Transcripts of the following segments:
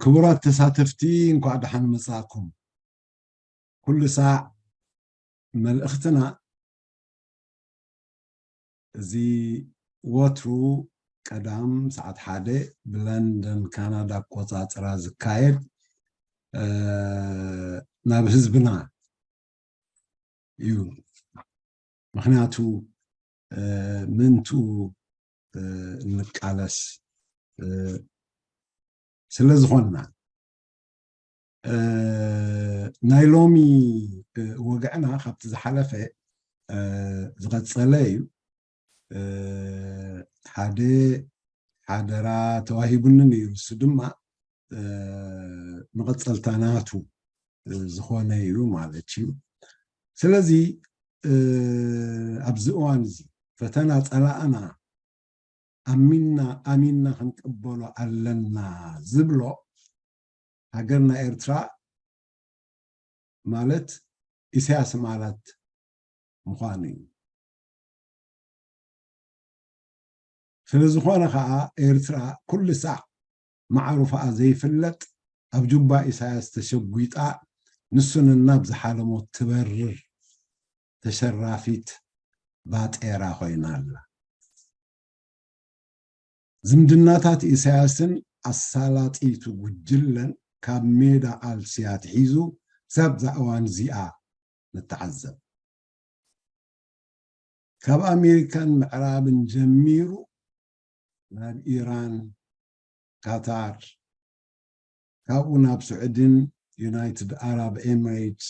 ክቡራት ተሳተፍቲ፣ እንኳዕ ደሓን መጻእኩም። ኩሉ ሳዕ መልእኽትና፣ እዚ ወትሩ ቀዳም ሰዓት ሓደ ብለንደን ካናዳ ኣቆጻጽራ ዝካየድ፣ እ፣ ናብ ህዝብና እዩ። ምኽንያቱ፣ እ፣ ምእንትኡ፣ እ፣ እንቃለስ፣ እ፣ ስለ ዝኾንና። እ፣ ናይ ሎሚ፣ እ፣ ወግዕና ካብቲ ዝሓለፈ፣ እ፣ ዝቐጸለ እዩ። እ፣ ሓደ ሓደራ ተዋሂቡኒ ነይሩ። እሱ ድማ፣ እ፣ መቐጸልታ ናቱ፣ እ፣ ዝኾነ እዩ ማለት እዩ። ስለዚ፣ እ፣ ኣብዚ እዋን እዚ ፈተና ጸላእና ኣሚንና፣ ኣሚንና ክንቅበሎ ኣለና ዝብሎ፣ ሃገርና ኤርትራ ማለት ኢሳያስ ማለት ምዃኑ እዩ። ስለ ዝኾነ ኸኣ ኤርትራ ኩሉ ሳዕ ማዕሩፋኣ ዘይፍለጥ ኣብ ጁባ ኢሳያስ ተሸጒጣ ንሱ ነናብ ዝሓለሞ ትበርር ተሸራፊት ባጤራ ኮይና ኣላ። ዝምድናታት ኢሳያስን ኣሳላጢቱ ጉጅለን ካብ ሜዳ ቃልሲ ኣትሒዙ ክሳብ እዛ እዋን እዚኣ ንተዓዘብ። ካብ ኣሜሪካን ምዕራብን ጀሚሩ ናብ ኢራን፣ ካታር፣ ካብኡ ናብ ስዑድን ዩናይትድ ኣራብ ኤምሬትስ፣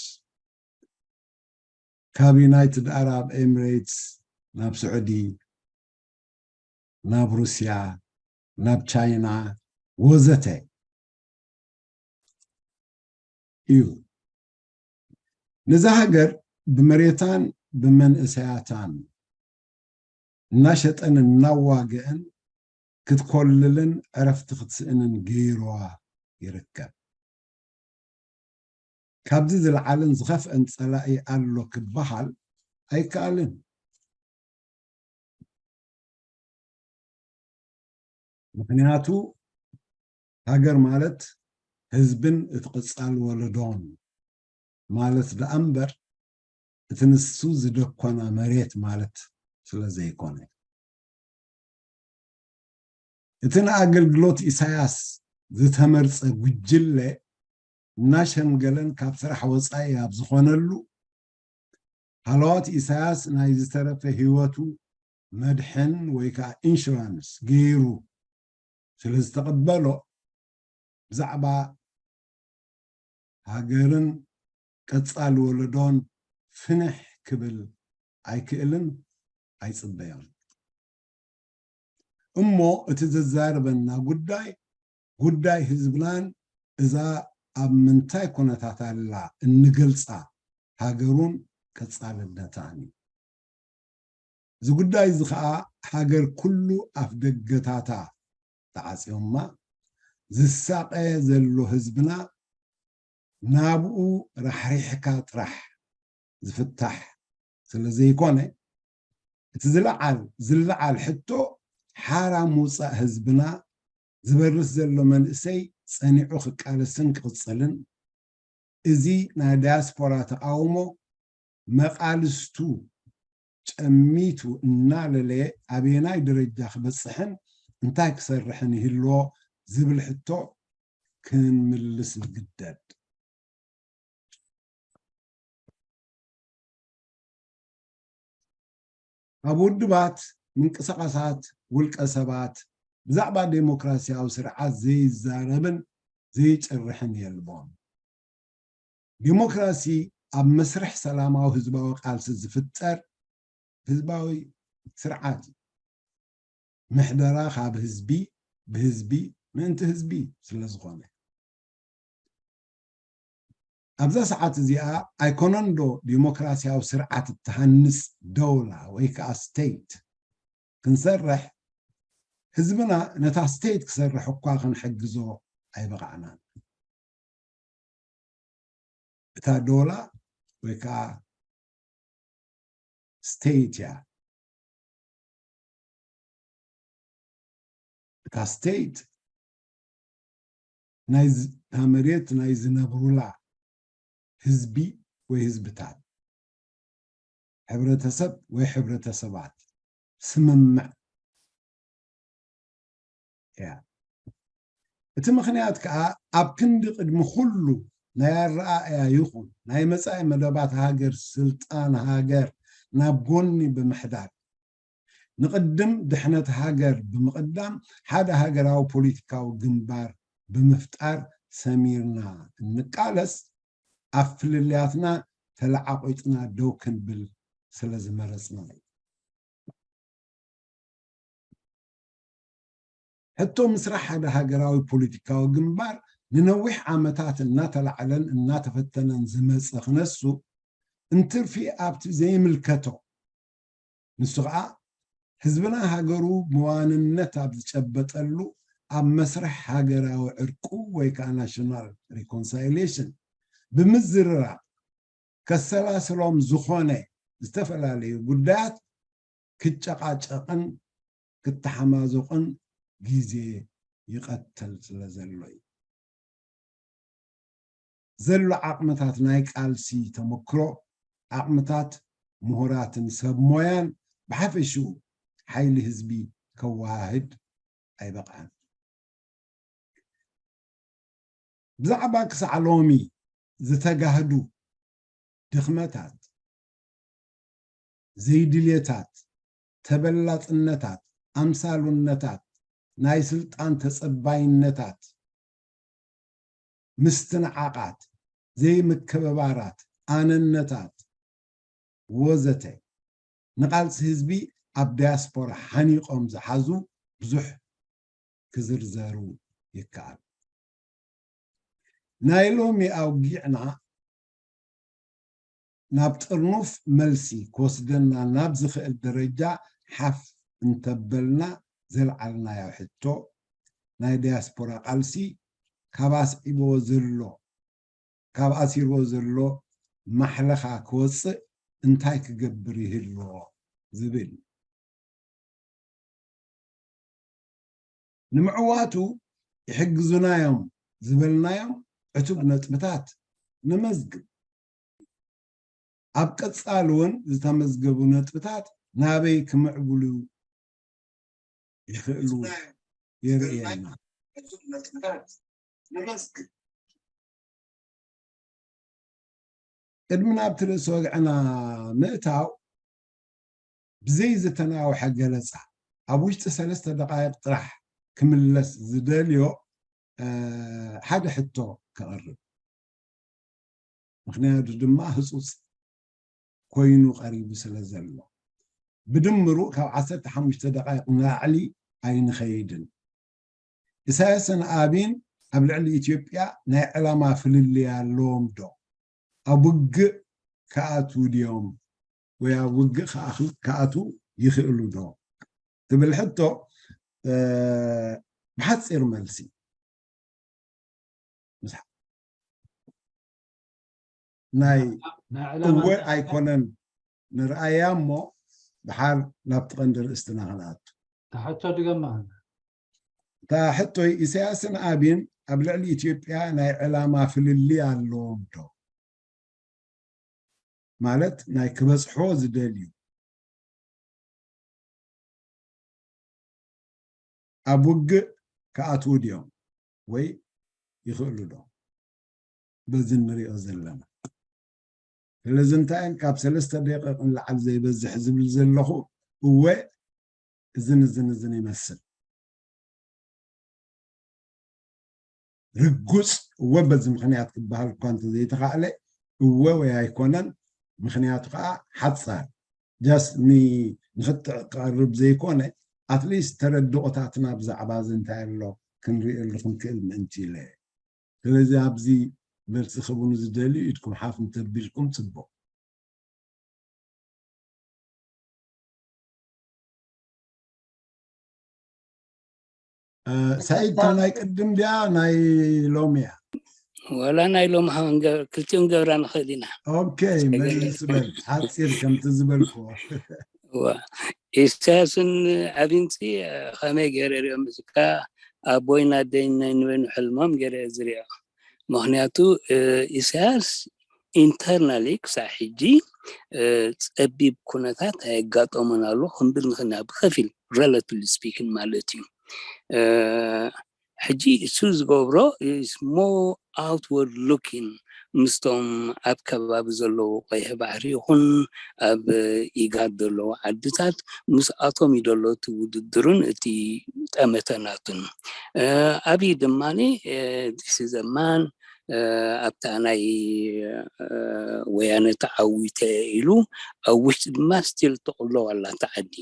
ካብ ዩናይትድ ኣራብ ኤምሬትስ ናብ ስዑዲ፣ ናብ ሩስያ፣ ናብ ቻይና ወዘተ እዩ። ነዛ ሃገር ብመሬታን ብመንእሰያታን እናሸጠን እናዋግአን ክትኮልልን ዕረፍቲ ክትስእንን ገይርዋ ይርከብ። ካብዚ ዝለዓለን ዝኸፍአን ጸላኢ ኣሎ ክበሃል ኣይከኣልን። ምኽንያቱ ሃገር ማለት ህዝብን እቲ ቀጻሊ ወለዶን ማለት ደኣ እምበር፣ እቲ ንሱ ዝደኮና መሬት ማለት ስለ ዘይኮነ። እቲ ንኣገልግሎት ኢሳያስ ዝተመርጸ ጉጅለ እናሸምገለን ካብ ስራሕ ወጻኢ ኣብ ዝኾነሉ፣ ሃለዋት ኢሳያስ ናይ ዝተረፈ ህይወቱ መድሕን ወይ ከዓ ኢንሹራንስ ገይሩ ስለ ዝተቐበሎ፣ ብዛዕባ ሃገርን ቀጻሊ ወለዶን ፍንሕ ክብል ኣይክእልን ኣይጽበዮን። እሞ እቲ ዘዛርበና ጉዳይ፣ ጉዳይ ህዝብናን እዛ ኣብ ምንታይ ኩነታት ኣላ እንገልጻ ሃገሩን ቀጻልነታን እዩ። እዚ ጉዳይ እዚ ኸኣ ሃገር ኩሉ ኣፍ ደገታታ ተዓጽዮማ ዝሳቐ ዘሎ ህዝብና ናብኡ ራሕሪሕካ ጥራሕ ዝፍታሕ ስለ ዘይኮነ፣ እቲ ዝለዓል፣ ዝለዓል ሕቶ ሓራ ምውጻእ ህዝብና ዝበርስ ዘሎ መንእሰይ ጸኒዑ ክቃለስን ክቕጽልን፣ እዚ ናይ ዳያስፖራ ተቓውሞ መቓልስቱ ጨሚቱ እናለለየ ኣበየናይ ደረጃ ክበጽሕን እንታይ ክሰርሕን ይህልዎ ዝብል ሕቶ ክንምልስ ንግደድ። ኣብ ውድባት፣ ምንቅስቓሳት፣ ውልቀ ሰባት ብዛዕባ ዴሞክራሲያዊ ስርዓት ዘይዛረብን ዘይጭርሕን የልቦን። ዴሞክራሲ ኣብ መስርሕ ሰላማዊ ህዝባዊ ቃልሲ ዝፍጠር ህዝባዊ ስርዓት እዩ። ምሕደራ ካብ ህዝቢ፣ ብህዝቢ፣ ምእንቲ ህዝቢ ስለ ዝኾነ። ኣብዛ ሰዓት እዚኣ ኣይኮነን ዶ ዲሞክራሲያዊ ስርዓት እትሃንጽ ደውላ ወይ ከኣ ስቴት ክንሰርሕ፣ ህዝብና ነታ ስቴት ክሰርሕ እኳ ክንሕግዞ ኣይበቓዕናን። እታ ዶላ ወይ ከኣ ስቴት እያ። እታ ስቴት ናይ ዝ- እታ መሬት ናይ ዝነብሩላ ህዝቢ ወይ ህዝብታት፣ ሕብረተሰብ ወይ ሕብረተሰባት ስምምዕ እያ። እቲ ምኽንያት ከኣ ኣብ ክንዲ ቅድሚ ኩሉ ናይ ኣረኣእያ ይኹን ናይ መጻኢ መደባት ሃገር፣ ስልጣን ሃገር ናብ ጎኒ ብምሕዳር፣ ንቕድም ድሕነት ሃገር ብምቕዳም ሓደ ሃገራዊ ፖለቲካዊ ግንባር ብምፍጣር ሰሚርና እንቃለስ፣ ኣብ ፍልልያትና ተለዓቒጥና ደው ክንብል ስለ ዝመረጽና እዩ። ሕቶ ምስራሕ ሓደ ሃገራዊ ፖለቲካዊ ግንባር ንነዊሕ ዓመታት እናተላዕለን እናተፈተነን ዝመጸ ክነሱ እንትርፊ ኣብቲ ዘይምልከቶ፣ ንሱ ኸኣ ህዝብና ሃገሩ ብዋንነት ኣብ ዝጨበጠሉ ኣብ መስርሕ ሃገራዊ ዕርቁ ወይ ከዓ ናሽናል ሪኮንሳይሌሽን ብምዝርራብ ከሰላስሎም ዝኾነ ዝተፈላለዩ ጉዳያት ክጨቓጨቕን ክተሓማዘቑን ግዜ ይቐትል ስለ ዘሎ እዩ። ዘሎ ዓቕምታት ናይ ቃልሲ ተመክሮ፣ ዓቕምታት ምሁራትን ሰብ ሞያን ብሓፈሽኡ ሓይሊ ህዝቢ ከወሃህድ ኣይበቕዐን። ብዛዕባ ክሳዕ ሎሚ ዝተጋህዱ ድኽመታት፣ ዘይድልየታት፣ ተበላጽነታት፣ ኣምሳሉነታት፣ ናይ ስልጣን ተጸባይነታት፣ ምስትንዓቓት፣ ዘይምክብባራት፣ ኣነነታት ወዘተ ንቓልሲ ህዝቢ ኣብ ዳያስፖራ ሓኒቖም ዝሓዙ ብዙሕ ክዝርዘሩ ይከኣል። ናይ ሎሚ ኣውጊዕና ናብ ጥርኑፍ መልሲ ክወስደና ናብ ዝኽእል ደረጃ ሓፍ እንተበልና፣ ዘልዓልናዮ ሕቶ፣ ናይ ዳያስፖራ ቃልሲ ካብ ኣስዒብዎ ዘሎ፣ ካብ ኣሲርዎ ዘሎ ማሕለኻ ክወፅእ እንታይ ክገብር ይህልዎ ዝብል። ንምዕዋቱ ይሕግዙና እዮም ዝበልናዮም ዕቱብ ነጥብታት ነመዝግብ። ኣብ ቀጻሊ እውን ዝተመዝገቡ ነጥብታት ናበይ ክምዕብሉ ይኽእሉ የርእየና። ቅድሚ ናብቲ ርእሲ ወግዕና ምእታው፣ ብዘይ ዝተናውሐ ገለጻ፣ ኣብ ውሽጢ ሰለስተ ደቓይቕ ጥራሕ ክምለስ ዝደልዮ፣ እ፣ ሓደ ሕቶ ከቕርብ። ምኽንያቱ ድማ ህጹጽ ኮይኑ ቀሪቡ ስለ ዘሎ። ብድምሩ ካብ ዓሰርተ ሓሙሽተ ደቓይቕ ንላዕሊ ኣይንኸይድን። ኢሳያስን ኣቢን ኣብ ልዕሊ ኢትዮጵያ ናይ ዕላማ ፍልልይ ኣለዎም ዶ? ኣብ ውግእ ክኣትዉ ድዮም? ወይ ኣብ ውግእ ክኣኽ-፣ ክኣትዉ ይኽእሉ ዶ? ትብል ሕቶ፣ እ፣ ብሓጺር መልሲ ምስ ናይ ናይ ዕላማ እወ ኣይኮነን ንርኣያ እሞ፣ ድሓር ናብቲ ቀንዲ ርእስትና ክንኣቱ። እታ ሕቶ ድገማ። እታ ሕቶይ፣ ኢሳያስን ኣቢን ኣብ ልዕሊ ኢትዮጵያ ናይ ዕላማ ፍልልይ ኣለዎም ዶ? ማለት ናይ ክበጽሕዎ ዝደልዩ ኣብ ውግእ ክኣትዉ ድዮም ወይ ይኽእሉ ዶ? በዚ ንሪኦ ዘለና። ስለዚ እንታይ ካብ ሰለስተ ደቂቕ ንላዕሊ ዘይበዝሕ ዝብል ዘለኹ፣ እወ፣ እዝን እዝን እዝን ይመስል። ርጉጽ እወ በዚ ምኽንያት ክበሃል እኳ እንተዘይተኻእለ፣ እወ ወይ ኣይኮነን፣ ምኽንያቱ ከዓ ሓጻር፣ just ኒ-፣ ንኽትዕ ክቐርብ ዘይኮነ፣ ኣትሊስት ተረድኦታትና ብዛዕባ እዚ እንታይ ኣሎ ክንርእየሉ ክንክእል ምእንቲ ኢለ። ስለዚ ኣብዚ መልሲ ክህቡኒ ዝደልዩ ኢድኩም ሓፍ እንተቢልኩም ጽቡቕ። እ፣ ሳኢድ፣ እታ ናይ ቅድም ድያ ናይ ሎሚ እያ? ዋላ ናይ ሎሚ ሃንገ-፣ ክልቲኦም ገብራ ንኽእል ኢና። ኦኬ፣ ጸገም መሊስ የለን። በል፣ ሓጺር ከምቲ ዝበልክዎ። እዋ፣ ኢሳያስን ኣቢንሲ ከመይ ገይረ ሪኦም እዚካ ኣቦይን ኣደይን ናይ ንበይኑ ሕልሞም ገይረ እየ ዝሪኦ። ምኽንያቱ ኢሳያስ ኢንተርናሊ ክሳብ ሕጂ ጸቢብ ኩነታት ኣየጋጠሞን ኣሎ ክንብል ንኽእል ኢና፣ ብኸፊል፣ ሬላቲቭሊ ስፒኪንግ ማለት እዩ። ሕጂ እሱ ዝገብሮ is more outward looking፣ ምስቶም ኣብ ከባቢ ዘለዉ ቀይሕ ባሕሪ ይኹን ኣብ ኢጋድ ዘለዉ ዓድታት ምስኣቶም እዩ ዘሎ እቲ ውድድሩን እቲ ጠመተ ናቱን። ኣብይ ድማ this is a man ኣብታ ናይ ወያነ ተዓዊተ ኢሉ ኣብ ውሽጢ ድማ ስቲል ትቕሎ ኣላ እታ ዓዲ።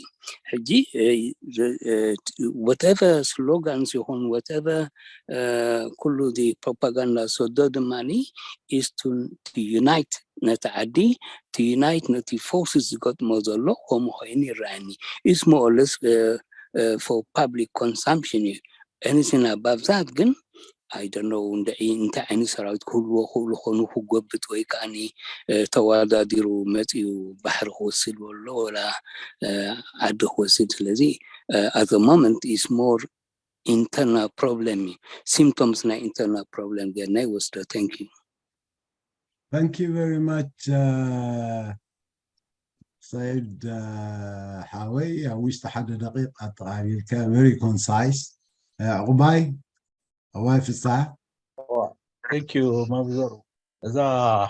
ሕጂ whatever slogans ይኹን whatever ኩሉ ዚ ፕሮፓጋንዳ ዝሰዶ ድማ is to unite ነቲ ዓዲ፣ to unite ነቲ ፎርስስ ዝገጥሞ ዘሎ ከምኡ ኮይኑ ይረኣየኒ። It's more or less for public consumption እዩ። Anything above that ግን I don't know እንታይ ዓይነት ሰራዊት ክህልዎ ክእሉ ኾኑ ክጎብጥ ወይ ከዓኒ ተዋዳዲሩ መፂኡ ባሕሪ ክወስድ ወሎ ወላ ዓዲ ክወስድ። ስለዚ at the moment is more internal problem፣ symptoms ናይ internal problem ጌርና ይወስዶ። Thank you። Thank you very much ሰይድ ሓወይ። ኣብ ውሽጢ ሓደ ደቂቕ ኣጠቓሊልካ፣ very concise። ዕቑባይ፣ ዕቑባይ ፍስሓ። Thank you መብዘሩ። እዛ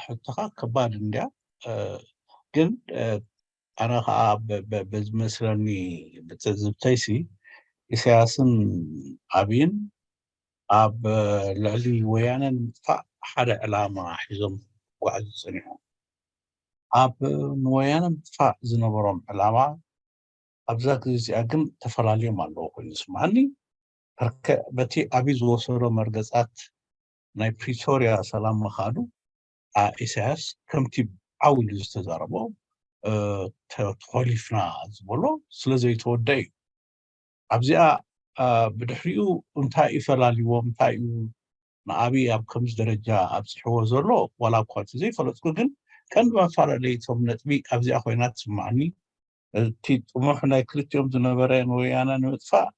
ሕቶኻ ከባድ እንድያ፣ ግን ኣነ ከዓ በዝመስለኒ ብትዕዝብተይሲ ኢሳያስን ኣብይን ኣብ ልዕሊ ወያነ ንምጥፋእ ሓደ ዕላማ ሒዞም ጓዕዙ ፀኒሖም። ኣብ ንወያነ ምጥፋእ ዝነበሮም ዕላማ ኣብዛ ግዜ እዚኣ ግን ተፈላልዮም ኣለዉ ኮይኑ ይስማዓኒ። በቲ ኣብይ ዝወሰዶ መርገፃት ናይ ፕሪቶርያ ሰላም ምኻዱ ኢሳያስ ከምቲ ዓው ኢሉ ዝተዛረቦ ተኾሊፍና ዝበሎ ስለዘይተወደ እዩ። ኣብዚኣ ብድሕሪኡ እንታይ እዩ ፈላልዎም፣ እንታይ እዩ ንኣብይ ኣብ ከምዚ ደረጃ ኣብፅሕዎ ዘሎ? ዋላ እኳ እቲ ዘይፈለጥኩ ግን ቀንዲ መፈላለይቶም ነጥቢ ኣብዚኣ ኮይና ትስማዕኒ። እቲ ጥሙሕ ናይ ክልቲኦም ዝነበረ ንወያነ ንምጥፋእ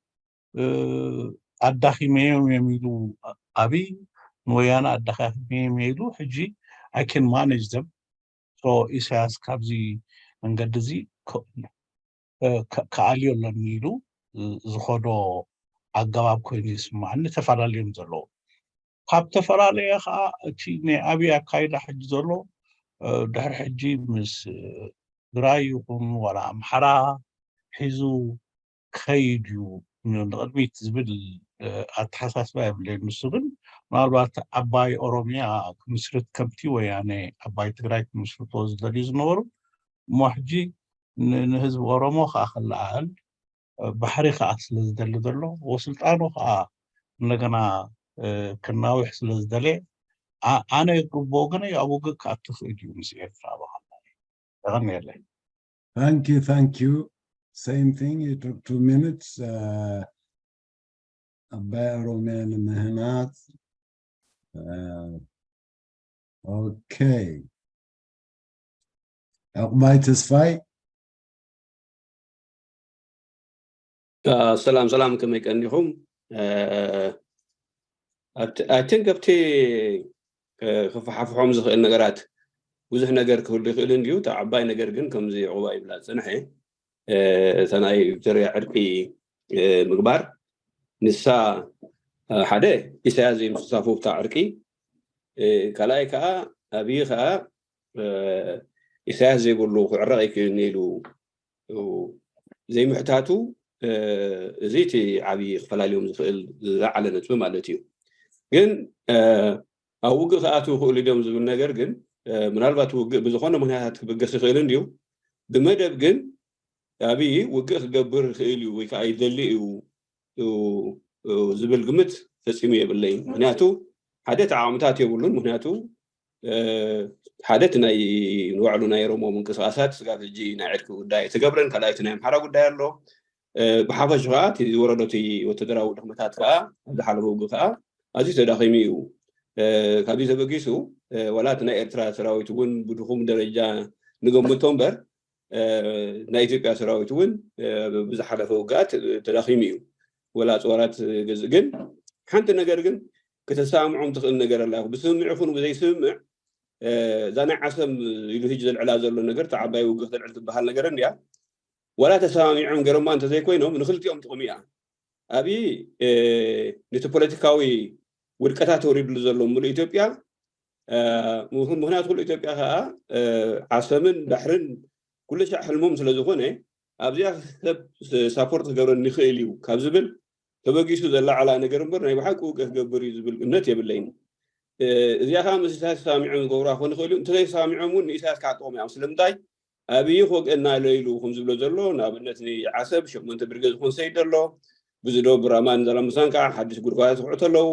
ኣዳኺመዮም እዮም ኢሉ ኣብይ፣ ንወያነ ኣዳኻኺመዮም ኢሉ ሕጂ I can manage them። So ኢሳያስ ካብዚ መንገዲ እዚ ክኣልዮ ኣለኒ ኢሉ ዝኸዶ ኣገባብ ኮይኑ ይስማዕኒ። ተፈላለዮም ዘለዉ ካብ ተፈላለየ ከዓ እቲ ናይ ኣብይ ኣካይዳ ሕጂ ዘሎ ድሕሪ ሕጂ ምስ ትግራይ ይኹን ዋላ ኣምሓራ ሒዙ ክኸይድ እዩ ንቕድሚት ዝብል ኣተሓሳስባ የብለይን። ንሱ ግን ምናልባት ዓባይ ኦሮሚያ ክምስርት ከምቲ ወያነ ዓባይ ትግራይ ክምስርቶ ዝደልዩ ዝነበሩ እሞ ሕጂ ንህዝቢ ኦሮሞ ከዓ ክለዓል ባሕሪ ከዓ ስለዝደሊ ዘሎ ወስልጣኑ ከዓ እንደገና ክናውሕ ስለዝደለየ ኣነ ግቦ ግን ኣብ ውግእ ክኣቱ ክእል እዩ ምስ ኤርትራ በሃላ የቐንየለይ። Thank you, thank you. Same thing, you took two minutes. ኣባይ ኦሮሚያ ንምህናፅ። ኦኬ፣ ዕቑባይ ተስፋይ። ሰላም ሰላም፣ ከመይ ቀኒኹም? I think ኣብቲ ክፈሓፍሖም ዝኽእል ነገራት ብዙሕ ነገር ክህሉ ይኽእል እንድዩ። እታ ዓባይ ነገር ግን ከምዚ ዕቑባ ይብላ ዝፀንሐ እታ ናይ ፕሪቶርያ ዕርቂ ምግባር ንሳ ሓደ ኢሳያስ ዘይምስታፉ ኣብታ ዕርቂ፣ ካልኣይ ከዓ ኣብይ ከዓ ኢሳያስ ዘይብሉ ክዕረቕ ኣይክእልን ኢሉ ዘይምሕታቱ፣ እዚ እቲ ዓብዪ ክፈላልዮም ዝኽእል ዝለዓለ ነጥቢ ማለት እዩ። ግን ኣብ ውግእ ክኣትዉ ይኽእሉ ድዮም ዝብል ነገር ግን ምናልባት ውግእ ብዝኾነ ምኽንያታት ክብገስ ይኽእል እንድዩ። ብመደብ ግን ኣብይ ውግእ ክገብር ይኽእል እዩ ወይ ከዓ ይደሊ እዩ ዝብል ግምት ፈፂሙ የብለይን። ምክንያቱ ሓደ ተዓቕምታት የብሉን። ምክንያቱ ሓደ እቲ ናይ ንባዕሉ ናይ ኦሮሞ ምንቅስቃሳት ስጋብ ሕጂ ናይ ዕርቂ ጉዳይ ኣይተገብረን። ካልኣይ እቲ ናይ ኣምሓራ ጉዳይ ኣሎ። ብሓፈሽ ከዓ እቲ ዝወረዶ እቲ ወተደራዊ ድኽመታት ከዓ ኣብ ዝሓለፈ ውግእ ከዓ ኣዝዩ ተዳኺሙ እዩ። ካብዚ ተበጊሱ ዋላ እቲ ናይ ኤርትራ ሰራዊት እውን ብድኹም ደረጃ ንገምቶ እምበር ናይ ኢትዮጵያ ሰራዊት እውን ብዝሓለፈ ውግኣት ተዳኺሙ እዩ። ወላ ኣፅዋራት ገዝእ። ግን ሓንቲ ነገር ግን ከተሰማምዖም ትኽእል ነገር ኣላ። ብስምምዕ ይኹን ብዘይስምምዕ፣ እ፣ እዛ ናይ ዓሰብ ኢሉ ህጅ ዘልዕላ ዘሎ ነገር፣ እታ ዓባይ ውግእ ክትልዕል ትበሃል ነገር እንድያ። ዋላ ተሰማሚዖም ገረማ እንተዘይኮይኖም፣ ንክልቲኦም ጥቕሚ እያ። ኣብይ፣ እ፣ ነቲ ፖለቲካዊ ውድቀታት ተወሪድሉ ዘሎ ምሉእ ኢትዮጵያ፣ እ፣ ምኽ-፣ ምኽንያቱ ኩሉ ኢትዮጵያ ከዓ፣ እ፣ ዓሰብን ባሕርን ኩሉ ሻዕ ሕልሞም ስለ ዝኾነ፣ ኣብዚኣ ሰብ ሳፖርት ክገብረኒ ይኽእል እዩ ካብ ዝብል ተበጊሱ ዘላዓላ ነገር እምበር፣ ናይ ብሓቂ ውግእ ክገብር እዩ ዝብል እምነት የብለይን። እ፣ እዚኣ ከዓ ምስ ኢሳያስ ተሰማሚዖም ዝገብሩዋ ክኾኑ ይኽእሉ እዩ። እንተዘይተሰማሚዖም እውን ንኢሳያስ ክዓጥቖም እዮም። ስለምንታይ? ኣብይ ክወግአና ኣሎ ኢሉ ከም ዝብሎ ዘሎ፣ ንኣብነት ንዓሰብ ሸሞንተ ብርጌድ ዝኾን ሰይድ ኣሎ፣ ብዚ ዶ ብራማን ዛላምበሳን ከዓ ሓድሽ ጉድጓዳት ክኹዕቱ ኣለዉ፣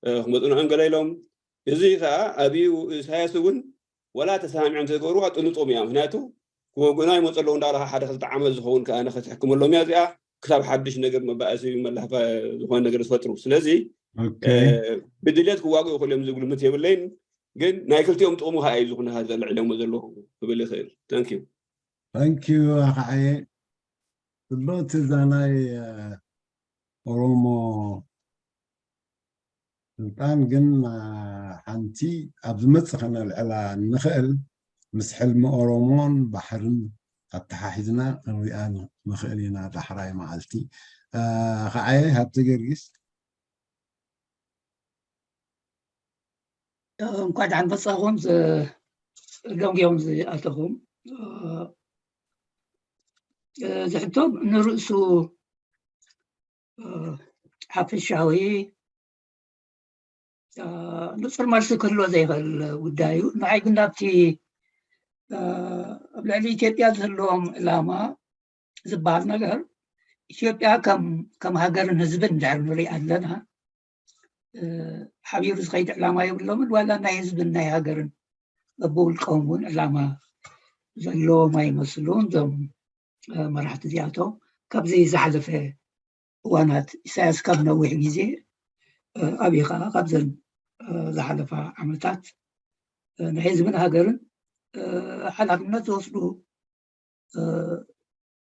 እ፣ ክመፁና እዮም ገለ ኢሎም። እዚ ከዓ ኣብይ ኢሳያስ እውን ዋላ ተሰማሚዖም እንተዝገብሩዋ ጥንጦም እያ። ምክንያቱ ክወግኡና ይመፁ ኣለዉ እንዳበልካ ሓደ ክልተ ዓመት ዝኸውን ከዓ ንኸትሕክመሎም እያ እዚኣ። ክሳብ ሓድሽ ነገር መባእሲ መላኽፋ ዝኾነ ነገር ዝፈጥሩ። ስለዚ፣ ኦኬ። እ፣ ብድልየት ክዋግኡ ይኽእሉ እዮም ዝብል ግምት የብለይን። ግን ናይ ክልቲኦም ጥቕሚ ከዓ እዩ ዝኹነ ዘልዕለሞ ዘለኹ ክብል ይኽእል። Thank you። Thank you ኣኸዓየ። ጽብቕቲ እዛ ናይ፣ እ፣ ኦሮሞ ስልጣን ግን፣ እ፣ ሓንቲ ኣብ ዝመጽእ ከነልዕላ እንኽእል ምስ ሕልሚ ኦሮሞን ባሕርን ኣተሓሒዝና ክንሪኣ ንኽእል ኢና ዳሕራይ መዓልቲ። እ፣ ኣኸዓየ ሃብተ ጊዮርጊስ። እንኳዕ ደሓን መጻኹም። ዝ-፣ ደንጉዮም ዝኣተኹም፣ እ፣ እ፣ እዚ ሕቶ ንርእሱ፣ እ፣ ሓፈሻዊ፣ እ፣ ንጹር መልሲ ክህልዎ ዘይኽእል ጉዳይ እዩ። ንዓይ ግን ናብቲ፣ እ፣ ኣብ ልዕሊ ኢትዮጵያ ዝህልዎም ዕላማ ዝበሃል ነገር፣ ኢትዮጵያ ከም፣ ከም ሃገርን ህዝብን እንድሕር ንርኢ ኣለና፣ እ፣ ሓቢሩ ዝኸይድ ዕላማ የብሎምን። ዋላ ናይ ህዝብን ናይ ሃገርን በብውልቆም እውን ዕላማ ዘለዎም ኣይመስሉን እዞም፣ እ፣ መራሕቲ እዚኣቶም። ካብዚ ዝሓለፈ እዋናት፣ ኢሳያስ ካብ ነዊሕ ግዜ፣ እ፣ ኣብይ ከዓ ካብዘን፣ እ፣ ዝሓለፋ ዓመታት፣ እ፣ ናይ ህዝብን ሃገርን፣ እ፣ ሓላፍነት ዝወስዱ፣ እ፣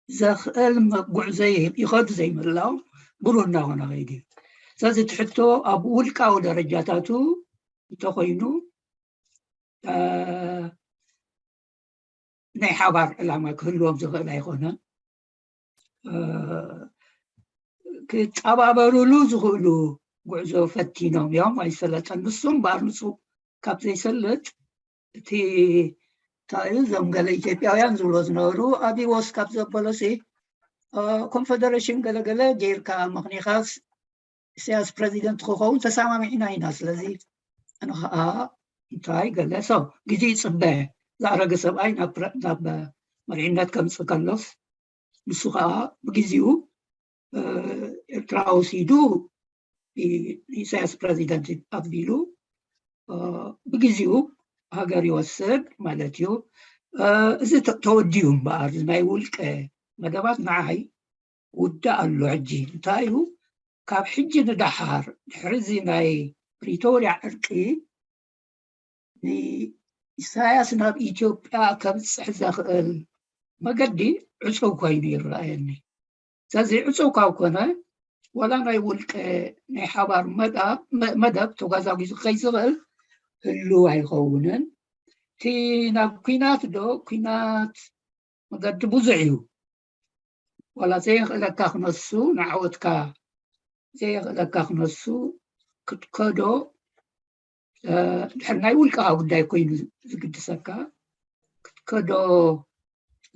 ዘኽእል መ-፣ ጉዕዞ ይኸዱ ዘይምህላዎም ብሩህ እናኾነ ከይዱ እዩ። ስለዚ እቲ ሕቶ ኣብ ውልቃዊ ደረጃታቱ እንተኾይኑ፣ እ፣ ናይ ሓባር ዕላማ ክህልዎም ዝኽእል ኣይኮነን። እ፣ ክጠባበሩሉ ዝኽእሉ ጉዕዞ ፈቲኖም እዮም፣ ኣይሰለጠን። ንሱ እምበኣር ንሱ ካብ ዘይሰልጥ፣ እቲ እንታይ እዩ፣ እዞም ገለ ኢትዮጵያውያን ዝብሎ ዝነበሩ፣ ኣብይ ዋስ ካብ ዘበሎሲ፣ እ፣ ኮንፈደሬሽን ገለገለ ጌርካ መኽኒኻስ ኢሳያስ ፕረዚደንት ክኸውን ተሰማሚዕና ኢና። ስለዚ ኣነ ኸዓ እንታይ ገለ፣ so፣ ግዜ ይጽበ፣ ዝኣረገ ሰብኣይ ናብ ፕረ-፣ ናብ መሪሕነት ከምጽእ ከሎስ፣ ንሱ ኸዓ ብግዜኡ፣ እ፣ ኤርትራ ወሲዱ ኢ-፣ ኢሳያስ ፕረዚደንት ኣቢሉ፣ እ፣ ብግዜኡ ሃገር ይወስድ ማለት እዩ። እ፣ እዚ ተ-፣ ተወዲኡ እምበኣር፣ እዚ ናይ ውልቀ መደባት ንዓይ ውዳእ ኣሎ። ሕጂ እንታይ እዩ? ካብ ሕጂ ንደሓር፣ ድሕሪ እዚ ናይ ፕሪቶርያ ዕርቂ፣ ንኢሳያስ ናብ ኢትዮጵያ ከብጽሕ ዘኽእል መገዲ ዕጹው ኮይኑ ይረኣየኒ። ስለዚ ዕጹው ካብ ኮነ፣ ዋላ ናይ ውልቀ ናይ ሓባር መዳ-፣ መ-፣ መደብ ተጓዛጒዙ ክኸይድ ዝኽእል ህሉው ኣይኸውንን። እቲ ናብ ኲናት ዶ፣ ኲናት መገዲ ብዙሕ እዩ። ዋላ ዘየኽእለካ ክነሱ፣ ንዓወትካ ዘየኽእለካ ክነሱ ክትከዶ፣ እ፣ ድሕሪ ናይ ውልቅኻ ጉዳይ ኮይኑ ዝግድሰካ ክትከዶ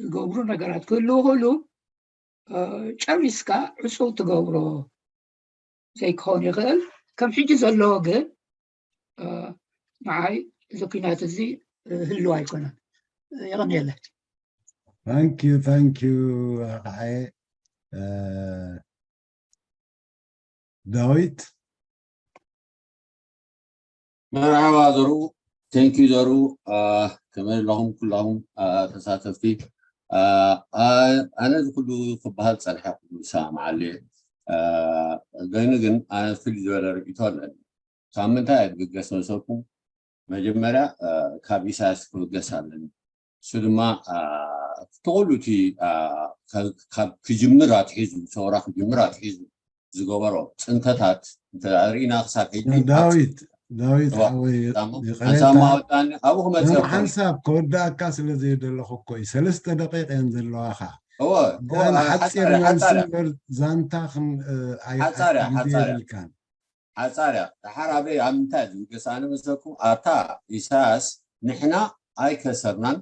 ዝገብሩ ነገራት ክህልዉ ይኽእሉ። እ፣ ጨሪስካ ዕጹው ትገብሮ ዘይክኸውን ይኽእል። ከም ሕጂ ዘለዎ ግን፣ እ፣ ንዓይ እዚ ኲናት እዚ፣ እ፣ ህልው ኣይኮነን። የቐንየለይ። Thank you, thank you ኣኸዓየ። እ፣ ዳዊት። መርሓባ ዘርኡ፣ thank you ዘርኡ። እ፣ ከመይ ኣለኹም ኩላኹም፣ እ፣ ተሳተፍቲ? እ፣ እ፣ ኣነ እዚ ኩሉ ክበሃል ጸንሐ ኩሉ ይሰማማዓሉ እየ። እ፣ ገይኑ ግን ኣነ ፍልይ ዝበለ ርእይቶ ኣለኒ። ካብ ምንታይ እየ ዝብገስ መሰልኩም? መጀመርያ፣ እ፣ ካብ ኢሳያስ ክብገስ ኣለኒ። እሱ ድማ፣ እ፣ እቲ ኩሉ እቲ፣ እ፣ ካብ፣ ካብ ክጅምር ኣትሒዙ፣ ሰውራ ክጅምር ኣትሒዙ፣ ዝገበሮ ጽንተታት እንተ ርኢና ክሳብ ሕጂ ዳዊት ዳዊት ሓወይ ሓንሳብ ማወጣኒ ኣብኡ ክመፅእ ሓንሳብ ከወዳእካ ስለ ዘይደለኹ እኮ እዩ። ሰለስተ ደቂቕ እየን ዘለዋኻ። ሓፂር መልሲ እምበር ዛንታ ሓፃርያ ሓፃርያ ሓፃርያ ደሓር ኣበይ ኣብ ምንታይ ዝውገስ ኣነ መሰኩም ኣብታ ኢሳያስ ንሕና ኣይከሰርናን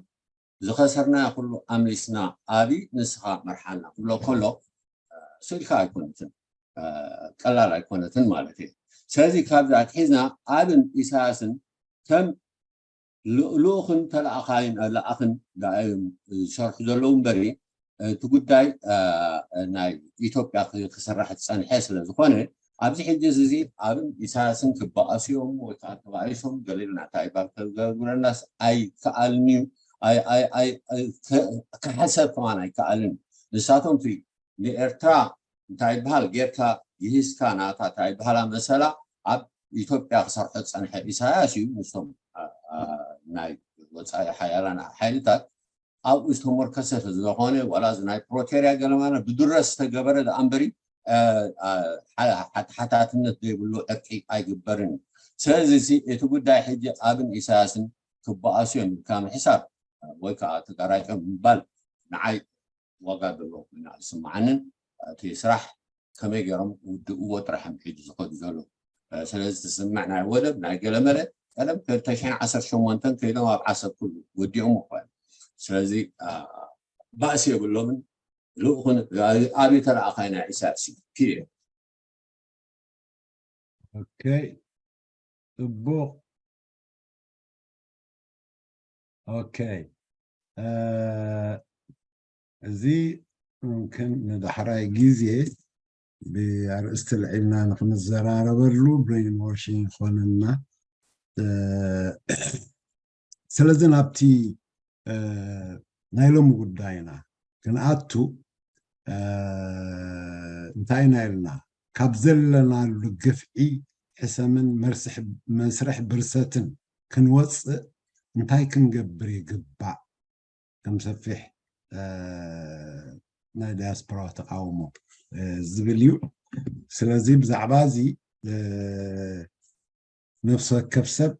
ዝኸሰርናዮ ኩሉ ኣምሊስና፣ ኣቢ ንስኻ መርሓና ክብሎ ከሎ ስኢልካ ኣይኮነትን፣ ቀላል ኣይኮነትን ማለት እዩ። ስለዚ ካብዚ ኣትሒዝና ኣብን ኢሳያስን ከም ልኡኽን ተለኣኻይን ለኣኽን ዳኣዮም ዝሰርሑ ዘለዉ እምበሪ እቲ ጉዳይ ናይ ኢትዮጵያ ክስራሕ ዝፀንሐ ስለ ዝኾነ ኣብዚ ሕጂ እዚ ኣብን ኢሳያስን ክበኣሱ እዮም ወይ ከዓ ተባኢሶም ገሊልና እንታይ ይባል ከገብረናስ ኣይከኣልን እዩ። ክሓሰብ ከማን ኣይከኣልን እዩ። ንሳቶም ንኤርትራ እንታይ ይበሃል ጌርካ ይሂዝካ ናታ እንታይ ይበሃላ መሰላ ኣብ ኢትዮጵያ ክሰርሖ ዝፀንሐ ኢሳያስ እዩ። ምስቶም ናይ ወፃኢ ሓያላን ሓይልታት ኣብኡ ዝተሞርከሰ ስለዝኾነ ዋላ እዚ ናይ ፕሮቴርያ ገለማና ብድረስ ዝተገበረ ደኣ እምበሪ ሓታትነት ዘይብሉ ዕርቂ ኣይግበርን እዩ። ስለዚ እቲ ጉዳይ ሕጂ ኣብን ኢሳያስን ክበኣሱ እዮም ኢልካ ምሕሳብ ወይ ከዓ ተጋራጮም ምባል ንዓይ ዋጋ ዘለዎ ኮይኑ ኣይስምዓንን። እቲ ስራሕ ከመይ ገይሮም ውድእዎ ጥራሕ ሕጂ ዝኸዱ ዘሎ። ስለዚ ትስምዕ ናይ ወደብ ናይ ገለመለ ቀደም ክልተ ሽሕን ዓሰርተ ሸሞንተን ከይዶም ኣብ ዓሰብ ኩሉ ወዲኦም እኮ እዮም። ስለዚ ባእሲ የብሎምን። ልኡኹን ኣብዩ ተለኣኻይ ናይ ኢሳያስ እዩ። ፒሪየድ። ኦኬ ጽቡቕ። ኦኬ እዚ ምምክን ንዳሕራይ ግዜ ብኣርእስቲ ልዒልና ንክንዘራረበሉ ብሬን ዋሽንግ ይኾነና። ስለዚ ናብቲ ናይ ሎሚ ጉዳይና ክንኣቱ እንታይ ኢና ኢልና ካብ ዘለናሉ ግፍዒ ሕሰምን መስርሕ ብርሰትን ክንወፅእ እንታይ ክንገብር ይግባእ ከም ሰፊሕ ናይ ዲያስፖራ ተቃውሞ ዝብል እዩ። ስለዚ ብዛዕባ እዚ ነፍሲ ወከፍ ሰብ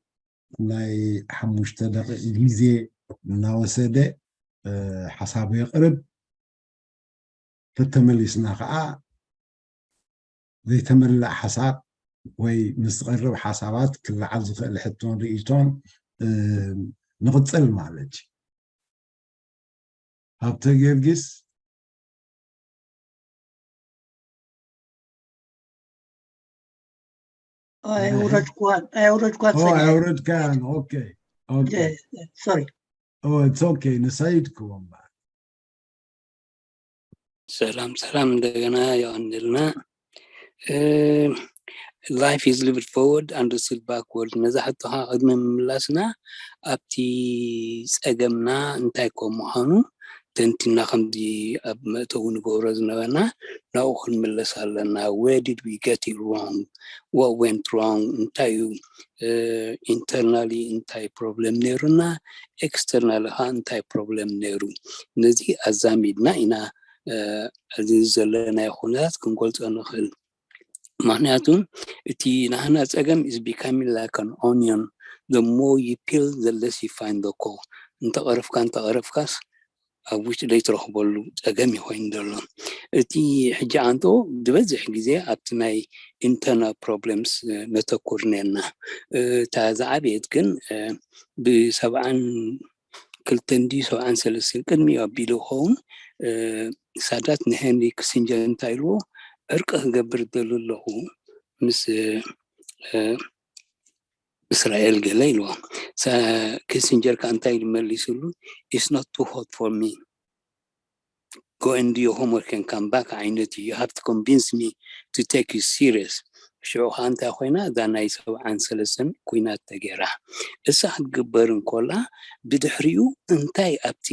ናይ ሓሙሽተ ደቂቕ ግዜ እናወሰደ ሓሳቡ የቕርብ። ተተመሊስና ከዓ ዘይተመልእ ሓሳብ ወይ ምስ ዝቐርብ ሓሳባት ክለዓል ዝኽእል ሕቶን ርእይቶን ንቕፅል ማለት እዩ። ሃብተ ጊዮርጊስ ኣየውረድኳን ኣየውረድኳን ኣውረድካን ኦኬ ሶሪ ኦኬ ንሳይድ ክዎም ሰላም ሰላም እንደገና የቐንልና። Life is lived forward and still backward። ነዛ ሕቶ ከዓ ቅድሚ ምምላስና ኣብቲ ፀገምና እንታይ ከም ምዃኑ ተንቲና ከምዚ ኣብ መእተዊ ንገብሮ ዝነበርና ናብኡ ክንምለስ ኣለና። Where did we get it wrong? What went wrong? እንታይ እዩ internally እንታይ problem ነይሩና externally ከዓ እንታይ problem ነይሩ? ነዚ ኣዛሚድና ኢና እዚ ዘለናዮ ኩነታት ክንገልፆ ንኽእል። ምክንያቱ እቲ ናህና ፀገም is becoming like an onion. The more you peel, the less you find the core. እንተቐረፍካ እንተቐረፍካስ ኣብ ውሽጢ ዘይትረኽበሉ ፀገም እዩ ኮይኑ ዘሎ። እቲ ሕጂ ኣንቶ ዝበዝሕ ግዜ ኣብቲ ናይ internal problems ነተኩር ነርና። እታ ዝዓበየት ግን ብሰብዓን ክልተን ድዩ ሰብዓን ሰለስተን ቅድሚ ኣቢሉ ክኸውን ሳዳት ንሄንሪ ክሲንጀር እንታይ ኢልዎ ዕርቂ ክገብር ደሉ ኣለኹ ምስ እስራኤል ገለ ኢልዎ። ኪሲንጀር ከዓ እንታይ ኢሉ መሊስሉ? It's not too hot for me. Go and do your homework and come back ዓይነት እዩ። You have to convince me to take you serious. ሽዑ ከዓ እንታይ ኮይና እዛ ናይ ሰብዓን ሰለስተን ኩናት ተገይራ። እሳ ክትግበር እንኮላ ብድሕሪኡ እንታይ ኣብቲ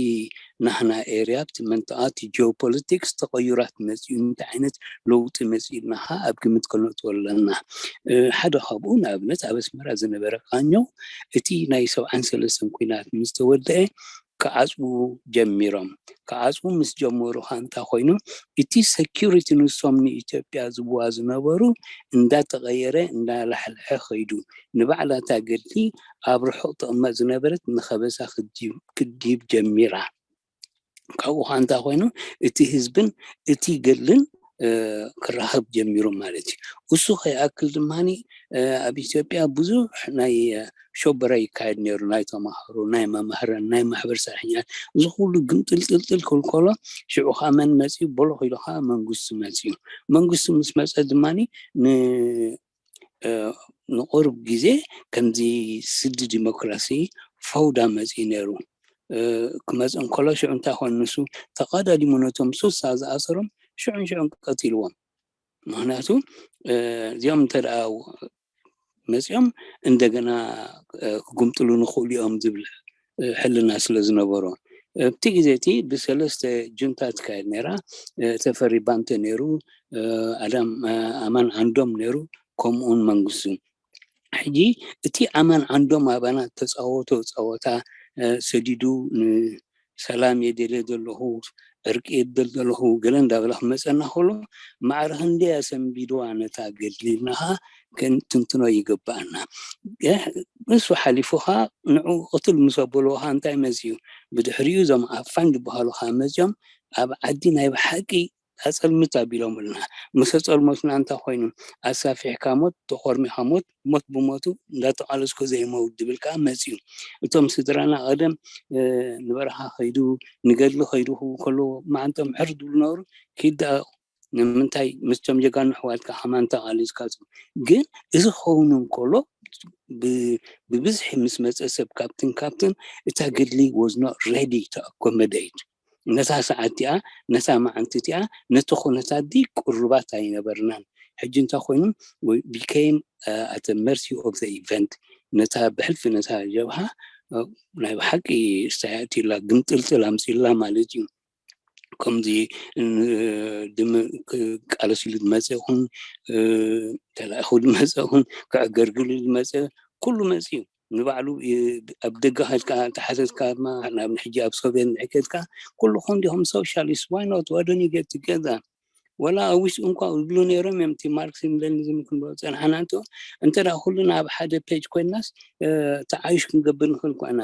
ናህና ኤርያ ኣብቲ መንጠቓ እቲ ጂኦፖለቲክስ ተቐዩራት መፅኡ እንታይ ዓይነት ለውጢ መፅኡ ኢልና ከዓ ኣብ ግምት ከነእትዎ ኣለና። ሓደ ካብኡ ንኣብነት ኣብ ኣስመራ ዝነበረ ቃኘው እቲ ናይ ሰብዓን ሰለስተን ኩናት ምስ ተወደአ ክዓፅዉ ጀሚሮም። ክዓፅዉ ምስ ጀመሩ ከዓ እንታይ ኮይኑ፣ እቲ ሴኩሪቲ ንሶም ንኢትዮጵያ ዝብዋ ዝነበሩ እንዳተቐየረ እንዳላሕልሐ ከይዱ፣ ንባዕላ እታ ገድሊ ኣብ ርሑቕ ትቕመጥ ዝነበረት ንኸበሳ ክትዲብ ጀሚራ። ካብኡ ከዓ እንታይ ኮይኑ፣ እቲ ህዝብን እቲ ገድልን ክራኸብ ጀሚሩ ማለት እዩ። እሱ ከይኣክል ድማ ኣብ ኢትዮጵያ ብዙሕ ናይ ሸበራ ይካየድ ነይሩ። ናይ ተማሃሮ፣ ናይ መምህራን፣ ናይ ማሕበር ሰራሕኛት፣ እዚ ኩሉ ግምጥልጥልጥል ክልከሎ። ሽዑ ከዓ መን መፅዩ? በሎ ኢሉ ከዓ መንግስቲ መፅዩ። መንግስቲ ምስ መፀ ድማ ንቁሩብ ግዜ ከምዚ ስዲ ዲሞክራሲ ፈውዳ መፅዩ ነይሩ። ክመፅእ እንከሎ ሽዑ እንታይ ኮይኑ፣ ንሱ ተቐዳዲሙ ነቶም ሱሳ ዝኣሰሮም ሽዑን ሽዑን ቀቲልዎም። ምክንያቱ እዚኦም እንተ ደኣ መፂኦም እንደገና ክጉምጥሉ ንኽእሉ እዮም ዝብል ሕልና ስለ ዝነበሮ። ኣብቲ ግዜ እቲ ብሰለስተ ጁንታ ትካየድ ነይራ። ተፈሪ ባንተ ነይሩ፣ ኣዳም ኣማን ዓንዶም ነይሩ፣ ከምኡውን መንግስቱ። ሕጂ እቲ ኣማን ዓንዶም ኣባና ተፃወቶ ፀወታ ሰዲዱ፣ ንሰላም የደልየ ዘለኹ፣ ዕርቂ የደል ዘለኹ ገለ እንዳበለ ክመፀና ከሎ፣ ማዕረ ክንደይ ኣሰንቢድዋ ነታ ገድሊ ኢልና ከዓ ክንትንትኖ ይግባኣና። ንሱ ሓሊፉ ከዓ ንዑ ቅትል ምስ ኣበልዎ ከዓ እንታይ መፅዩ? ብድሕሪኡ እዞም ኣፋኝ ዝበሃሉ ከዓ መፅዮም ኣብ ዓዲ ናይ ብሓቂ ኣፀልምት ኣቢሎምልና። ምስ ኣፀልመቱና እንታይ ኮይኑ? ኣሳፊሕካ ሞት፣ ተኾርሚኻ ሞት፣ ሞት ብሞቱ እንዳተቓለስኮ ዘይመውት ዝብል ከዓ መፅዩ። እቶም ስድራና ቀደም ንበረኻ ከይዱ ንገድሊ ከይዱ ክብሉ ከለዉ መዓንጦም ሕር ዝብሉ ነበሩ። ኪድ ደኣ ንምንታይ ምስቶም ጀጋኑ ኣሕዋትካ ከማን ተቓሊስካ? ግን እዚ ክኸውን እንከሎ ብብዝሒ ምስ መፀ ሰብ ካብትን ካብትን እታ ገድሊ was not ready to accommodate ነታ ሰዓት እቲኣ፣ ነታ መዓልቲ እቲኣ፣ ነቲ ኩነታት ዲ ቅሩባት ኣይነበርናን። ሕጂ እንታይ ኮይኑ? We became at the mercy of the event። ነታ ብሕልፊ ነታ ጀብሃ ናይ ብሓቂ ስታያእቲላ ግምጥልጥል ኣምፅላ ማለት እዩ። ከምዚ ቃለሲሉ ዝመፀ ይኹን ተላኢኹ ዝመፀ ይኹን ክዕገርግሉ ዝመፀ ኩሉ መፅዩ። ንባዕሉ ኣብ ደገ ከድካ ተሓተትካ ድማ ናብ ሕጂ ኣብ ሶቪየት ንዕከትካ ኩልኹም ዲኹም ሶሻሊስት? Why not? Why don't you get together? ወላ ኣብ ውሽጢ እንኳ ዝብሉ ነይሮም እዮም። እቲ ማርክሲዝም ሌኒኒዝም ክንብሎ ፀንሓና እንተ እንተ ደኣ ኩልና ኣብ ሓደ ፔጅ ኮይንናስ ተዓይሽ ክንገብር ንኽእል እኳ ኢና።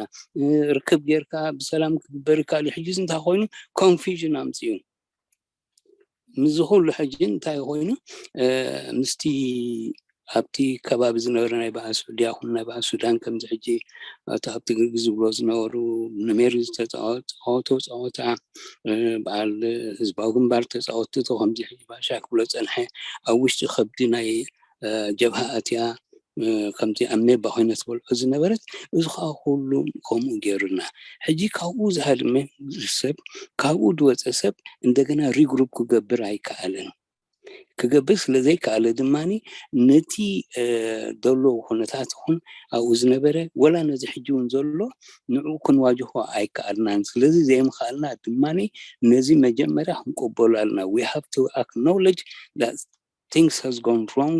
ርክብ ጌርካ ብሰላም ክግበር ይከኣል እዩ። ሕጂ እንታይ ኮይኑ ኮንፊዥን ኣምፅኡ። ምስዚ ኩሉ ሕጂ እንታይ ኮይኑ ምስቲ ኣብቲ ከባቢ ዝነበረ ናይ በዓል ስዑድያ ኹን ናይ በዓል ሱዳን ከምዚ ሕጂ ኣብቲ ኣብቲ ግርግር ዝብሎ ዝነበሩ ንሜሪ ዝተፃወቶ ፀወታ በዓል ህዝባዊ ግንባር ተፃወትቲ ከምዚ ሕጂ ባሻ ክብሎ ፀንሐ ኣብ ውሽጢ ከብዲ ናይ ጀብሃ ኣትያ ከምቲ ኣሜባ ኮይና ትበልዖ ዝነበረት እዚ ከዓ ኩሉ ከምኡ ገይሩና። ሕጂ ካብኡ ዝሃድመ ሰብ ካብኡ ዝወፀ ሰብ እንደገና ሪግሩፕ ክገብር ኣይከኣለን። ክገብር ስለ ዘይከኣለ ድማ ነቲ ዘሎ ኩነታት ይኹን ኣብኡ ዝነበረ ወላ ነዚ ሕጂ እውን ዘሎ ንዕኡ ክንዋጅሆ ኣይከኣልናን። ስለዚ ዘይምኽኣልና ድማ ነዚ መጀመርያ ክንቀበሎ ኣለና። We have to acknowledge that things has gone wrong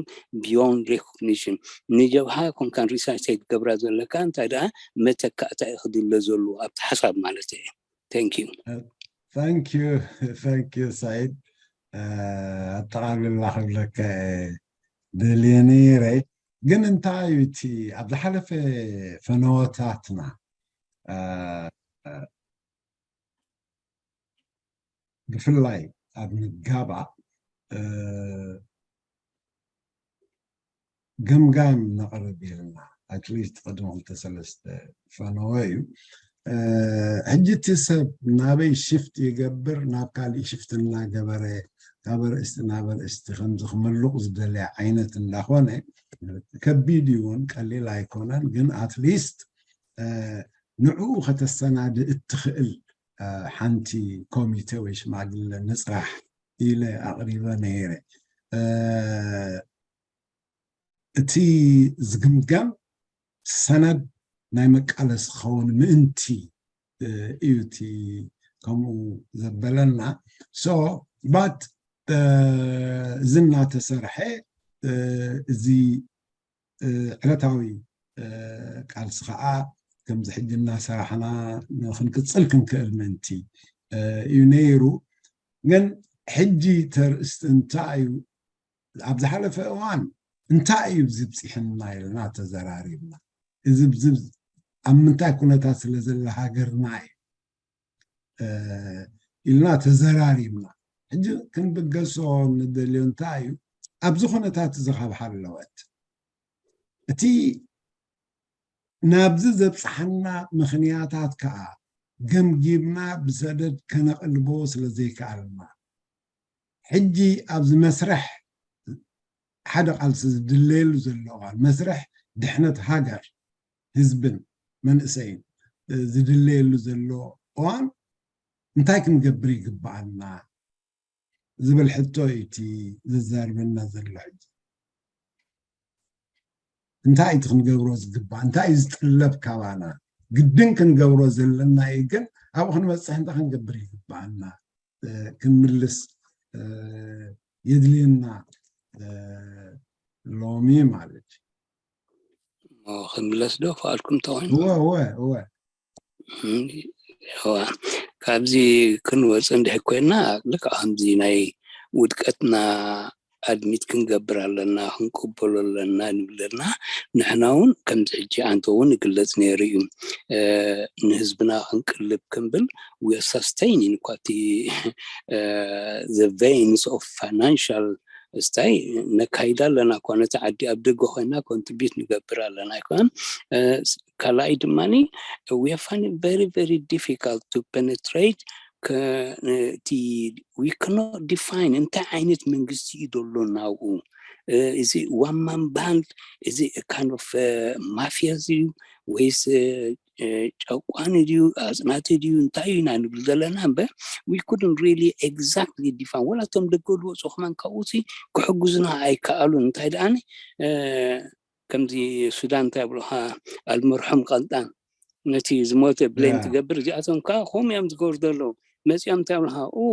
beyond recognition። ንጀብሃ ኮንካን ሪሳርች ዘይትገብራ ዘለካ እንታይ ደኣ መተካእታ እዩ ክድለ ዘሎ ኣብቲ ሓሳብ ማለት እየ። Thank you። Thank you። Thank you ሳይድ። ኣጠቓልላ ክብለካ ደልየ ነይረ። ግን እንታይ እዩ እቲ ኣብ ዝሓለፈ ፈነወታትና ብፍላይ ኣብ ምጋባእ ገምጋም ነቕርብ ኢልና ኣትሊስት ቅድሚ ክልተ ሰለስተ ፈነወ እዩ። ሕጂ እቲ ሰብ ናበይ ሽፍት ይገብር ናብ ካሊእ ሽፍት እናገበረ ካብ ኣርእስቲ ናብ ኣርእስቲ ከምዚ ክምልቕ ዝደለየ ዓይነት እንዳኾነ ከቢድ እዩ እውን ቀሊል ኣይኮነን። ግን ኣትሊስት ንዕኡ ከተሰናድእ እትኽእል ሓንቲ ኮሚቴ ወይ ሽማግለ ንፅራሕ ኢለ ኣቕሪበ ነይረ። እቲ ዝግምገም ሰነድ ናይ መቃለሲ ክኸውን ምእንቲ እዩ እቲ ከምኡ ዘበለና። So but እዚ እናተሰርሐ እዚ ዕለታዊ ቃልሲ ከዓ ከምዚ ሕጂ እናሰራሕና ክንቅፅል ክንክእል ምእንቲ እዩ ነይሩ። ግን ሕጂ ተርእስቲ እንታይ እዩ? ኣብ ዝሓለፈ እዋን እንታይ እዩ ዝብፅሕና ኢልና ተዘራሪብና። እዚ ኣብ ምንታይ ኩነታት ስለ ዘለ ሃገርና እዩ ኢልና ተዘራሪብና። ሕጂ ክንብገሶ ንደልዮ እንታይ እዩ? ኣብዚ ኩነታት እዚ ካብ ሃለወት እቲ ናብዚ ዘብፅሓና ምኽንያታት ከዓ ገምጊምና ብሰደድ ከነቕልቦ ስለ ዘይከኣልና ሕጂ ኣብዚ መስርሕ ሓደ ቃልሲ ዝድለየሉ ዘሎ እዋን መስርሕ ድሕነት ሃገር ህዝብን መንእሰይን ዝድለየሉ ዘሎ እዋን እንታይ ክንገብር ይግብኣና ዝብል ሕቶ እዩ እቲ ዘዛርበና ዘሎ ሕጂ። እንታይ እቲ ክንገብሮ ዝግባእ እንታይ እዩ ዝጥለብ ካባና ግድን ክንገብሮ ዘለና እዩ ግን ኣብኡ ክንበፅሕ እንታይ ክንገብር ይግባኣና ክንምልስ የድልየና ሎሚ ማለት እዩ። ክምለስ ዶ ፍቓድኩም ተኮይኑ እወ እወ እወ እዋ ካብዚ ክንወፅ እንድሕ ኮይና ልክዕ ከምዚ ናይ ውድቀትና ኣድሚት ክንገብር ኣለና ክንቅበሎ ኣለና ንብል ኣለና ንሕና እውን ከምዚ ሕጂ ኣንተ እውን ይግለፅ ነይሩ እዩ ንህዝብና ክንቅልብ ክንብል we are sustaining እኳ እቲ the veins of financial ስታይ ነካይዳ ኣለና እኳ ነቲ ዓዲ ኣብ ደገ ኮይና contribute ንገብር ኣለና ኣይኮነን ካልኣይ ድማ we find it very very difficult to penetrate እቲ we cannot define እንታይ ዓይነት መንግስቲ እዩ ዘሎ ናብኡ እዚ one man band እዚ kind of mafia እዩ ወይስ ጨቋኒ ድዩ ኣፅናቲ ድዩ እንታይ ኢና ንብል ዘለና እምበር we couldn't really exactly define ወላ እቶም ደገ ዝወፁ ከማን ካብኡ ክሕግዙና ኣይከኣሉን እንታይ ደኣኒ ከምዚ ሱዳን እንታይ ብልካ ኣልመርሖም ቀልጣን ነቲ ዝሞተ blame ትገብር እዚኣቶም ከዓ ከምኡ እዮም ዝገብሩ ዘለዉ መፂኦም እንታይ ብልካ ኡ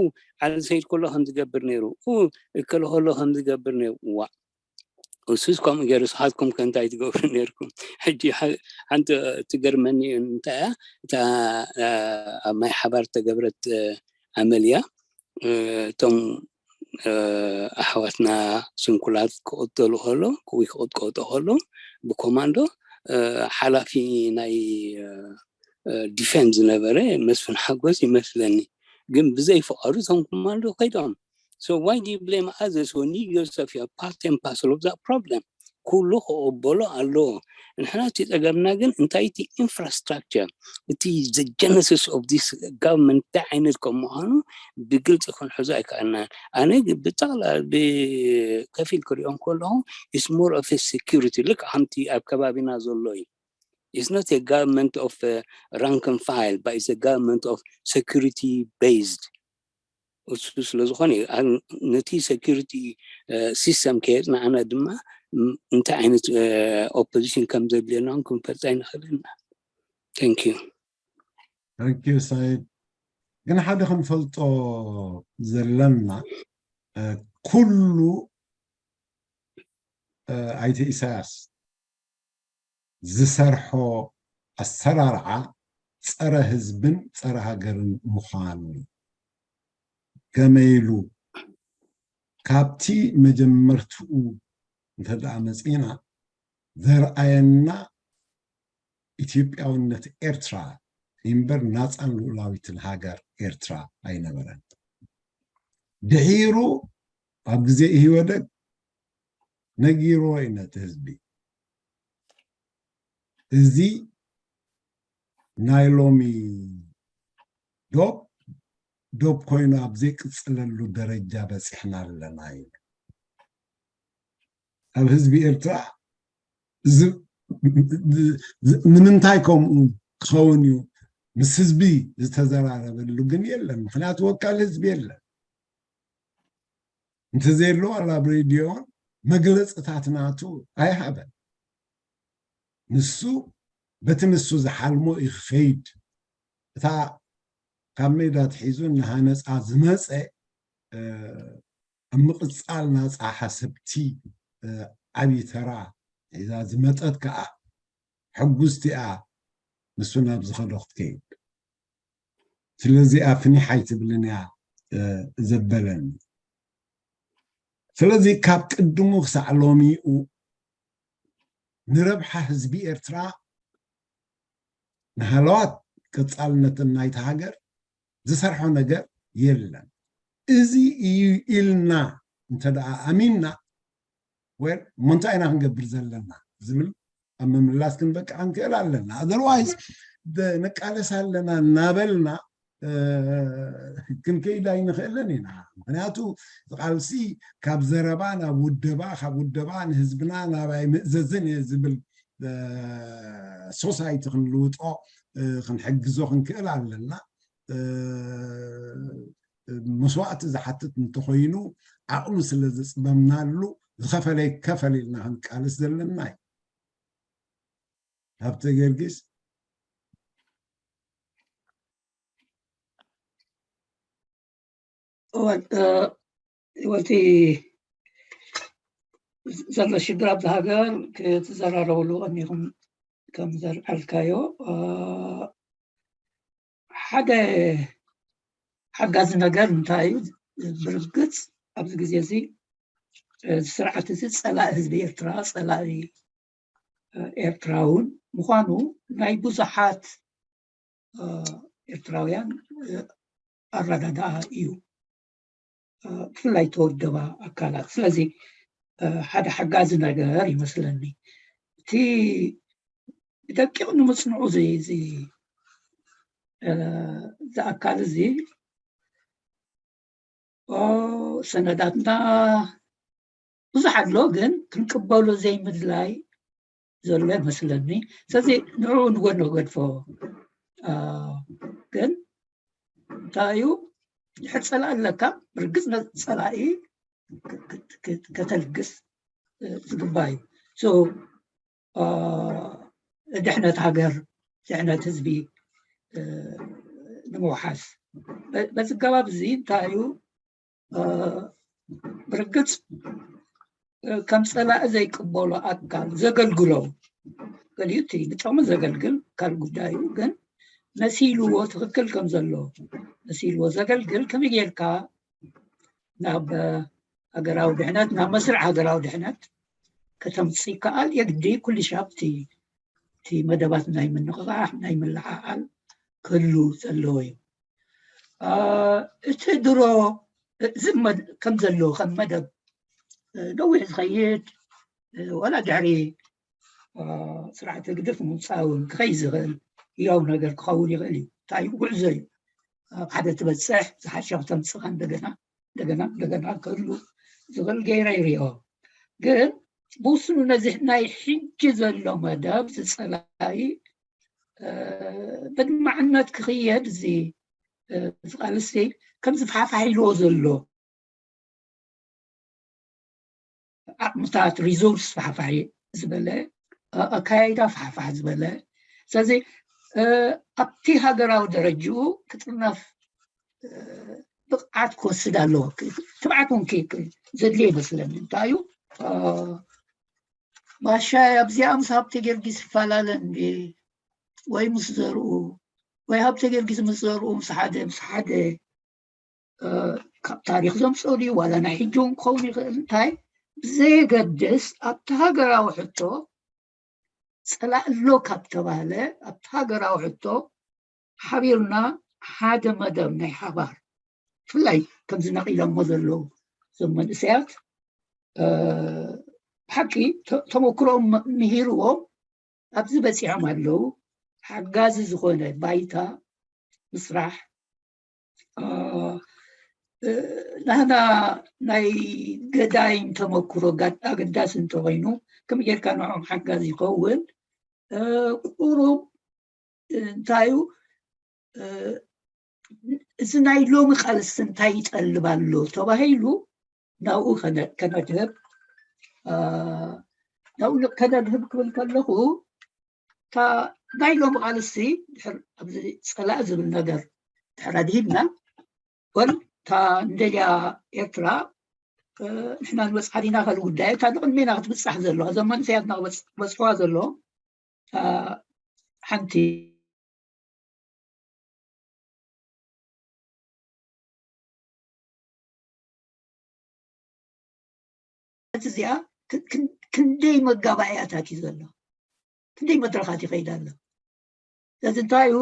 ዓሊ ሰይድ ከሎ ከም ዝገብር ነይሩ ኡ እከለ ከሎ ከም ዝገብር ነይሩ ዋ እሱስ ከምኡ ገይሩ ስሓትኩም ከ እንታይ ትገብሩ ነርኩም ሕጂ ሓንቲ ትገርመኒ እንታይ እያ እታ ኣብ ማይ ሓባር ተገብረት ኣመል እያ እቶም ኣሕዋትና ስንኩላት ክቕተሉ ከሎ ወይ ክቕጥቀጡ ከሎ ብኮማንዶ ሓላፊ ናይ ዲፌንስ ዝነበረ መስፍን ሓጎስ ይመስለኒ ግን ብዘይ ፍቓዱ እቶም ኮማንዶ ከይዶም So why do you blame others when you yourself are part and parcel of that problem? ኩሉ ክቕበሎ ኣለዎ ንሕና እቲ ፀገምና ግን እንታይ እቲ infrastructure እቲ the genesis of this government እንታይ ዓይነት ከም ምዃኑ ብግልፂ ክንሕዞ ኣይከኣልናን ኣነ ብጠቕላ ብከፊል ክሪኦም ከለኹ is more of a security ልክ ከምቲ ኣብ ከባቢና ዘሎ እዩ it's not a government of uh, rank and file but it's a government of security based እሱ ስለ ዝኾነ ነቲ security system ከየፅናዕና ድማ እንታይ ዓይነት opposition ከም ዘድልየና ክንፈልጥ ኣይንኽእልን ኢና thank you thank you ሳይድ ግን ሓደ ክንፈልጦ ዘለና ኩሉ ኣይተ ኢሳያስ ዝሰርሖ ኣሰራርዓ ፀረ ህዝብን ፀረ ሃገርን ምዃኑ ከመይ ኢሉ ካብቲ መጀመርትኡ እንተደኣ መፂና ዘርኣየና ኢትዮጵያውነት ኤርትራ እምበር ናፃን ልኡላዊትን ሃገር ኤርትራ ኣይነበረን ድሒሩ ኣብ ግዜ ኢህወደግ ነጊርዎ እዩ ነቲ ህዝቢ እዚ ናይ ሎሚ ዶብ ዶብ ኮይኑ ኣብ ዘይቅፅለሉ ደረጃ በፂሕና ኣለና እዩ ኣብ ህዝቢ ኤርትራ ንምንታይ ከምኡ ክኸውን እዩ ምስ ህዝቢ ዝተዘራረበሉ ግን የለን ምክንያቱ ወካል ህዝቢ የለን እንተዘየሎ ዋላ ኣብ ሬድዮ መግለፅታት ናቱ ኣይሃበን ንሱ በቲ ንሱ ዝሓልሞ እዩ ክኸይድ እታ ካብ ሜዳ ትሒዙ እናሃነፃ ዝመፀ ኣብ ምቕፃል ናፃ ሓሰብቲ ዓብዪ ተራ ሒዛ ዝመፀት ከዓ ሕጉስቲ እያ ንሱ ናብ ዝኸዶ ክትከይድ። ስለዚ ኣፍኒሕ ኣይትብልን እያ ዘበለኒ። ስለዚ ካብ ቅድሙ ክሳዕ ሎሚኡ ንረብሓ ህዝቢ ኤርትራ፣ ንሃለዋት ቀጻልነትን ናይቲ ሃገር ዝሰርሖ ነገር የለን። እዚ እዩ ኢልና እንተ ደኣ ኣሚንና፣ ወል እሞ እንታይ ኢና ክንገብር ዘለና ዝብል ኣብ ምምላስ ክንበቅዕ ክንክእል ኣለና። ኣዘርዋይስ ንቃለስ ኣለና እናበልና ክንከይድ ኣይንኽእልን ኢና። ምክንያቱ ቃልሲ ካብ ዘረባ ናብ ውደባ፣ ካብ ውደባ ንህዝብና ናባይ ምእዘዝን እየ ዝብል ሶሳይቲ ክንልውጦ ክንሕግዞ ክንክእል ኣለና። መስዋእቲ ዝሓትት እንተኮይኑ ዓቕሚ ስለ ዘፅበምናሉ ዝኸፈለ ይከፈል ኢልና ክንቃልስ ዘለና እዩ። ሃብተ ጊዮርጊስ። እወ፣ እ፣ ወቲ ዘሎ ሽግር ኣብዚ ሃገር ክትዘራረብሉ ቀኒኹም ከም ዘልዓልካዮ፣ እ፣ ሓደ ሓጋዚ ነገር እንታይ እዩ? ብርግጽ ኣብዚ ግዜ እዚ፣ እ፣ እዚ ስርዓት እዚ ጸላኢ ህዝቢ ኤርትራ፣ ጸላኢ፣ እ፣ ኤርትራውን ምዃኑ ናይ ብዙሓት፣ እ፣ ኤርትራውያን፣ እ፣ ኣረዳድኣ እዩ። እ፣ ብፍላይ ተወደባ ኣካላት። ስለዚ፣ እ፣ ሓደ ሓጋዚ ነገር ይመስለኒ። እቲ ብደቂቕ ንምጽንዑ እዚ፣ እዚ፣ እ፣ እዚ ኣካል እዚ፣ ኦ፣ ሰነዳትና ብዙሕ ኣሎ፣ ግን ክንቅበሎ ዘይምድላይ ዘሎ ይመስለኒ። ስለዚ ንዕኡ ንጎን ንገድፎ። እ፣ ግን እንታይ እዩ፣ ድሕር ጸላኢ ኣለካ፣ ብርግጽ ነቲ ጸላኢ ክ-፣ ክ-፣ ክ-፣ ከተልግስ፣ እ፣ ዝግባእ እዩ። So፣ እ፣ ድሕነት ሃገር፣ ድሕነት ህዝቢ፣ እ፣ ንምውሓስ። በ-፣ በዚ ኣገባብ እዚ እንታይ እዩ፣ እ፣ ብርግጽ፣ እ፣ ከም ጸላኢ ዘይቅበሎ ኣካል ዘገልግሎ፣ ገሊኡ እቲ ንጥቕሚ ዘገልግል ካልእ ጉዳይ እዩ፣ ግን መሲልዎ ትኽክል ከም ዘሎ መሲልዎ ዘገልግል ከመይ ጌርካ ናብ ሃገራዊ ድሕነት፣ ናብ መስርዕ ሃገራዊ ድሕነት ከተምጽእ ይከኣል? የግዲ ኩሉ ሻብ እቲ፣ እቲ መደባት ናይ ምንቕቓሕ፣ ናይ ምልዕዓል ክህሉ ዘለዎ እዩ። እ፣ እቲ ድሮ፣ እዚ መድ-፣ ከም ዘለዎ፣ ከም መደብ፣ እ፣ ነዊሕ ዝኸይድ፣ እ፣ ዋላ ድሕሪ፣ እ፣ ስርዓት ህግደፍ ምውጻእ እውን ክኸይድ ዝኽእል ህያው ነገር ክኸውን ይኽእል እዩ። እንታይ እዩ? ጉዕዞ እዩ። ኣብ ሓደ ትበጽሕ፣ ዝሓሸ ክተምጽእ ከኣ እንደገና፣ እንደገና፣ እንደገና ክህሉ ዝኽእል ገይረ ይሪኦ። ግን ብውሱኑ ነዚ ናይ ሕጂ ዘሎ መደብ፣ እዚ ጸላኢ፣ እ፣ በድማዕነት ክኽየድ፣ እዚ፣ እ፣ እዚ ቃልሲ ከም ዝፋሕፋሕ ኢልዎ ዘሎ ዓቕምታት፣ ሪሶርስ ፋሕፋሕ ዝበለ፣ እ፣ ኣካያይዳ ፋሕፋሕ ዝበለ። ስለዚ፣ እ፣ ኣብቲ ሃገራዊ ደረጅኡ ክጥርነፍ፣ እ፣ ብቕዓት ክወስድ ኣለዎ። ክ-፣ ትብዓት እውን ክ-፣ ክ-፣ ዘድልዮ ይመስለኒ። እንታይ እዩ? እ፣ ባሻይ ኣብዚኣ ምስ ሃብተ ጊዮርጊስ ይፈላለ እንዴ? ወይ ምስ ዘርኡ፣ ወይ ሃብተ ጊዮርጊስ ምስ ዘርኡ ምስ ሓደ፣ ምስ ሓደ፣ እ፣ ካብ ታሪኽ ዘምጽኦ ድዩ? ዋላ ናይ ሕጂ እውን ክኸውን ይኽእል። እንታይ? ብዘየገድስ ኣብቲ ሃገራዊ ሕቶ ጸላኢ ኣሎ ካብ ተባህለ፣ ኣብቲ ሃገራዊ ሕቶ ሓቢርና ሓደ መደብ ናይ ሓባር፣ ብፍላይ ከምዚ ነቒሎሞ ዘለዉ እዞም መንእሰያት፣ እ፣ ብሓቂ ተ-፣ ተመክሮኦም መ-፣ ምሂርዎም ኣብዚ በጺሖም ኣለዉ። ሓጋዚ ዝኾነ ባይታ ምስራሕ፣ እ፣ እ፣ ናህና ናይ ገዳይም ተመክሮ ጋ-፣ ኣገዳሲ እንተኾይኑ፣ ከመይ ጌርካ ንዕኦም ሓጋዚ ይኸውን? እ፣ ቁሩብ እንታይ እዩ፣ እ፣ እዚ ናይ ሎሚ ቃልሲ እንታይ ይጠልብ ኣሎ ተባሂሉ ናብኡ ከነ-፣ ከነድህብ፣ እ፣ ናብኡ ን-፣ ከነድህብ ክብል ከለኹ፣ እታ ናይ ሎሚ ቃልሲ ድሕር ኣብዚ ጸላኢ ዝብል ነገር ድሕር ኣድሂብና፣ ወል እታ እንደልያ ኤርትራ፣ እ፣ ንሕና ንበጽሓ ዲና ካልእ ጉዳይ፣ እታ ንቕድሜና ክትብጻሕ ዘለዋ፣ እዞም መንእሰያትና ክበጽ-፣ ክበጽሕዋ ዘለዎም፣ እ፣ ሓንቲ እዚኣ ክ- ክ- ክንደይ መጋባእያታት እዩ ዘሎ፣ ክንደይ መድረኻት ይኸይድ ኣሎ። ስለዚ እንታይ እዩ፣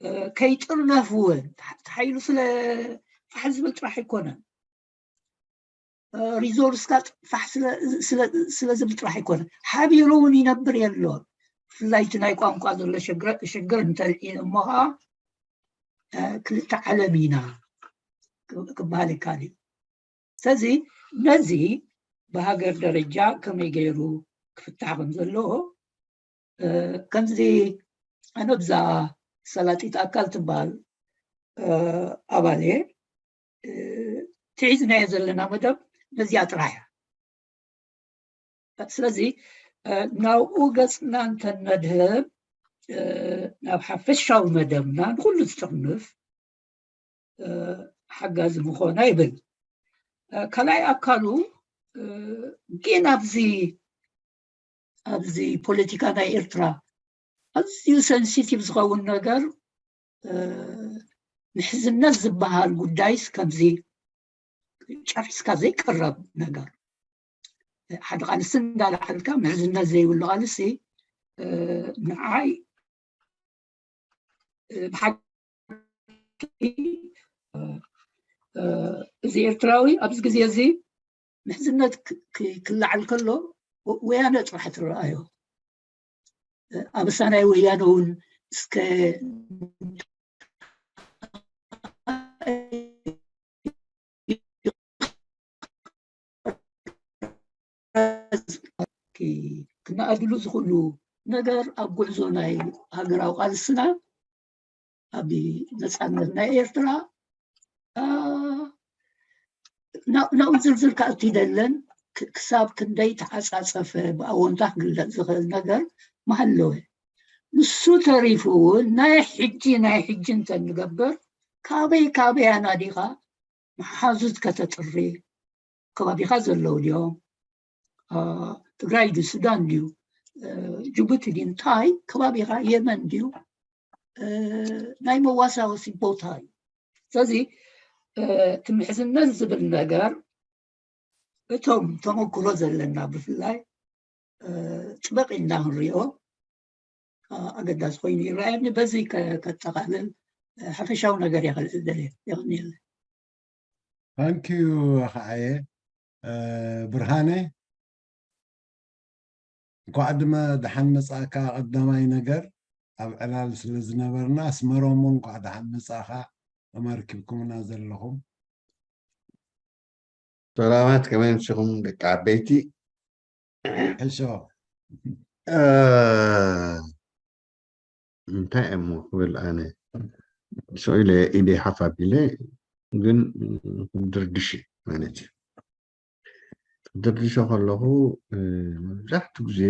እ፣ ከይጥርነፍ እውን፣ ተሓይሉ ስለ ፋሕ ዝብል ጥራሕ ኣይኮነን። ሪዞርስካ ፋሕ ስለ ዝብል ጥራሕ ኣይኮነ፣ ሓቢሩ እውን ይነብር የሎን። ብፍላይ እቲ ናይ ቋንቋ ዘሎ ሽግር እንተልዒሉ እሞ ከዓ ክልተ ዓለም ኢና ክበሃል ይከኣል እዩ። ስለዚ ነዚ ብሃገር ደረጃ ከመይ ገይሩ ክፍታሕ ከም ዘለዎ ከምዚ ኣነ ብዛ ሰላጢት ኣካል ትበሃል ኣባል እየ። እቲ ሒዝናዮ ዘለና መደብ ነዚኣ ጥራሕ እያ። ስለዚ ናብኡ ገፅና እንተነድህብ ናብ ሓፈሻዊ መደብና ንኩሉ ዝጥርንፍ ሓጋዚ ምኾና ይብል። ካልኣይ ኣካሉ ግን ኣብዚ ኣብዚ ፖለቲካ ናይ ኤርትራ ኣዝዩ ሰንሲቲቭ ዝኸውን ነገር ምሕዝነት ዝበሃል ጉዳይስ ከምዚ ጨሪስካ ዘይቀረብ ነገር፣ ሓደ ቃልሲ እንዳለዓልካ ምሕዝነት ዘይብሉ ቃልሲ ንዓይ ብሓቂ እዚ ኤርትራዊ ኣብዚ ግዜ እዚ ምሕዝነት ክለዓል ከሎ ወያነ ጥራሕ ትረኣዮ። ኣበሳ ናይ ወያነ እውን እስከ ክነኣድሉ ዝኽእሉ ነገር ኣብ ጉዕዞ ናይ ሃገራዊ ቃልስና ኣብ ነፃነት ናይ ኤርትራ ናብኡ ዝርዝር ክኣቱ ይደለን። ክሳብ ክንደይ ተዓፃፀፈ ብኣወንታ ክግለፅ ዝኽእል ነገር ምሃለወ። ንሱ ተሪፉ እውን ናይ ሕጂ ናይ ሕጂ እንተንገብር ካበይ ካበይ ኣናዲኻ መሓዙት ከተጥሪ ከባቢኻ ዘለዉ ድዮም? ትግራይ ድዩ ሱዳን ድዩ ጅቡቲ ድዩ እንታይ ከባቢኻ የመን ድዩ ናይ መዋሳወሲ ቦታ እዩ። ስለዚ እቲ ምሕዝነት ዝብል ነገር እቶም ተመክሮ ዘለና ብፍላይ ፅበቅ ኢልና ክንሪኦ ኣገዳሲ ኮይኑ ይረኣየኒ። በዚ ከጠቃልል ሓፈሻዊ ነገር የኽልእል ደልየ የኽኒለ። ታንኪዩ ኣኸዓየ ብርሃነ። እንኳዕ ድማ ደሓን መጻእካ። ቀዳማይ ነገር ኣብ ዕላል ስለ ዝነበርና ኣስመሮም እውን እንኳዕ ደሓን መጻእካ። ተመርኪብኩምና ዘለኹም ሰላማት ከመይ ምሽኹም ደቂ ዓበይቲ? ሕሾ እንታይ እሞ ክብል ኣነ ስቕ ኢለ ኢደይ ሓፍ ኣቢለ ግን ክድርድሽ ማለት እዩ። ክድርድሾ ከለኹ መብዛሕትኡ ግዜ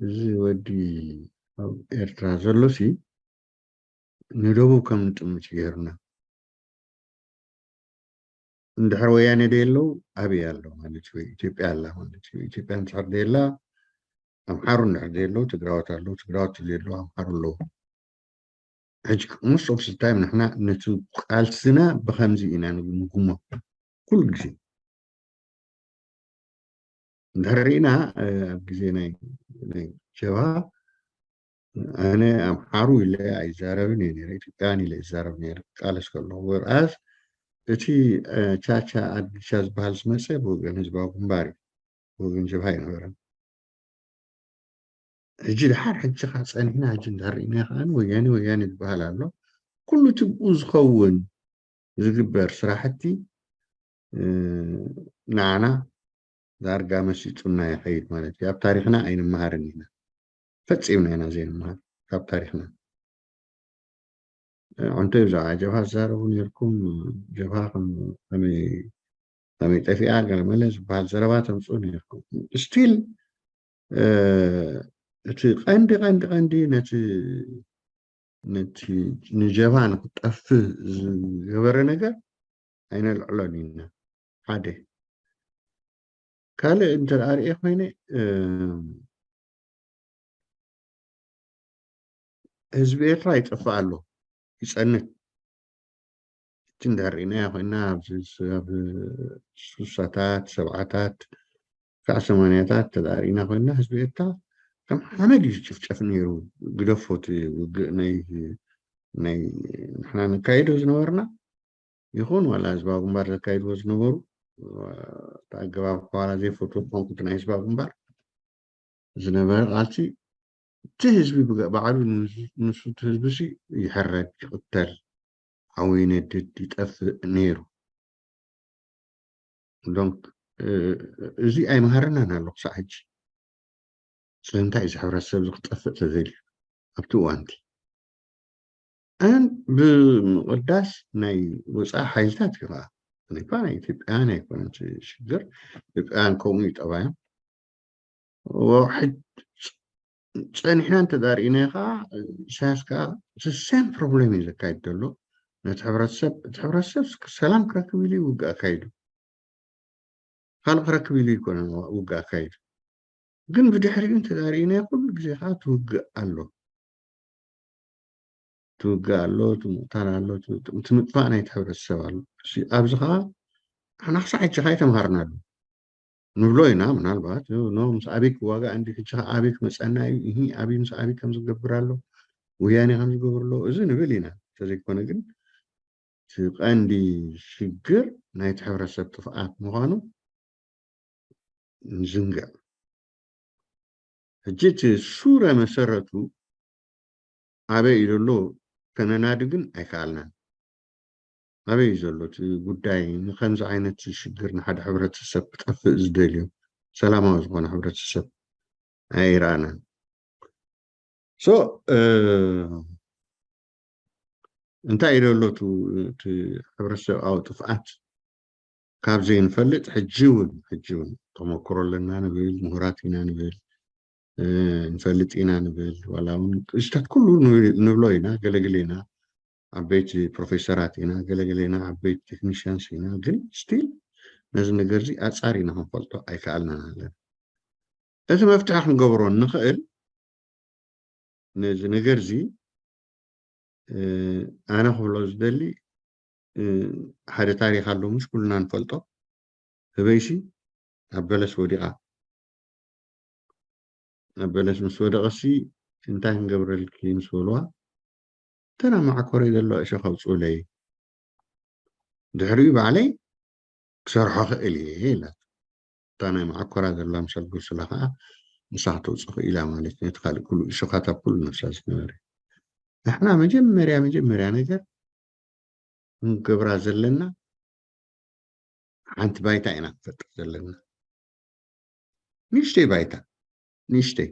እዚ ወዲ ኣብ ኤርትራ ዘሎሲ ንደቡብ ከም ንጥምት ገይሩና። እንድሕር ወያነ ደየለው ኣበይ ኣሎ ማለት እዩ? ኢትዮጵያ ኣላ ማለት እዩ። ኢትዮጵያ እንድሕር ደየላ ኣምሓሩ እንድሕር ደየለው ትግራዎት ኣለዉ፣ ትግራዎት ደየለው ኣምሓሩ ኣለዉ። ሕጂ most of the time ንሕና ነቲ ቃልስና ብኸምዚ ኢና ንግምግሞ ኩሉ ግዜ። እንድሕር ርኢና ኣብ ግዜ ናይ ጀብሃ ኣነ ኣምሓሩ ኢለ ኣይዛረብን እየ ነይረ፣ ኢትዮጵያን ኢለ ይዛረብ ነይረ ክቃለስ ከለኹ። ወርኣስ እቲ ቻቻ ኣድግሻ ዝበሃል ዝመፀ ብወገን ህዝባዊ ግንባር እዩ፣ ብወገን ጀብሃ ኣይነበረን። ሕጂ ድሓር ሕጂ ካ ፀኒሕና ሕጂ እንድሕር ርኢና ከዓ ወያኔ ወያኔ ዝበሃል ኣሎ። ኩሉ እቲ ብኡ ዝኸውን ዝግበር ስራሕቲ ንዓና ዳርጋ መሲጡና ይኸይድ ማለት እዩ። ኣብ ታሪኽና ኣይንመሃርን ኢና፣ ፈፂምና ኢና ዘይንመሃር ካብ ታሪኽና። ዕንቶ ብዛዕባ ጀብሃ ትዛረቡ ነርኩም፣ ጀብሃ ከመይ ጠፊኣ ገለመለ ዝበሃል ዘረባ ተምፅኡ ነርኩም። ስቲል እቲ ቀንዲ ቀንዲ ቀንዲ ነቲ ነቲ ንጀብሃ ንክጠፍእ ዝገበረ ነገር ኣይነልዕሎን ኢና። ሓደ ካልእ እንተ ደኣ ርእየ ኮይነ ህዝቢ ኤርትራ ይጠፍእ ኣሎ፣ ይጸንት። እንድሕር ርኢናዮ ኮይንና፣ ኣብዚ ኣብ ስሳታት፣ ሰብዓታት፣ ክሳዕ ሰማንያታት ተዳሪእና ኮይንና፣ ህዝቢ ኤርትራ ከም ሓመድ እዩ ዝጭፍጨፍ ነይሩ። ግደፎ እቲ ውግእ ናይ ናይ ንሕና ነካይዶ ዝነበርና ይኹን ዋላ ህዝባዊ ግንባር ዘካይድዎ ዝነበሩ፣ እቲ ኣገባብ ከዋላ ዘይፈትዎ ክኾንኩ፣ እቲ ናይ ህዝባዊ ግንባር ዝነበረ ቃልሲ፣ እቲ ህዝቢ ብገ-፣ ባዕሉ ንሱ፣ እቲ ህዝቢ ሲ ይሕረድ፣ ይቕተል፣ ሓዊ ይነድድ፣ ይጠፍእ ነይሩ። ዶንክ፣ እ፣ እዚ ኣይመሃረናን ኣሎ ክሳዕ ሕጂ። ስለምንታይ እዚ ሕብረተሰብ እዚ ክጠፍእ ተደልዩ ኣብቲ እዋንቲ? ኣን ብምቕዳስ ናይ ወፃኢ ሓይልታት እዩ ከዓ። እኳ ናይ ኢትዮጵያውያን ኣይኮነን እቲ ሽግር፣ ኢትዮጵያውያን ከምኡ እዩ ጠባዮም። ወ-፣ ሕጅ-፣ ጸኒሕና እንተዳርኢናዮ ከዓ፣ ኢሳያስ ከዓ the same problem እዩ ዘካይድ ዘሎ። ነቲ ሕብረተሰብ፣ እቲ ሕብረተሰብ ሰላም ክረክብ ኢሉ እዩ ውግእ ኣካይዱ። ካልእ ክረክብ ኢሉ ይኮነ ውግእ ኣካይዱ። ግን ብድሕሪኡ እንተዳርኢናዮ ኩሉ ግዜ ከዓ ትውግእ ኣሎ። ትውግእ ኣሎ፣ ትምቕታል ኣሎ፣ ት-፣ ት-፣ ትምጥፋእ ናይቲ ሕብረተሰብ ኣሎ። እሺ፣ ኣብዚ ከዓ ንሕና ክሳዕ ሕጂ ከዓ ኣይተምሃርናሉ። ንብሎ ኢና፣ ምናልባት፣ ኖ፣ ምስ ኣበይ ክዋጋእ እንዲ፣ ሕጂ ከዓ ኣበይ ክመፀና እዩ፣ እሂ፣ ኣበይ ምስ ኣበይ ከም ዝገብር ኣሎ፣ ወያኔ ከም ዝገብር ኣሎ፣ እዚ ንብል ኢና። እንተዘይኮነ ግን፣ እቲ ቀንዲ ሽግር ናይቲ ሕብረተሰብ ጥፍኣት ምዃኑ ንዝንግዕ። ሕጂ እቲ ሱረ መሰረቱ ኣበይ እዩ ዘሎ ከነናዲ ግን ኣይከኣልናን። ኣበይ እዩ ዘሎ እቲ ጉዳይ? ንከምዚ ዓይነት ሽግር ንሓደ ሕብረተሰብ ክጠፍእ ዝደልዩ ሰላማዊ ዝኾነ ሕብረተሰብ ኣይረኣናን። ሶ፣ እ፣ እንታይ እዩ ዘሎ እቲ፣ እቲ ሕብረተሰባዊ ጥፍኣት? ካብ ዘይንፈልጥ ሕጂ እውን፣ ሕጂ እውን ተመክሮ ኣለና ንብል፣ ምሁራት ኢና ንብል፣ እ፣ ንፈልጥ ኢና ንብል፣ ዋላ እውን ቅጅታት ኩሉ ንብል-፣ ንብሎ ኢና፣ ገለግል ኢና፣ ዓበይቲ ፕሮፌሰራት ኢና፣ ገለግል ኢና፣ ዓበይቲ ቴክኒሽያንስ ኢና፣ ግን ስቲል ነዚ ነገር እዚ ኣጻሪና ክንፈልጦ ኣይከኣልናን ኣለና። እቲ መፍትሒ ክንገብሮ እንኽእል ነዚ ነገር እዚ፣ እ፣ ኣነ ክብሎ ዝደሊ፣ እ፣ ሓደ ታሪኽ ኣሎ፣ ምሽ ኩልና ንፈልጦ። ህበይሲ ኣብ በለስ ወዲቓ። ኣብ በለስ ምስ ወደቐሲ፣ "እንታይ ክንገብረልኪ?" ምስ በልዋ፣ "እተን ኣብ መዓኮረይ ዘለዋ እሾኽ ኣውፅኡለይ፣ ድሕሪኡ ባዕለይ ክሰርሖ ክእል እየ" ኢላት። እታ ናይ መዓኮራ ዘላ ምሰል ጉስላ ከዓ ንሳ ክተውፅእ ክኢላ ማለት እዩ። ነቲ ካልእ ኩሉ እሾኻት ኣብ ኩሉ ነብሳ ዝነበረ። ንሕና መጀመርያ፣ መጀመርያ ነገር ክንገብራ ዘለና፣ ሓንቲ ባይታ ኢና ክንፈጥር ዘለና። ንእሽተይ ባይታ፣ ንእሽተይ።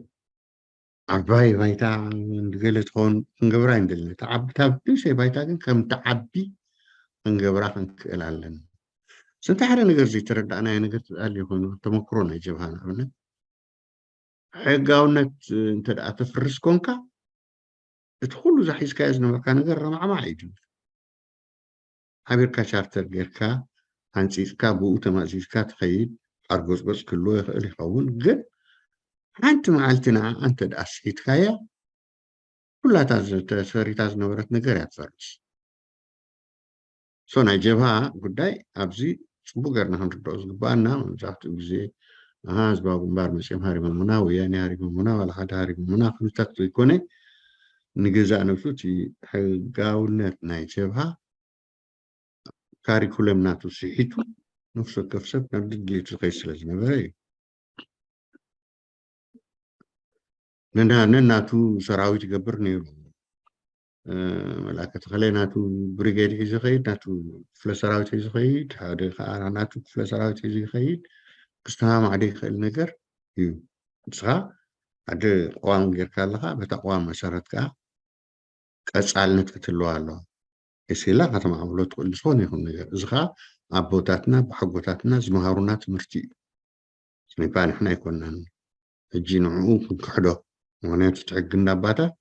ዓባይ ባይታ እንድገለ ትኸውን ክንገብራ ኣይንደልን። እታ ዓቢ፣ እታ ንእሽተይ ባይታ ግን ከም ትዓቢ ክንገብራ ክንክእል ኣለና። ስንታ ሓደ ነገር ዘይተረዳእናዮ ነገር ተዳልዩ ኮይኑ፣ ተመክሮ ናይ ጀብሃ ንኣብነት፣ ሕጋውነት እንተ ደኣ ተፍርስ ኮንካ፣ እቲ ኩሉ እዛ ሒዝካዮ ዝነበርካ ነገር ረማዕማዕ እዩ ጅምር። ሓቢርካ ቻርተር ጌርካ፣ ሓንጺጽካ፣ ብኡ ተማእዚዝካ ትኸይድ፣ ሓርጎጽጎጽ ክህልዎ ይኽእል ይኸውን፣ ግን ሓንቲ መዓልቲ ንዓኣ እንተ ደኣ ስሒትካያ፣ ኩላታ ዝተሰሪታ ዝነበረት ነገር እያ ትፈርስ። ሶ ናይ ጀብሃ ጉዳይ ኣብዚ ጽቡቅ ጌርና ክንርድኦ ዝግባኣና፣ መብዛሕትኡ ግዜ፣ ኣሃ፣ ህዝባዊ ግንባር መጺኦም ሃሪሞሙና፣ ወያኔ ሃሪሞሙና፣ ዋላ ሓደ ሃሪሞሙና፣ ክብልታት ዘይኮነ፣ ንገዛእ ነብሱ እቲ ሕጋውነት ናይ ጀብሃ ካሪኩለም ናቱ ስሒቱ፣ ነፍሲ ወከፍ ሰብ ናብ ድድሌቱ ዝኸይድ ስለ ዝነበረ እዩ። ነና-፣ ነናቱ ሰራዊት ይገብር ነይሩ። እ፣ መልኣከ ተኸለ ናቱ ብሪጌድ ሒዙ ይኸይድ፣ ናቱ ክፍለ ሰራዊት ሒዙ ይኸይድ፣ ሓደ ከዓ ናቱ ክፍለ ሰራዊት ሒዙ ይኸይድ፣ ክስተማማዕ ዘይክእል ነገር እዩ። ንስኻ ሓደ ቅዋም ጌርካ ኣለኻ፣ በታ ቅዋም መሰረት ከዓ ቀጻልነት ክትህልዋ ኣለዋ። ኤሴላ ከተማዕብሎ ትኽእል ዝኾነ ይኹን ነገር። እዚ ኸዓ ኣቦታትና፣ ብሓጎታትና ዝመሃሩና ትምህርቲ እዩ። ስሜፓ ንሕና ኣይኮንናን ሕጂ ንዕኡ ክንክሕዶ። ምኽንያቱ እቲ ሕጊ እንዳባታት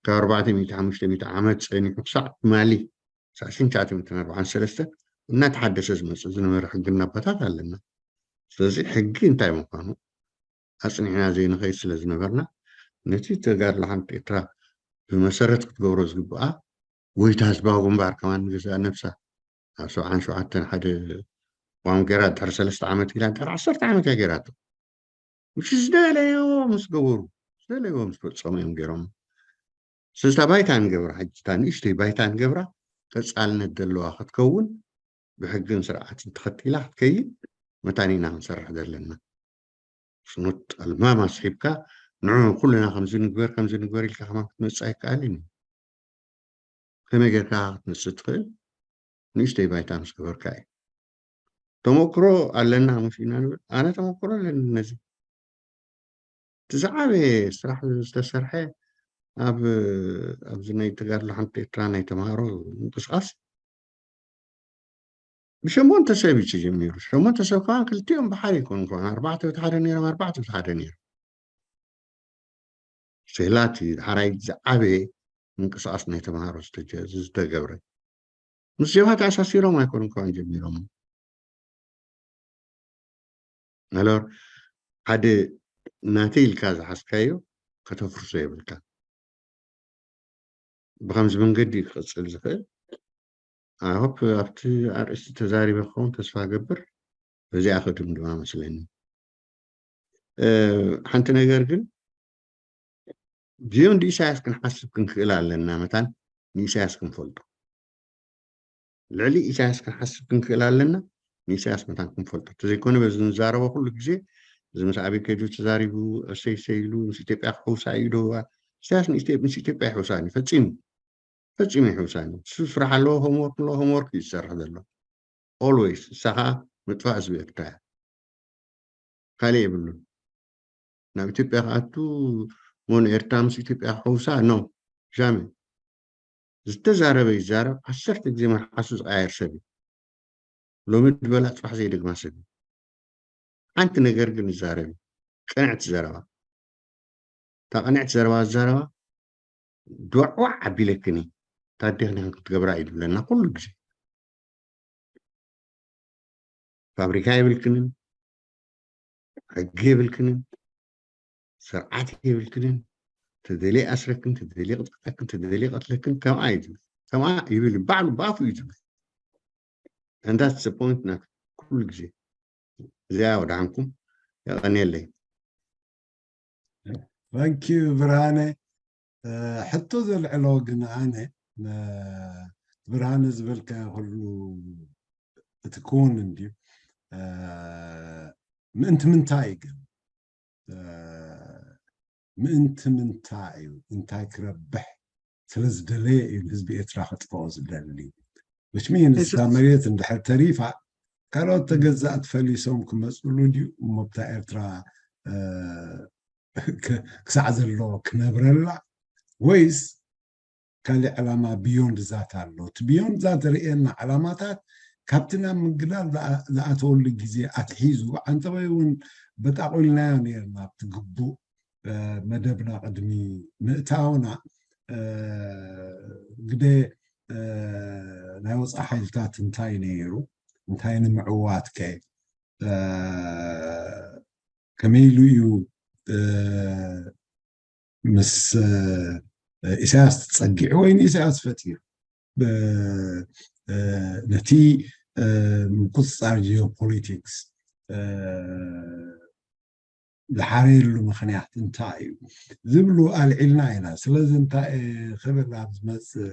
ካብ ኣርባዕተ ሚእቲ ሓሙሽተ ሚእቲ ዓመት ጸኒሑ ክሳዕ ትማሊ፣ ክሳዕ ሽሕን ትሽዓተ ሚእትን ኣርባዓን ሰለስተን እናተሓደሰ ዝመጽእ ዝነበረ ሕጊ እንዳባታት ኣለና። ስለዚ ሕጊ እንታይ ምዃኑ ኣጽኒዕና ዘይንኸይድ ስለ ዝነበርና፣ ነቲ ተጋድሎ ሓንቲ ኤርትራ ብመሰረት ክትገብሮ ዝግብኣ፣ ወይ እታ ህዝባዊ ግንባር ከማን ንገዛእ ነብሳ ኣብ ሰብዓን ሸውዓተን ሓደ ዋም ገይራ ድሕሪ ሰለስተ ዓመት ኢላ ድሕሪ ዓሰርተ ዓመት እያ ገይራቶ። ምሽ ዝደለዮ ምስ ገበሩ ዝደለዮ ምስ ፈጸሙ እዮም ገይሮም። ስለዚ እታ ባይታ ንገብራ ሕጂ እታ ንእሽተይ ባይታ ንገብራ ቀጻልነት ዘለዋ ክትከውን ብሕግን ስርዓትን ተኸቲላ ክትከይድ መታን ኢና ክንሰርሕ ዘለና። ስኖት ኣልማማ ስሒብካ ንዑ ኩልና ከምዚ ንግበር ከምዚ ንግበር ኢልካ ከማን ክትመጽእ ኣይከኣልን እዩ። ከመይ ጌርካ ክትመጽእ ትኽእል? ንእሽተይ ባይታ ምስ ገበርካ እዩ። ተመክሮ ኣለና ምሽ ኢና ንብል። ኣነ ተመክሮ ኣለኒ ነዚ። እቲ ዝዓበየ ስራሕ ዝተሰርሐ ኣብ ኣብዚ ናይ ተጋድሎ ሓንቲ ኤርትራ ናይ ተምሃሮ ምንቅስቃስ ብሸሞንተ ሰብ እዩ ተጀሚሩ። ሸሞንተ ሰብ ከማን ክልቲኦም ብሓደ ይኮኑ ከማን ኣርባዕተ ብቲ ሓደ ነይሮም ኣርባዕተ ብቲ ሓደ ነይሮም። ሴላ እቲ ሓራይ ዝዓበየ ምንቅስቃስ ናይ ተምሃሮ ዝተጀ- ዝተገብረ ምስ ጀብሃ ተኣሳሲሮም ኣይኮኑን ከማን ጀሚሮም። ኣሎር ሓደ ናተይ ኢልካ ዝሓዝካዮ ከተፍርሶ የብልካ። ብከምዚ መንገዲ እዩ ክቕጽል ዝኽእል። ኣሆፕ ኣብቲ ኣርእስቲ ተዛሪበ ክኸውን ተስፋ ገብር። በዚኣ ክድምድማ መስለኒ። ሓንቲ ነገር ግን ብዮንድ ኢሳያስ ክንሓስብ ክንክእል ኣለና። መታን ንኢሳያስ ክንፈልጦ ልዕሊ ኢሳያስ ክንሓስብ ክንክእል ኣለና። ንኢሳያስ መታን ክንፈልጦ እንተዘይኮነ በዚ ንዛረቦ ኩሉ ግዜ እዚ ምስ ኣበይ ከይዱ ተዛሪቡ እሰይ እሰይ ኢሉ ምስ ኢትዮጵያ ክሕውሳ እዩ ዶ? ኢሳያስ ምስ ኢትዮጵያ ይሕውሳኒ ፈጺሙ ፈጺሙ ይሕውሳኒ። እሱ ስራሕ ኣለዎ፣ ሆምወርክ ኣለዎ፣ ሆምወርክ እዩ ዝሰርሕ ዘሎ። ኦልዌይስ እሳ ከዓ ምጥፋእ ህዝቢ ኤርትራ እያ። ካልእ የብሉን። ናብ ኢትዮጵያ ክኣቱ ሞን ኤርትራ ምስ ኢትዮጵያ ክሕውሳ ኖ ሻሚ ዝተዛረበ ይዛረብ። ዓሰርተ ግዜ መርሓሱ ዝቀያየር ሰብ እዩ። ሎሚ ዝበላ ፅባሕ ዘይደግማ ሰብ እዩ። ሓንቲ ነገር ግን ይዛረብ እዩ። ቅንዕቲ ዘረባ እታ ቅንዕቲ ዘረባ ዝዛረባ ዶዕዋዕ ኣቢለክኒ ታዴኽኒ ክትገብራ እዩ ዝብለና ኩሉ ግዜ። ፋብሪካ የብልክንን፣ ሕጊ የብልክንን፣ ስርዓት የብልክንን። ተደልየ ኣስረክን ተደልየ ቅጥቅጠክን ተደልየ ቀትለክን ከምኣ እዩ ዝብል። ከምኣ ይብል ባዕሉ ብኣፉ እዩ ዝብል። And that's the point ናት ኩሉ ግዜ። እዚኣ ወድሓንኩም የቐንየለይ። Thank you ብርሃነ። ሕቶ ዘልዕሎ ግን ኣነ ብርሃነ ዝበልካዮ ኩሉ እቲ ክውን እንድዩ። ምእንቲ ምንታይ ግን ምእንቲ ምንታይ እዩ እንታይ ክረብሕ ስለ ዝደለየ እዩ ንህዝቢ ኤርትራ ከጥፍኦ ዝደሊ። Which means እዛ መሬት እንድሕር ተሪፋ ካልኦት ተገዛእቲ ፈሊሶም ክመፅሉ ድዩ እሞ ብታ ኤርትራ ክሳዕ ዘሎ ክነብረላ ወይስ ካልእ ዕላማ beyond that ኣሎ? እቲ beyond that ርእየና ዕላማታት ካብቲ ናብ ምግዳል ዝኣተወሉ ግዜ ኣትሒዙ ዓንተባይ እውን በጣቑልናዮ ነርና ኣብቲ ግቡእ መደብና ቅድሚ ምእታውና ግደ ናይ ወፃኢ ሓይልታት እንታይ ነይሩ እንታይ ንምዕዋት ከ ከመይ ኢሉ እዩ ምስ ኢሳያስ ተፀጊዑ ወይ ንኢሳያስ ፈጢሩ ነቲ ምቁፅፃር ጂኦፖሊቲክስ ዝሓረየሉ ምክንያት እንታይ እዩ ዝብሉ ኣልዒልና ኢና። ስለዚ እንታይ ክብል ኣብ ዝመፅእ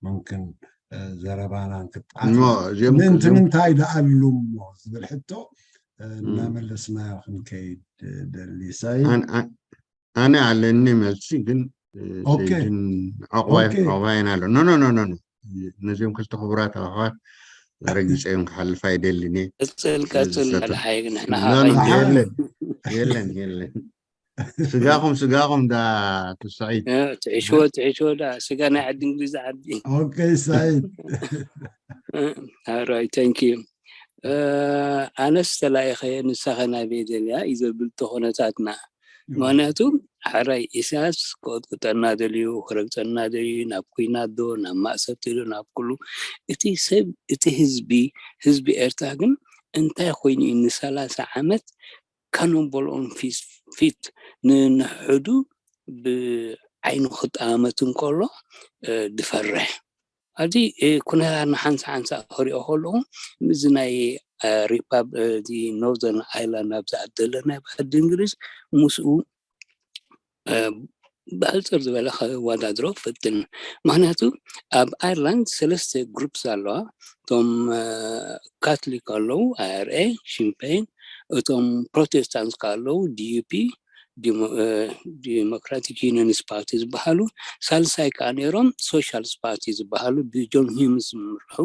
ምምክን ዘረባና ክጣፍ ምእንቲ ምንታይ ደኣሉ እሞ ዝብል ሕቶ እናመለስናዮ ክንከይድ ደሊ ሳይ ኣነ ኣለኒ መልሲ ግን ሰይድን ዕቑባይን ኣሎ ኖ ኖ ኖ ነዚኦም ክልተ ክቡራት ኣሕዋት ረጊፀዮም ክሓልፍ ኣይደልን እየ። ቀፅል ቀፅል መድሓይ ንሕና የለን የለን የለን ስጋኹም ስጋኹም ዳ ትስዒት ትዕሽዎ ትዕሽዎ ዳ ስጋ ናይ ዓዲ እንግሊዝ ዓዲ ኦኬ ሳይድ ኣራይ ታንክ ዩ ኣነስ ተላኢኸ ንሳኸ ናበይ ደልያ እዩ ዘብል ተኾነታትና ምክንያቱ ሕራይ ኢሳያስ ክቕጥቅጠና ደልዩ ክረግፀና ደልዩ ናብ ኩናት ዶ ናብ ማእሰርቲ ዶ ናብ ኩሉ እቲ ሰብ እቲ ህዝቢ ህዝቢ ኤርትራ ግን እንታይ ኮይኑ እዩ ንሰላሳ ዓመት ካኖን ቦልኦን ፊት ንንሕዱ ብዓይኑ ክጠማመት እንከሎ ድፈርሕ ኣብዚ ኩነታት ንሓንሳ ሓንሳ ክሪኦ ከለኹ ምስዚ ናይ ሪፓብ እዚ ኖርዘርን ኣይርላንድ ኣብዚ ኣለና ኣብ ዓዲ እንግሊዝ ምስኡ ብሕፅር ዝበለ ከወዳድሮ ፈትን። ምክንያቱ ኣብ ኣይርላንድ ሰለስተ ግሩፕስ ኣለዋ። እቶም ካቶሊክ ኣለዉ፣ ኣይኣርኤ፣ ሽምፔን፣ እቶም ፕሮቴስታንት ኣለዉ፣ ዲዩፒ፣ ዲሞክራቲክ ዩኒየንስ ፓርቲ ዝበሃሉ፣ ሳልሳይ ከዓ ነይሮም ሶሻልስ ፓርቲ ዝበሃሉ ብጆን ሂምስ ዝምርሑ።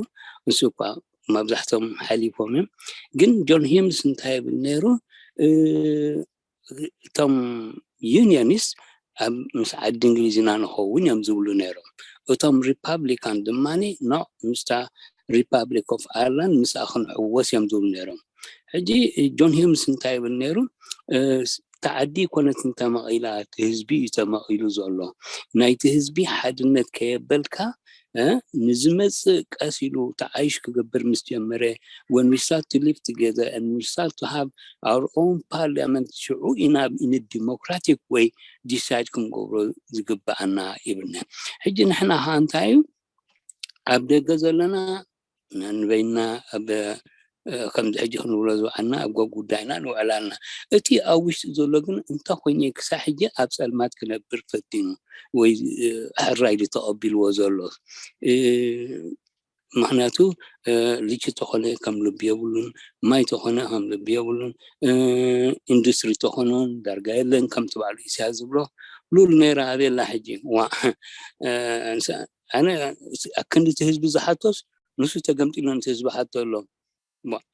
ንሱ እኳ መብዛሕቶም ሓሊፎም እዮም። ግን ጆን ሂምስ እንታይ ይብል ነይሩ? እቶም ዩኒየንስ ኣብ ምስ ዓዲ እንግሊዝና ንኸውን እዮም ዝብሉ ነይሮም። እቶም ሪፓብሊካን ድማ ኖ ምስታ ሪፓብሊክ ኦፍ ኣየርላንድ ምስኣ ክንሕወስ እዮም ዝብሉ ነይሮም። ሕጂ ጆን ሂምስ እንታይ ይብል ነይሩ? እታ ዓዲ ይኮነትን ተመቒላ፣ እቲ ህዝቢ እዩ ተመቒሉ ዘሎ። ናይቲ ህዝቢ ሓድነት ከየበልካ ንዝመፅእ ቀስ ኢሉ ተዓይሽ ክገብር ምስ ጀመረ፣ when we start to live together and we start to have our own parliament፣ ሽዑ ኢና in democratic way decide ክንገብሮ ዝግባኣና ይብልና። ሕጂ ንሕና ከዓ እንታይ እዩ ኣብ ደገ ዘለና ነንበይና ኣብ ከምዚ ሕጂ ክንብሎ ዝውዓልና ኣብ ገጉዳይና ንውዕል ኣለና። እቲ ኣብ ውሽጢ ዘሎ ግን እንተ ኮይነ ክሳብ ሕጂ ኣብ ፀልማት ክነብር ፈቲኑ ወይ ሕራይ ኢሉ ተቐቢልዎ ዘሎ። ምክንያቱ ልጅ ተኾነ ከም ልቢ የብሉን፣ ማይ ተኾነ ከም ልቢ የብሉን፣ ኢንዱስትሪ ተኾነ ዳርጋ የለን ከምቲ ባዕሉ ኢሳያስ ዝብሎ። ሉል ነይራ ኣበየላ ሕጂ? ዋ ኣነ ኣክንዲ እቲ ህዝቢ ዝሓቶስ ንሱ ተገምጢሉ ነቲ ህዝቢ ሓቶ ኣሎ።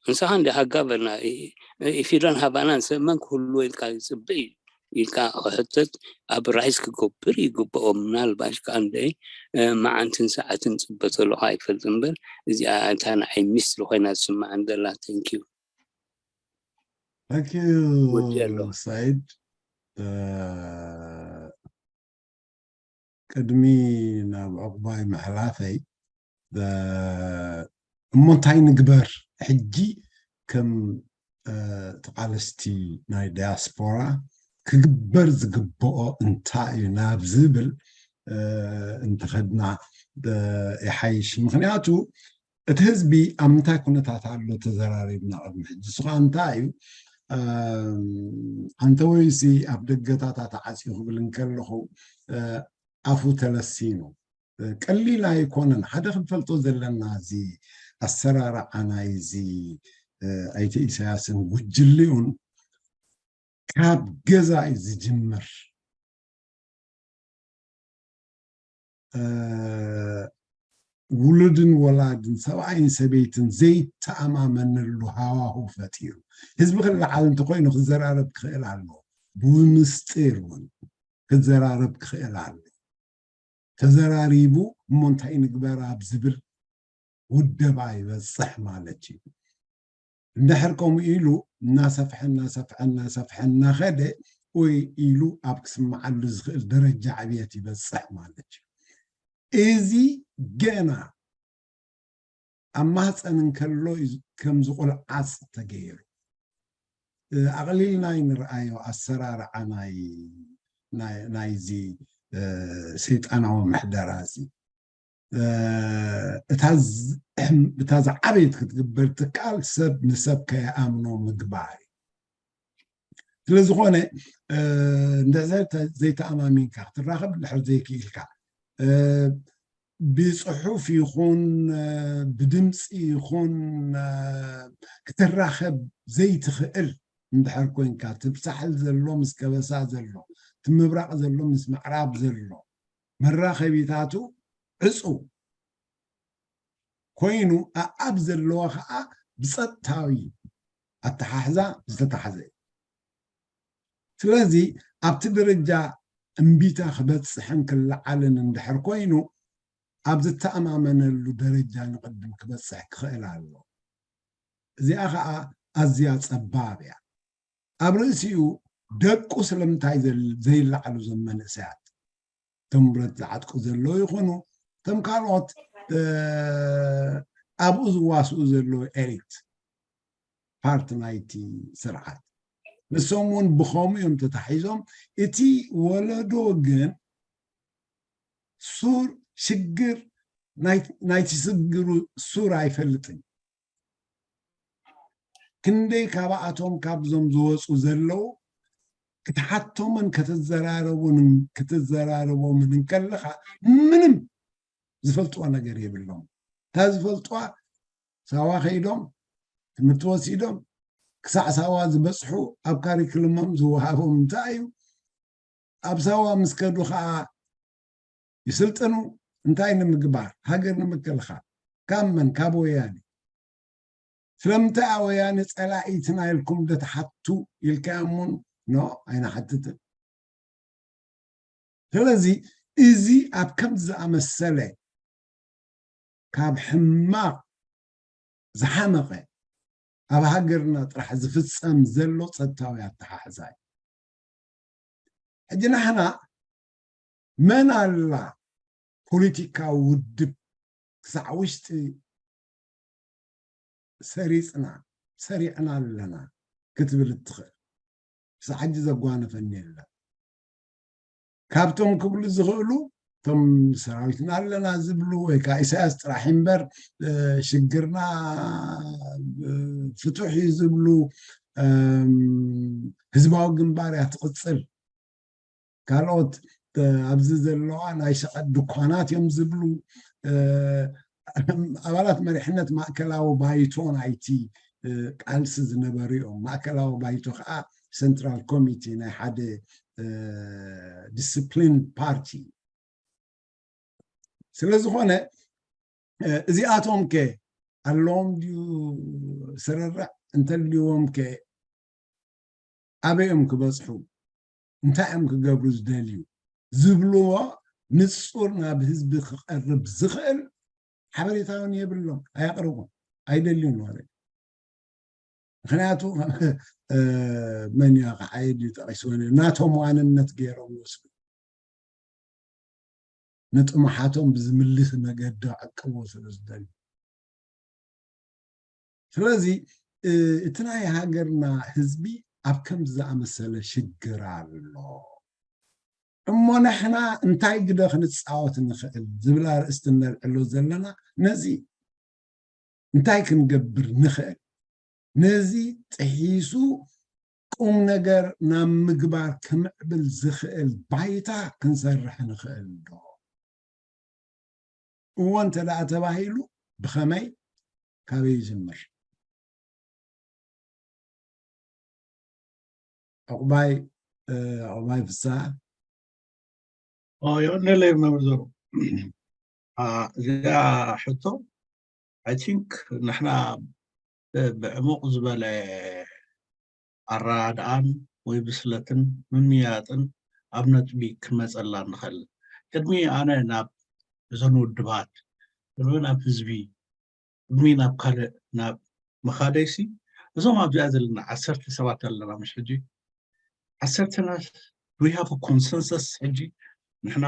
ንስኻ እንዲኻ ጋቨርና ኢፊድራን ሃባናን ሰብ መን ክህልዎ ኢልካ ይፅበ ኢልካ ክሕተት ኣብ ራይስ ክገብር ይግብኦ። ምናልባሽ ከዓ እንደ መዓንትን ሰዓትን ፅበ ተለኹ ኣይፈልጥ እምበር እዚኣ እታ ንዓይ ሚስሊ ኮይና ዝስማዓን ዘላ። Thank you። Thank you ሳይድ። ቅድሚ ናብ ዕቑባይ ምሕላፈይ እሞ እንታይ ንግበር ሕጂ ከም ተቓለስቲ ናይ ዳያስፖራ ክግበር ዝግብኦ እንታይ እዩ ናብ ዝብል እንተኸድና ይሓይሽ። ምክንያቱ እቲ ህዝቢ ኣብ ምንታይ ኩነታት ኣሎ ተዘራሪብና ቅድሚ ሕጂ። እሱ ከዓ እንታይ እዩ? ኣንተ ወይሲ ኣብ ደገታታ ተዓፅዩ ክብል እንከለኹ ኣፉ ተለሲኑ። ቀሊል ኣይኮነን። ሓደ ክንፈልጦ ዘለና እዚ ኣሰራርዓ ናይዚ ኣይተ ኢሳያስን ጉጅሊኡን ካብ ገዛ እዩ ዝጅምር። ውሉድን ወላድን ሰብኣይን ሰበይትን ዘይተኣማመነሉ ሃዋሁ ፈጢሩ። ህዝቢ ክለዓል እንተኮይኑ ክዘራረብ ክኽእል ኣለዎ። ብምስጢር እውን ክዘራረብ ክኽእል ኣለዎ። ተዘራሪቡ እሞ እንታይ ንግበር ኣብ ዝብል ውደባ ይበፅሕ ማለት እዩ። እንድሕር ከምኡ ኢሉ እናሰፍሐ እናሰፍሐ እናሰፍሐ እናኸደ ወይ ኢሉ ኣብ ክስምዓሉ ዝኽእል ደረጃ ዕብየት ይበፅሕ ማለት እዩ። እዚ ገና ኣብ ማህፀን እንከሎ እዩ ከምዚ ቁልዓፅ ተገይሩ። ኣቕሊልና ኣይንርኣዮ ኣሰራርዓ ናይ ናይዚ ሰይጣናዊ ምሕደራ እዚ። እታ ዝዓበየት ክትግበር ትከኣል ሰብ ንሰብ ከይኣምኖ ምግባር እዩ። ስለዝኾነ እንድሕር ዘይተኣማሚንካ ክትራኸብ እንድሕር ዘይክኢልካ ብፅሑፍ ይኹን ብድምፂ ይኹን ክትራኸብ ዘይትኽእል እንድሕር ኮንካ እቲ ብሳሕል ዘሎ ምስ ከበሳ ዘሎ እቲ ምብራቕ ዘሎ ምስ ምዕራብ ዘሎ መራኸቢታቱ ዕፁው ኮይኑ ኣኣብ ዘለዎ ከዓ ብፀጥታዊ ኣተሓሕዛ ዝተታሕዘ እዩ። ስለዚ ኣብቲ ደረጃ እምቢታ ክበፅሕን ክለዓልን እንድሕር ኮይኑ ኣብ ዝተኣማመነሉ ደረጃ ንቕድም ክበፅሕ ክኽእል ኣሎ። እዚኣ ከዓ ኣዝያ ፀባብ እያ። ኣብ ርእሲኡ ደቁ ስለምንታይ ዘይለዓሉ እዞም መንእሰያት? እቶም ብረት ዝዓጥቁ ዘለዉ ይኹኑ እቶም ካልኦት ኣብኡ ዝዋስኡ ዘለዉ ኤሊት ፓርቲ ናይቲ ስርዓት ንሶም እውን ብኸምኡ እዮም ተታሒዞም። እቲ ወለዶ ግን ሱር ሽግር ናይ- ናይቲ ስግሩ ሱር ኣይፈልጥን። ክንደይ ካብኣቶም ካብዞም ዝወፁ ዘለዉ ክትሓቶምን ከተዘራረቡንን ክትዘራረቦምን እንከለኻ ምንም ዝፈልጥዎ ነገር የብሎም። እታ ዝፈልጥዋ ሳዋ ከይዶም ትምህርቲ ወሲዶም ክሳዕ ሳዋ ዝበፅሑ ኣብ ካሪክልሞም ዝወሃቦም እንታይ እዩ? ኣብ ሳዋ ምስ ከዱ ከዓ ይስልጥኑ። እንታይ ንምግባር? ሃገር ንምክልኻል። ካብ መን? ካብ ወያኔ። ስለምንታይ ወያኔ ጸላኢትና ኢልኩም ዶ ትሓቱ ኢልካዮምን? ኖ፣ ኣይንሓትትን። ስለዚ እዚ ኣብ ከምዚ ዝኣመሰለ ካብ ሕማቕ ዝሓመቐ ኣብ ሃገርና ጥራሕ ዝፍጸም ዘሎ ጸጥታዊ ኣተሓሕዛ እዩ። ሕጂ ንሕና መን ኣላ ፖለቲካዊ ውድብ ክሳዕ ውሽጢ ሰሪጽና ሰሪዕና ኣለና ክትብል እትኽእል? ክሳዕ ሕጂ ዘጓነፈኒ የለን። ካብቶም ክብሉ ዝኽእሉ እቶም ሰራዊትና ኣለና ዝብሉ ወይ ከዓ ኢሳያስ ጥራሕ እምበር ሽግርና ፍቱሕ እዩ ዝብሉ፣ ህዝባዊ ግንባር እያ ትቕፅል፣ ካልኦት ኣብዚ ዘለዋ ናይ ሸቐጥ ድኳናት እዮም ዝብሉ ኣባላት መሪሕነት ማእከላዊ ባይቶ ናይቲ ቃልሲ ዝነበሩ እዮም። ማእከላዊ ባይቶ ከዓ ሰንትራል ኮሚቴ ናይ ሓደ ዲስፕሊን ፓርቲ። ስለዝኾነ እዚኣቶም ከ ኣለዎም ድዩ ስርርዕ? እንተልይዎም ከ ኣበይ እዮም ክበፅሑ? እንታይ እዮም ክገብሩ ዝደልዩ? ዝብልዎ ንፁር ናብ ህዝቢ ክቐርብ ዝኽእል ሓበሬታ እውን የብሎም። ኣየቕርቡን፣ ኣይደልዩን ወረ። ምክንያቱ መን እዩ ከዓ ድዩ ጠቂስዎ? ናቶም ዋንነት ገይሮም ይወስዱ። ንጥሙሓቶም ብዝምልስ መገዲ ክዕቅብዎ ስለ ዝደልዩ። ስለዚ እቲ ናይ ሃገርና ህዝቢ ኣብ ከምዚ ዝኣመሰለ ሽግር ኣሎ። እሞ ንሕና እንታይ ግደ ክንፃወት ንኽእል ዝብል ኣርእስቲ እነልዕሎ ዘለና ነዚ እንታይ ክንገብር ንኽእል? ነዚ ጥሒሱ ቁም ነገር ናብ ምግባር ክምዕብል ዝኽእል ባይታ ክንሰርሕ ንኽእል ዶ? እዎ እንተ ደኣ ተባሂሉ ብኸመይ? ካበይ ይጅምር? ዕቑባይ ዕቑባይ ፍስሃ። የቐንየለይ መምህር ዘሩ። እዚኣ ሕቶ I think ንሕና ብዕሙቕ ዝበለ ኣረዳድኣን ወይ ብስለትን ምምይያጥን ኣብ ነጥቢ ክንመፀላ ንኽእል። ቅድሚ ኣነ ናብ እዘን ውድባት፣ ቅድሚ ናብ ህዝቢ፣ ቅድሚ ናብ ካልእ ናብ ምኻደይሲ እዞም ኣብዚኣ ዘለና ዓሰርተ ሰባት ኣለና ምሽ ሕጂ ዓሰርተ ናብ we have a consensus ሕጂ ንሕና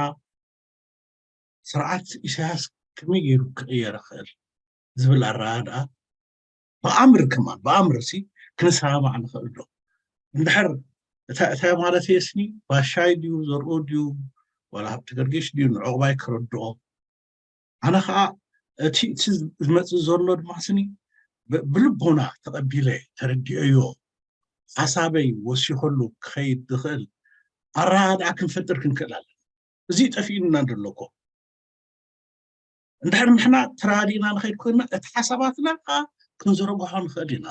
ስርዓት ኢሳያስ ከመይ ገይሩ ክቕየር ይኽእል ዝብል ኣረዳድኣ ብኣምር ከማን ብኣምር ሲ ክንሰማማዕ ንኽእል ዶ? እንድሕር እንታይ ማለት እየ ስኒ ባሻይ ድዩ ዘርኡ ድዩ ዋላ ሃብቲ ገርጌሽ ድዩ ንዕቑባይ ክረድኦ ኣነ ከዓ እቲ እቲ ዝመፅእ ዘሎ ድማ ስኒ ብልቦና ተቐቢለ ተረዲኦዮ ሓሳበይ ወሲኸሉ ክኸይድ ዝኽእል ኣረዳድኣ ክንፈጥር ክንክእል ኣለና። እዚ ጠፊኡና ዘሎ እኮ እንድሕር ንሕና ተራዲእና ንኸይድ ኮይና እቲ ሓሳባትና ከዓ ክንዘረግሖ ንኽእል ኢና።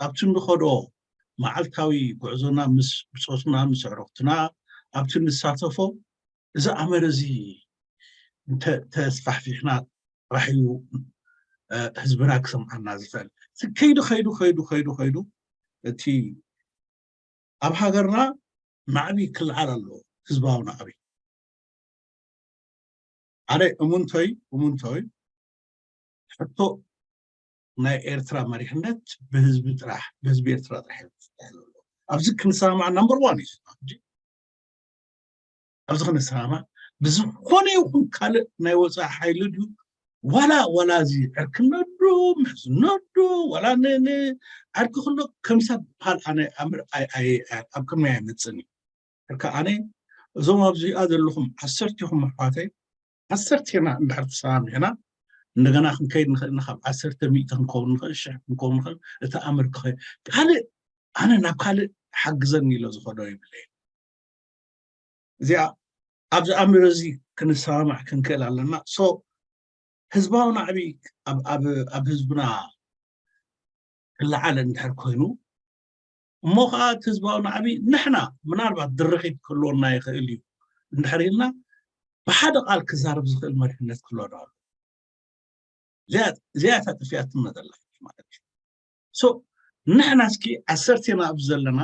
ኣብቲ ንኸዶ መዓልታዊ ጉዕዞና ምስ ብፆትና ምስ ኣዕሩኽትና ኣብቲ ንሳተፎ እዚ ኣመር እዚ እንተስፋሕፊሕና ጥራሕ እዩ ህዝብና ክሰምዓና ዝኽእል። ከይዱ ከይዱ ከይዱ ከይዱ ከይዱ እቲ ኣብ ሃገርና ናዕቢ ክልዓል ኣለዎ ህዝባዊ ናዕቢ። ኣነ እሙንቶይ እሙንቶይ ሕቶ ናይ ኤርትራ መሪሕነት ብህዝቢ ጥራሕ ብህዝቢ ኤርትራ ጥራሕ እዩ ዝፍታሕ ዘሎ። ኣብዚ ክንሰማማዕ ናምበር ዋን እዩ ሕጂ ኣብዚ ክንሰማማዕ ብዝኾነ ይኹን ካልእ ናይ ወፃኢ ሓይሊ ድዩ ዋላ ዋላ እዚ ዕርክነት ዶ ምሕዝነት ዶ ዋላ ንዓርኪ ክሎ ከም ሰብ በሃል ኣነ ኣብ ቅድመይ ኣይመፅን እዩ። ሕርካ ኣነ እዞም ኣብዚኣ ዘለኹም ዓሰርቲኹም ኣሕዋተይ፣ ዓሰርቴና እንድሕር ተሰማሚዕና፣ እንደገና ክንከይድ ንኽእል ኢና። ካብ ዓሰርተ ሚእቲ ክንከውን ንኽእል፣ ሽሕ ክንከውን ንኽእል። እቲ ኣምር ክኸ ካልእ ኣነ ናብ ካልእ ሓግዘኒ ኢሎ ዝኸዶ የብለይ። እዚኣ ኣብዚ ኣምር እዚ ክንሰማማዕ ክንክእል ኣለና። ሶ ህዝባዊ ናዕቢ ኣብ ኣብ ኣብ ህዝብና ክለዓል እንድሕር ኮይኑ፣ እሞ ከዓ እቲ ህዝባዊ ናዕቢ ንሕና ምናልባት ድርኺት ክህልወና ይኽእል እዩ እንድሕር ኢልና፣ ብሓደ ቃል ክዛረብ ዝኽእል መሪሕነት ክህልወና ኣሎ። እዚኣ እታ ጥፊኣትና ዘላ ማለት እዩ። ሶ ንሕና እስኪ ዓሰርቴና ኣብዚ ዘለና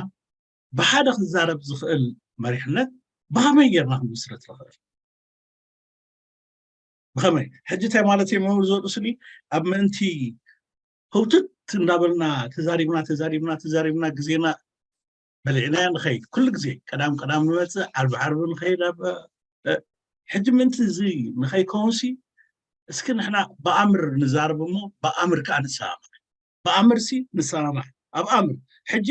ብሓደ ክዛረብ ዝኽእል መሪሕነት ብኸመይ ጌርና ክንምስረት ንኽእል? ብኸመይ? ሕጂ እንታይ ማለት እዮም? መምህር ዘውዱ ስኒ ኣብ ምእንቲ ህውትት እንዳበልና ተዛሪብና ተዛሪብና ተዛሪብና ግዜና በሊዕናዮ ንኸይድ። ኩሉ ግዜ ቀዳም ቀዳም ንመፅእ፣ ዓርቢ ዓርቢ ንኸይድ። ኣብ ሕጂ ምእንቲ እዚ ንኸይከውንሲ እስኪ ንሕና ብኣምር ንዛረብ እሞ ብኣምር ከዓ ንሰማማዕ። ብኣምርሲ ንሰማማዕ። ኣብ ኣምር ሕጂ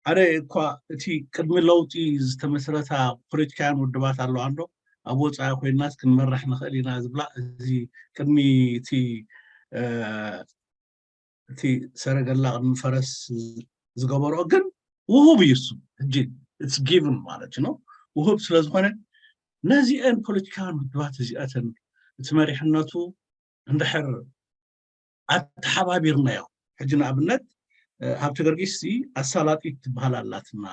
ኣነ እኳ እቲ ቅድሚ ለውጢ ዝተመስረታ ፖለቲካውያን ውድባት ኣለዋ እንዶ ኣብ ወፃኢ ኮይናስ ክንመራሕ ንኽእል ኢና ዝብላ፣ እዚ ቅድሚ እቲ እቲ ሰረገላ ቅድሚ ፈረስ ዝገበርኦ ግን ውሁብ እዩ። እሱ ሕጂ it's given ማለት ነው። ውሁብ ስለዝኾነ ነዚአን ፖለቲካውያን ውድባት እዚኣተን እቲ መሪሕነቱ እንድሕር ኣተሓባቢርናዮ፣ ሕጂ ንኣብነት ሃብተ ገርጊስ ኣሳላጢት ትበሃል ኣላትና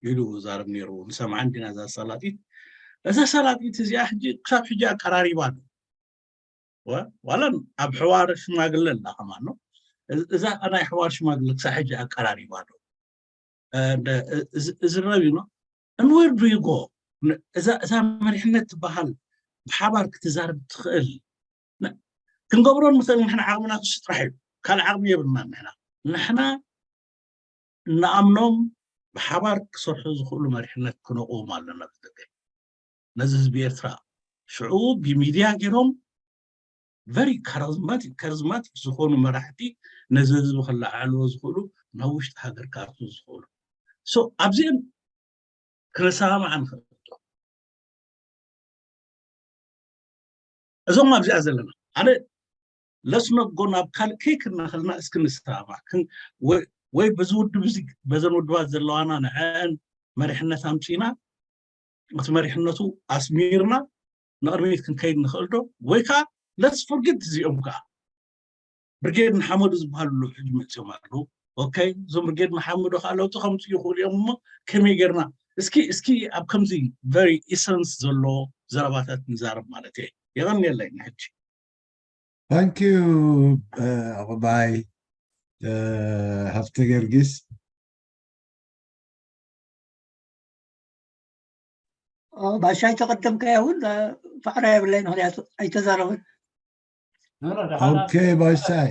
ኢሉ ዛረብ ነይሩ። ንሰምዓ እንዲና እዛ ኣሳላጢት። እዛ ኣሳላጢት እዚኣ ሕጂ ክሳብ ሕጂ ኣቀራሪባ ኣሎ። ዋላ ኣብ ሕዋር ሽማግለ ኣላ ከማን ነው። እዛ ናይ ሕዋር ሽማግለ ክሳብ ሕጂ ኣቀራሪባ ኣሎ። እዚ ረቢ ነው። እንወርዱ ይጎ እዛ መሪሕነት ትበሃል ብሓባር ክትዛርብ ትኽእል ክንገብሮ ንኽእል ንሕና ዓቕምና ክሱ ጥራሕ እዩ። ካልእ ዓቕሚ የብልና ንሕና። ንሕና እንኣምኖም ብሓባር ክሰርሑ ዝኽእሉ መሪሕነት ክነቕዎም ኣለና። ብትክክል ነዚ ህዝቢ ኤርትራ ሽዑ ብሚድያ ገይሮም very charismatic charismatic ዝኾኑ መራሕቲ ነዚ ህዝቢ ክለዓዕልዎ ዝኽእሉ ናብ ውሽጢ ሃገር ክኣትዉ ዝኽእሉ so ኣብዚኦም ክነሰማማዕ ንኽእል እዞም ኣብዚኣ ዘለና ኣነ ለስነጎ ናብ ካልእ ከይክናኸልና እስኪ ንሰማማዕ ወይ በዚ ውድብ እዚ በዘን ውድባት ዘለዋና ንዐአን መሪሕነት ኣምፂና እቲ መሪሕነቱ ኣስሚርና ንቕድሚት ክንከይድ ንኽእል ዶ ወይ ከዓ let's forget እዚኦም ከዓ ብርጌድ ንሓመዱ ዝበሃሉ ሕጂ መፅኦም ኣለዉ okay እዞም ብርጌድ ንሓመዱ ከዓ ለውጢ ከምፅኡ ይኽእሉ እዮም እሞ ከመይ ጌርና እስኪ እስኪ ኣብ ከምዚ very essence ዘሎ ዘረባታት ንዛረብ ማለት እየ የቐንየለይ ንሕጂ Thank you ኣቕባይ ሃብተ ገርጊስ ባሻይ ተቐደምካዮ እውን ፋዕራ የብለይ ምክንያቱ ኣይተዛረብን okay ባሻይ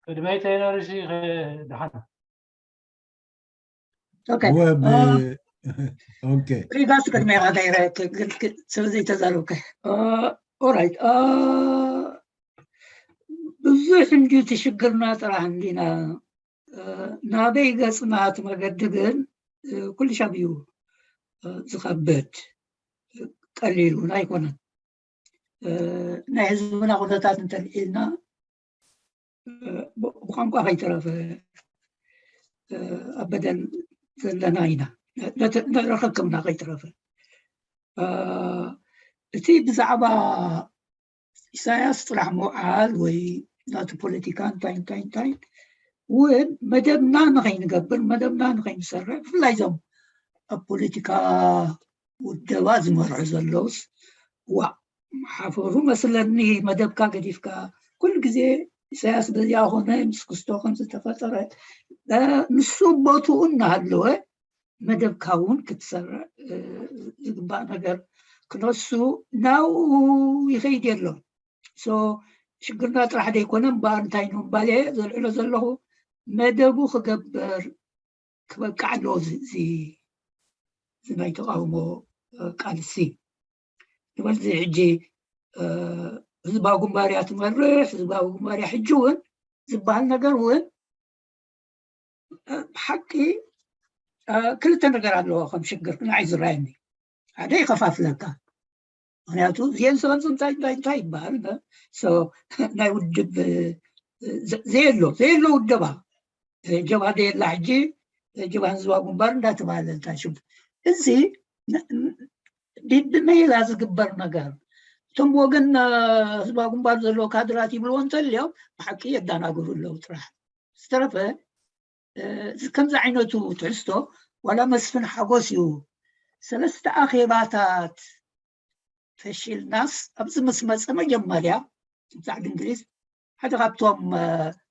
ቅድመይ ተይነርሲ ድሓና ሪጋስ ቅድሜኻ ገይረ ስለዘይተዛረብከ ኦራይት ብዙሕ እንድዩ ትሽግርና ጥራሕ እንዲና ናበይ ገፅና እቲ መገዲ ግን ኩሉ ሻብ እዩ ዝኸብድ ቀሊል እውን ኣይኮነን ናይ ህዝብና ኩነታት እንተልዒልና ብቋንቋ ከይተረፈ ኣብ በደል ዘለና ኢና ንረከከምና ከይተረፈ እቲ ብዛዕባ ኢሳያስ ጥራሕ ምውዓል ወይ ናቱ ፖለቲካ እንታይ እንታይ እንታይ እውን መደብና ንኸይንገብር መደብና ንኸይንሰርዕ ብፍላይ ዞም ኣብ ፖለቲካ ውደባ ዝመርሑ ዘለውስ ዋእ ሓፈሩ መስለኒ መደብካ ገዲፍካ ኩሉ ግዜ ኢሳያስ በዚኣ ኾነ ምስ ክስቶ ከም ዝተፈጠረ ንሱ ቦትኡ እናሃለወ መደብካ እውን ክትሰርዕ ዝግባእ ነገር ክነሱ ናብኡ ይኸይድ የሎ ሽግርና ጥራሕ ዘይኮነ እምበኣር እንታይ ንምባል እየ ዘልዕሎ ዘለኹ መደቡ ክገብር ክበቅዕ ኣለዎ እዚ ናይ ተቃውሞ ቃልሲ ንበል እዚ ሕጂ ህዝባዊ ግንባር እያ ትመርሕ ህዝባዊ ግንባር እያ ሕጂ እውን ዝበሃል ነገር እውን ብሓቂ ክልተ ነገር ኣለዎ ከም ሽግር ንዓይ ዝረኣየኒ። ሓደ ይኸፋፍለካ፣ ምክንያቱ እዚአን ሰበን እንታይ እንታይ እንታይ ይበሃል ናይ ውድብ ዘየሎ ዘየሎ ውደባ ጀብሃ ደየላ ሕጂ ጀብሃ ህዝባዊ ግንባር እንዳተባሃለ እንታይ ሽም እዚ ብመይላ ዝግበር ነገር እቶም ወገን ህዝባዊ ግንባር ዘለዎ ካድራት ይብልዎ እንተልዮም ብሓቂ የዳናግሩ ኣለዉ ጥራሕ ዝተረፈ ከምዚ ዓይነቱ ትሕዝቶ ዋላ መስፍን ሓጎስ እዩ ሰለስተ ኣኼባታት ፈሽልናስ ኣብዚ ምስ መፀ መጀመርያ ብዛዕባ እንግሊዝ ሓደ ካብቶም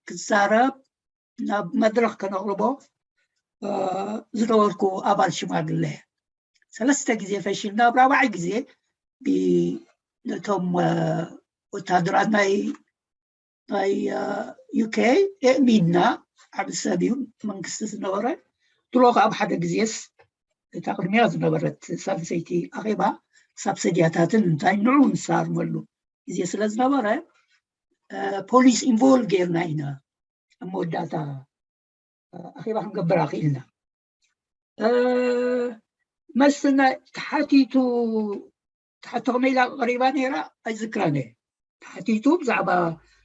ክዛረብ ናብ መድረክ ከነቕርቦ ዝነበርኩ ኣባል ሽማግለ ሰለስተ ግዜ ፈሽልና ኣብ ራብዓይ ግዜ ነቶም ወታደራት ናይ ናይ ዩኬ የእሚንና ዓብ ሰብ እዩ መንግስቲ ዝነበረ ድሮ ከ ኣብ ሓደ ግዜስ እታ ቅድሚያ ዝነበረት ሳልሰይቲ ኣኼባ ሳብሰድያታትን እንታይ ንዑ ንሳርመሉ ግዜ ስለ ዝነበረ ፖሊስ ኢንቮልቭ ጌርና ኢና ኣብ መወዳእታ ኣኼባ ክንገብር ኣኽኢልና መስና ተሓቲቱ ተሓቲ ከመይ ኢላ ቀሪባ ነይራ ኣይዝክራን እየ ተሓቲቱ ብዛዕባ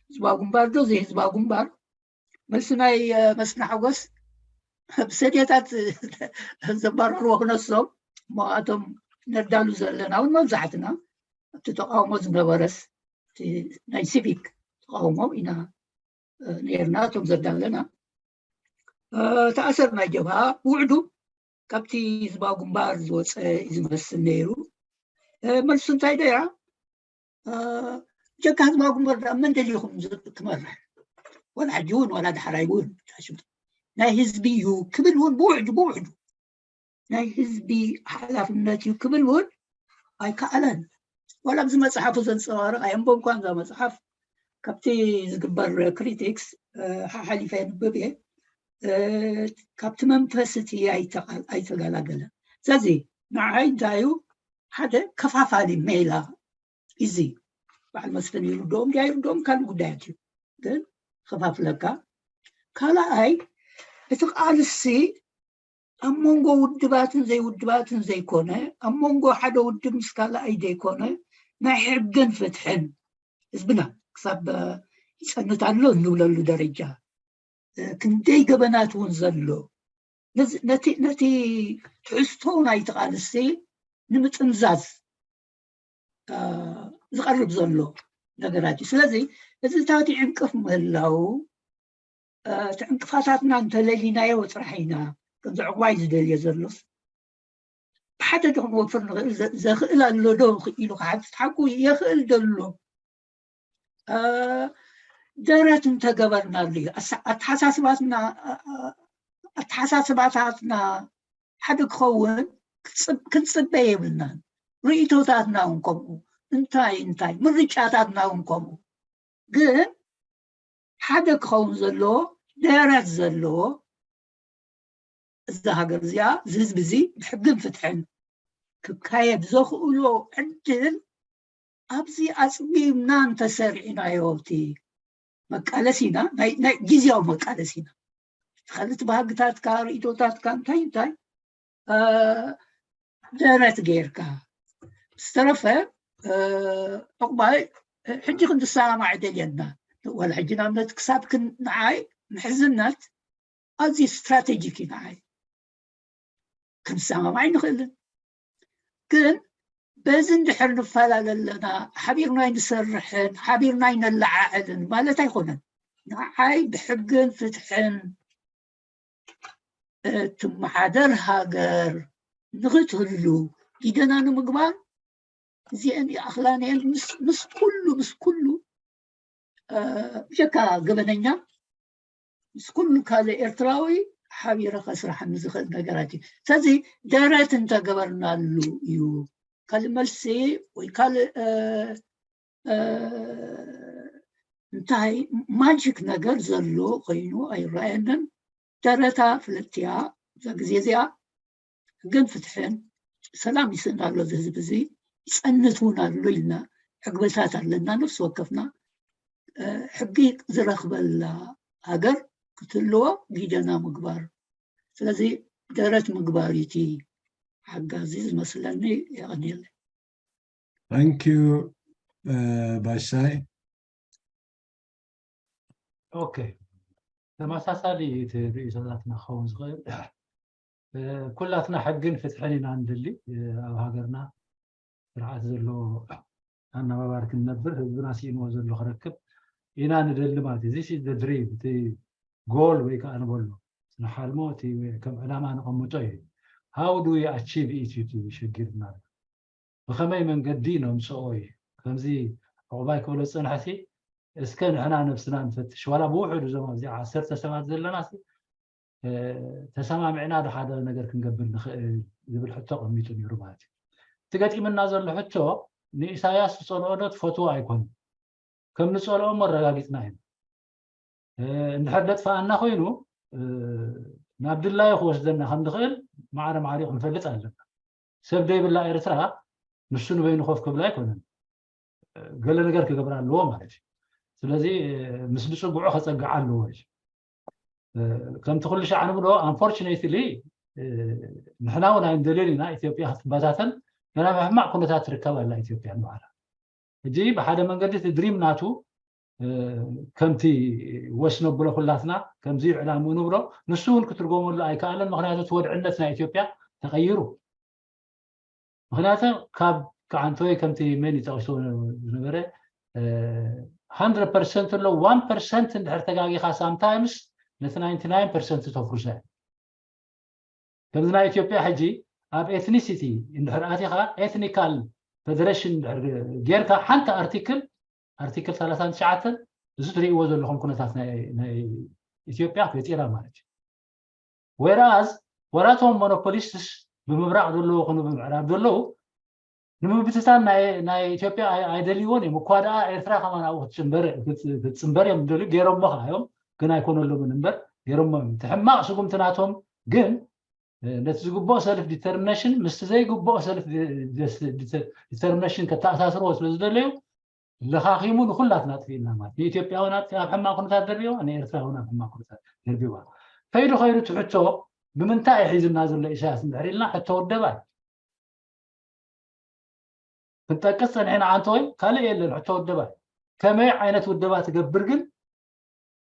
ህዝባዊ ግንባር ዶ ዘይህዝባዊ ግንባር መልሲ ናይ መስና ሓጎስ ብሰድያታት ዘባረርዎ ክነሶም እሞ ኣቶም ነዳሉ ዘለና እውን መብዛሕትና ኣብቲ ተቃውሞ ዝነበረስ ናይ ሲቪክ ተቃውሞ ኢና ነርና እቶም ዘዳለና ተኣሰርና ጀብሃ ብውዕዱ ካብቲ ህዝባዊ ግንባር ዝወፀ ዝመስል ነይሩ መልሱ እንታይ ደያ ጀካ ህዝባዊ ግንባር ዳ መን ደሊኹም ክመርሕ ዋላ ሕጂ እውን ዋላ ዳሕራይ እውን ናይ ህዝቢ እዩ ክብል እውን ብውዕዱ ብውዕዱ ናይ ህዝቢ ሓላፍነት እዩ ክብል እውን ኣይከኣለን ዋላ ኣብዚ መፅሓፉ ዘንፀባርቕ ኣየንበብኳን እዛ መፅሓፍ ካብቲ ዝግበር ክሪቲክስ ሓሓሊፈ የንብብ እየ ካብቲ መንፈስ እቲ ኣይተገላገለን ስለዚ ንዓይ እንታይ እዩ ሓደ ከፋፋሊ ሜላ እዚ በዓል መስፍን ይርድኦም ድያ ይርድኦም ካልእ ጉዳያት እዩ ግን ከፋፍለካ ካልኣይ እቲ ቃልሲ ኣብ መንጎ ውድባትን ዘይውድባትን ዘይኮነ ኣብ መንጎ ሓደ ውድብ ምስ ካልኣይ ዘይኮነ ናይ ሕግን ፍትሕን ህዝብና ክሳብ ይፀንት ኣሎ እንብለሉ ደረጃ ክንደይ ገበናት እውን ዘሎ ነቲ ትሕዝቶ ናይቲ ቃልሲ ንምጥምዛዝ ዝቐርብ ዘሎ ነገራት እዩ ስለዚ እዚ ታቲ ዕንቅፍ ምህላው እቲ ዕንቅፋታትና እንተለሊናዮ ጥራሕ ኢና ከምዚ ዕቑባይ ዝደልዮ ዘሎስ ብሓደ ዶ ክንወፍር ንኽእል ዘኽእል ኣሎ ዶ ኢሉ ክሓትት ሓቁ የኽእል ዘሎ ደረት እንተገበርናሉ እዩ ኣተሓሳስባትና ኣተሓሳስባታትና ሓደ ክኸውን ክንፅበ የብልናን ርእቶታትና እውን ከምኡ እንታይ እንታይ ምርጫታትና እውን ከምኡ ግን ሓደ ክኸውን ዘለዎ ደረት ዘለዎ እዛ ሃገር እዚኣ ዝህዝቢ እዚ ብሕግን ፍትሕን ክካየድ ዘኽእሎ ዕድል ኣብዚ ኣፅቢብና እንተሰሪዕናዮ እቲ መቃለስ ኢና ናይ ግዜያዊ መቃለስ ኢና ተኸልቲ ባህግታትካ ርእቶታትካ እንታይ እንታይ ደረት ጌርካ ዝተረፈ ዕቑባይ ሕጂ ክንድሰማማዕ ደልየና ዋላ ሕጂ ንኣብነት ክሳብ ክንዓይ ምሕዝነት ኣዝዩ ስትራቴጂክ እዩ ንዓይ ክንሰማማዕ ኣይንኽእልን ግን በዚ እንድሕር ንፈላለ ኣለና ሓቢርና ኣይንሰርሕን ሓቢርና ኣይነለዓዕልን ማለት ኣይኮነን ንዓይ ብሕግን ፍትሕን እትመሓደር ሃገር ንኽትህሉ ጊደና ንምግባር እዚአን ይኣኽላን እየን ምስ ኩሉ ምስ ኩሉ ብጀካ ገበነኛ ምስ ኩሉ ካልእ ኤርትራዊ ሓቢረ ከስራሓኒ ዝኽእል ነገራት እዩ ስለዚ ደረት እንተገበርናሉ እዩ ካልእ መልሲ ወይ ካልእ እንታይ ማጂክ ነገር ዘሎ ኮይኑ ኣይረኣየንን ደረታ ፍልጥያ እዛ ግዜ እዚኣ ሕግን ፍትሕን ሰላም ይስእን ኣሎ እዚ ህዝቢ እዚ ይፀንት እውን ኣሎ ኢልና ሕግብታት ኣለና ነፍሲ ወከፍና ሕጊ ዝረክበላ ሃገር ክትህልዎ ጊደና ምግባር ስለዚ ደረት ምግባር እቲ ሓጋዚ ዝመስለኒ። የቐንየለይ። Thank you ባሻይ። ኦኬ፣ ተመሳሳሊ እቲ ርእይቶታትና ክኸውን ዝኽእል፣ ኩላትና ሕግን ፍትሕን ኢና ንደሊ። ኣብ ሃገርና ስርዓት ዘለዎ ኣነባባር ክንነብር፣ ህዝብና ስኢንዎ ዘሎ ክረክብ ኢና ንደሊ ማለት እዩ። This is the dream፣ እቲ ጎል ወይ ከዓ ንበሎ ንሓልሞ፣ እቲ ከም ዕላማ ንቐምጦ እዩ። How do we achieve it? እቲ ሸጊርና ብኸመይ መንገዲ ነምፅኦ እዩ። ከምዚ ዕቑባይ ክብሎ ዝፀንሐሲ፣ እስከ ንሕና ነብስና ንፈትሽ፣ ዋላ ብውሕዱ እዞም ኣብዚ ዓሰርተ ሰባት ዘለና ተሰማሚዕና ዶ ሓደ ነገር ክንገብር ንኽእል ዝብል ሕቶ ቀሚጡ ነይሩ ማለት እዩ። እቲ ገጢምና ዘሎ ሕቶ ንኢሳያስ ትፀልኦ ዶ ትፈትዎ ኣይኮነን። ከም ንፀልኦ መረጋጊፅና እዩ። እንድሕር ደጥፋኣና ኮይኑ ናብ ድላዩ ክወስደና ከም ንኽእል ማዕረ ማዕሪኡ ክንፈልጥ ኣለና። ሰብ ደይብላ ኤርትራ ንሱ ንበይኑ ኮፍ ክብላ ኣይኮነን፣ ገለ ነገር ክገብራ ኣለዎ ማለት እዩ። ስለዚ ምስ ብፅጉዑ ከፀግዓ ኣለዎ እዩ። ከምቲ ኩሉ ሻዕ ንብሎ፣ unfortunately ንሕና እውን ኣይንደልዮን ኢና ኢትዮጵያ ክትበታተን፣ ገና ኣብ ሕማቕ ኩነታት ትርከብ ኣላ ኢትዮጵያ ንባዕላ። ሕጂ ብሓደ መንገዲ እቲ ድሪም ናቱ ከምቲ ወስ ነብሎ ኩላትና ከምዚ ዕላምኡ ንብሎ፣ ንሱ እውን ክትርጎመሉ ኣይከኣለን። ምክንያቱ እቲ ወድዕነት ናይ ኢትዮጵያ ተቐይሩ። ምክንያቱ ካብ ከዓንተወይ ከምቲ መን ይጠቕሶ ዝነበረ hundred percent ኣሎ፣ one percent እንድሕር ተጋጊኻ sometimes ነቲ ninety nine percent ተፍርሶ። ከምዚ ናይ ኢትዮጵያ ሕጂ ኣብ ethnicity እንድሕር ኣቲኻ ethnical federation እንድሕር ጌርካ ሓንቲ ኣርቲክል ኣርቲክል ሰላሳን ትሽዓተን እዚ ትርእይዎ ዘለኹም ኩነታት ናይ ኢትዮጵያ ፈጢራ ማለት እዩ። Whereas ወራቶም monopolists ብምብራቕ ዘለዉ ኮኑ ብምዕራብ ዘለዉ ንምብትታን ናይ ኢትዮጵያ ኣይደልይዎን እዮም። እኳ ደኣ ኤርትራ ከማን ኣብኡ ክትፅንበር እዮም ዝደልዩ፣ ገይሮሞ ከዓ እዮም፣ ግን ኣይኮነሎምን እምበር ገይሮሞ እዮም። እቲ ሕማቕ ስጉምቲ ናቶም ግን ነቲ ዝግብኦ self determination ምስቲ ዘይግብኦ self determination ከተኣሳስርዎ ስለ ዝደለዩ ለኻኺሙ ንኹላትና ኣጥፊእና ማለት ንኢትዮጵያ እውን ኣብ ሕማቕ ኩነታት ደርቢዋ፣ ንኤርትራ እውን ኣብ ሕማቕ ኩነታት ደርቢዋ። ከይዱ ከይዱ እቲ ሕቶ ብምንታይ እዩ ሒዙና ዘሎ ኢሳያስ እንድሕር ኢልና ሕቶ ውደባ እዩ። ክንጠቅስ ጸኒሕና ኣንተ ወይ ካልእ የለን ሕቶ ውደባ እዩ። ከመይ ዓይነት ውደባ ትገብር ግን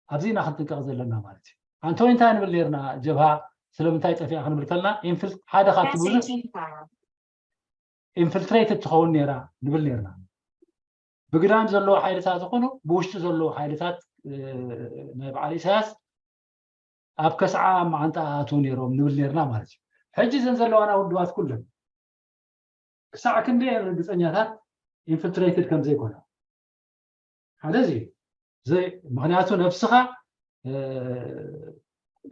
ኣብዚ ኢና ክንጥንቀቕ ዘለና ማለት እዩ። ኣንተ ወይ እንታይ ንብል ነርና ጀብሃ ስለምንታይ ጠፊኣ ክንብል ከለና ሓደ ካብቲ ብዙሕ infiltrated ትኸውን ነይራ ንብል ነርና። ብግዳም ዘለዉ ሓይልታት ዝኾኑ ብውሽጢ ዘለዉ ሓይልታት ናይ በዓል ኢሳያስ ኣብ ከስዓ መዓንጣ ኣትዉ ነይሮም ንብል ነርና ማለት እዩ። ሕጂ እዘን ዘለዋና ውድባት ኩለን ክሳዕ ክንደየን ርግፀኛታት infiltrated ከም ዘይኮና ሓደ እዚ ምክንያቱ ነብስኻ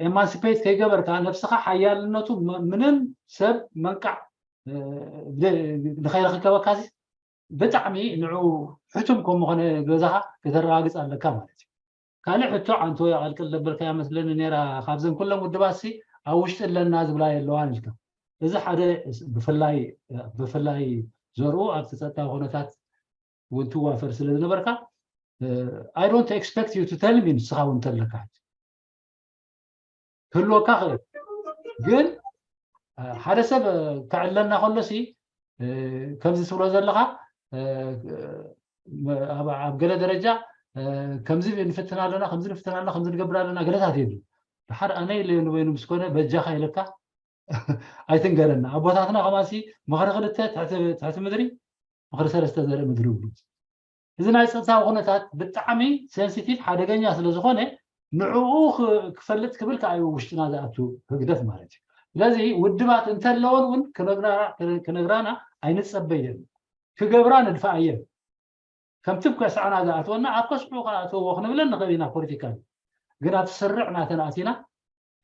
emancipate ከይገበርካ ነብስኻ ሓያልነቱ ምንም ሰብ መንቃዕ ንኸይረክከበካ ብጣዕሚ ንዑ ሕቱም ከም ምኾነ ገዛኻ ከተረጋግፅ ኣለካ ማለት እዩ። ካልእ ሕቶ ዓንቶ ኣቐልቅል ዘበልካያ መስለኒ ነይራ። ካብዘን ኩለን ውድባትሲ ኣብ ውሽጢ ኣለና ዝብላ የለዋን ኢልካ። እዚ ሓደ ብፍላይ ብፍላይ ዘርኡ ኣብቲ ጸጥታዊ ኩነታት እውን ትዋፈር ስለ ዝነበርካ I don't expect you to tell me ንስኻ እውን እንተለካ ክህልወካ ክእል ግን ሓደ ሰብ ከዕለና ከሎሲ ከምዚ ትብሎ ዘለኻ ኣብ ገለ ደረጃ ከምዚ ንፍትን ኣለና ከምዚ ንፍትን ኣለና ከምዚ ንገብር ኣለና ገለታት የብሉ ድሓር ኣነ ኢለ ንበይኑ ምስ ኮነ በጃኻ ኢለካ ኣይትንገረና ኣቦታትና ከማሲ ምኽሪ ክልተ ትሕቲ ምድሪ ምኽሪ ሰለስተ ዘርኢ ምድሪ ይብሉ እዚ ናይ ፀጥታዊ ኩነታት ብጣዕሚ sensitive ሓደገኛ ስለ ዝኾነ ንዕኡ ክፈልጥ ክብል ከዓ እዩ ውሽጥና ዝኣቱ ህግደፍ ማለት እዩ ስለዚ ውድባት እንተለዎን እውን ክነግራና ኣይንፀበየን ክገብራ ንድፋኣየን ከምቲ ከስዓና ዝኣትወና ኣብ ከስዑ ከኣትወዎ ክንብለን ንኽእል ኢና ፖለቲካ ግን ኣብ ስርዕ ናተን ኣቲና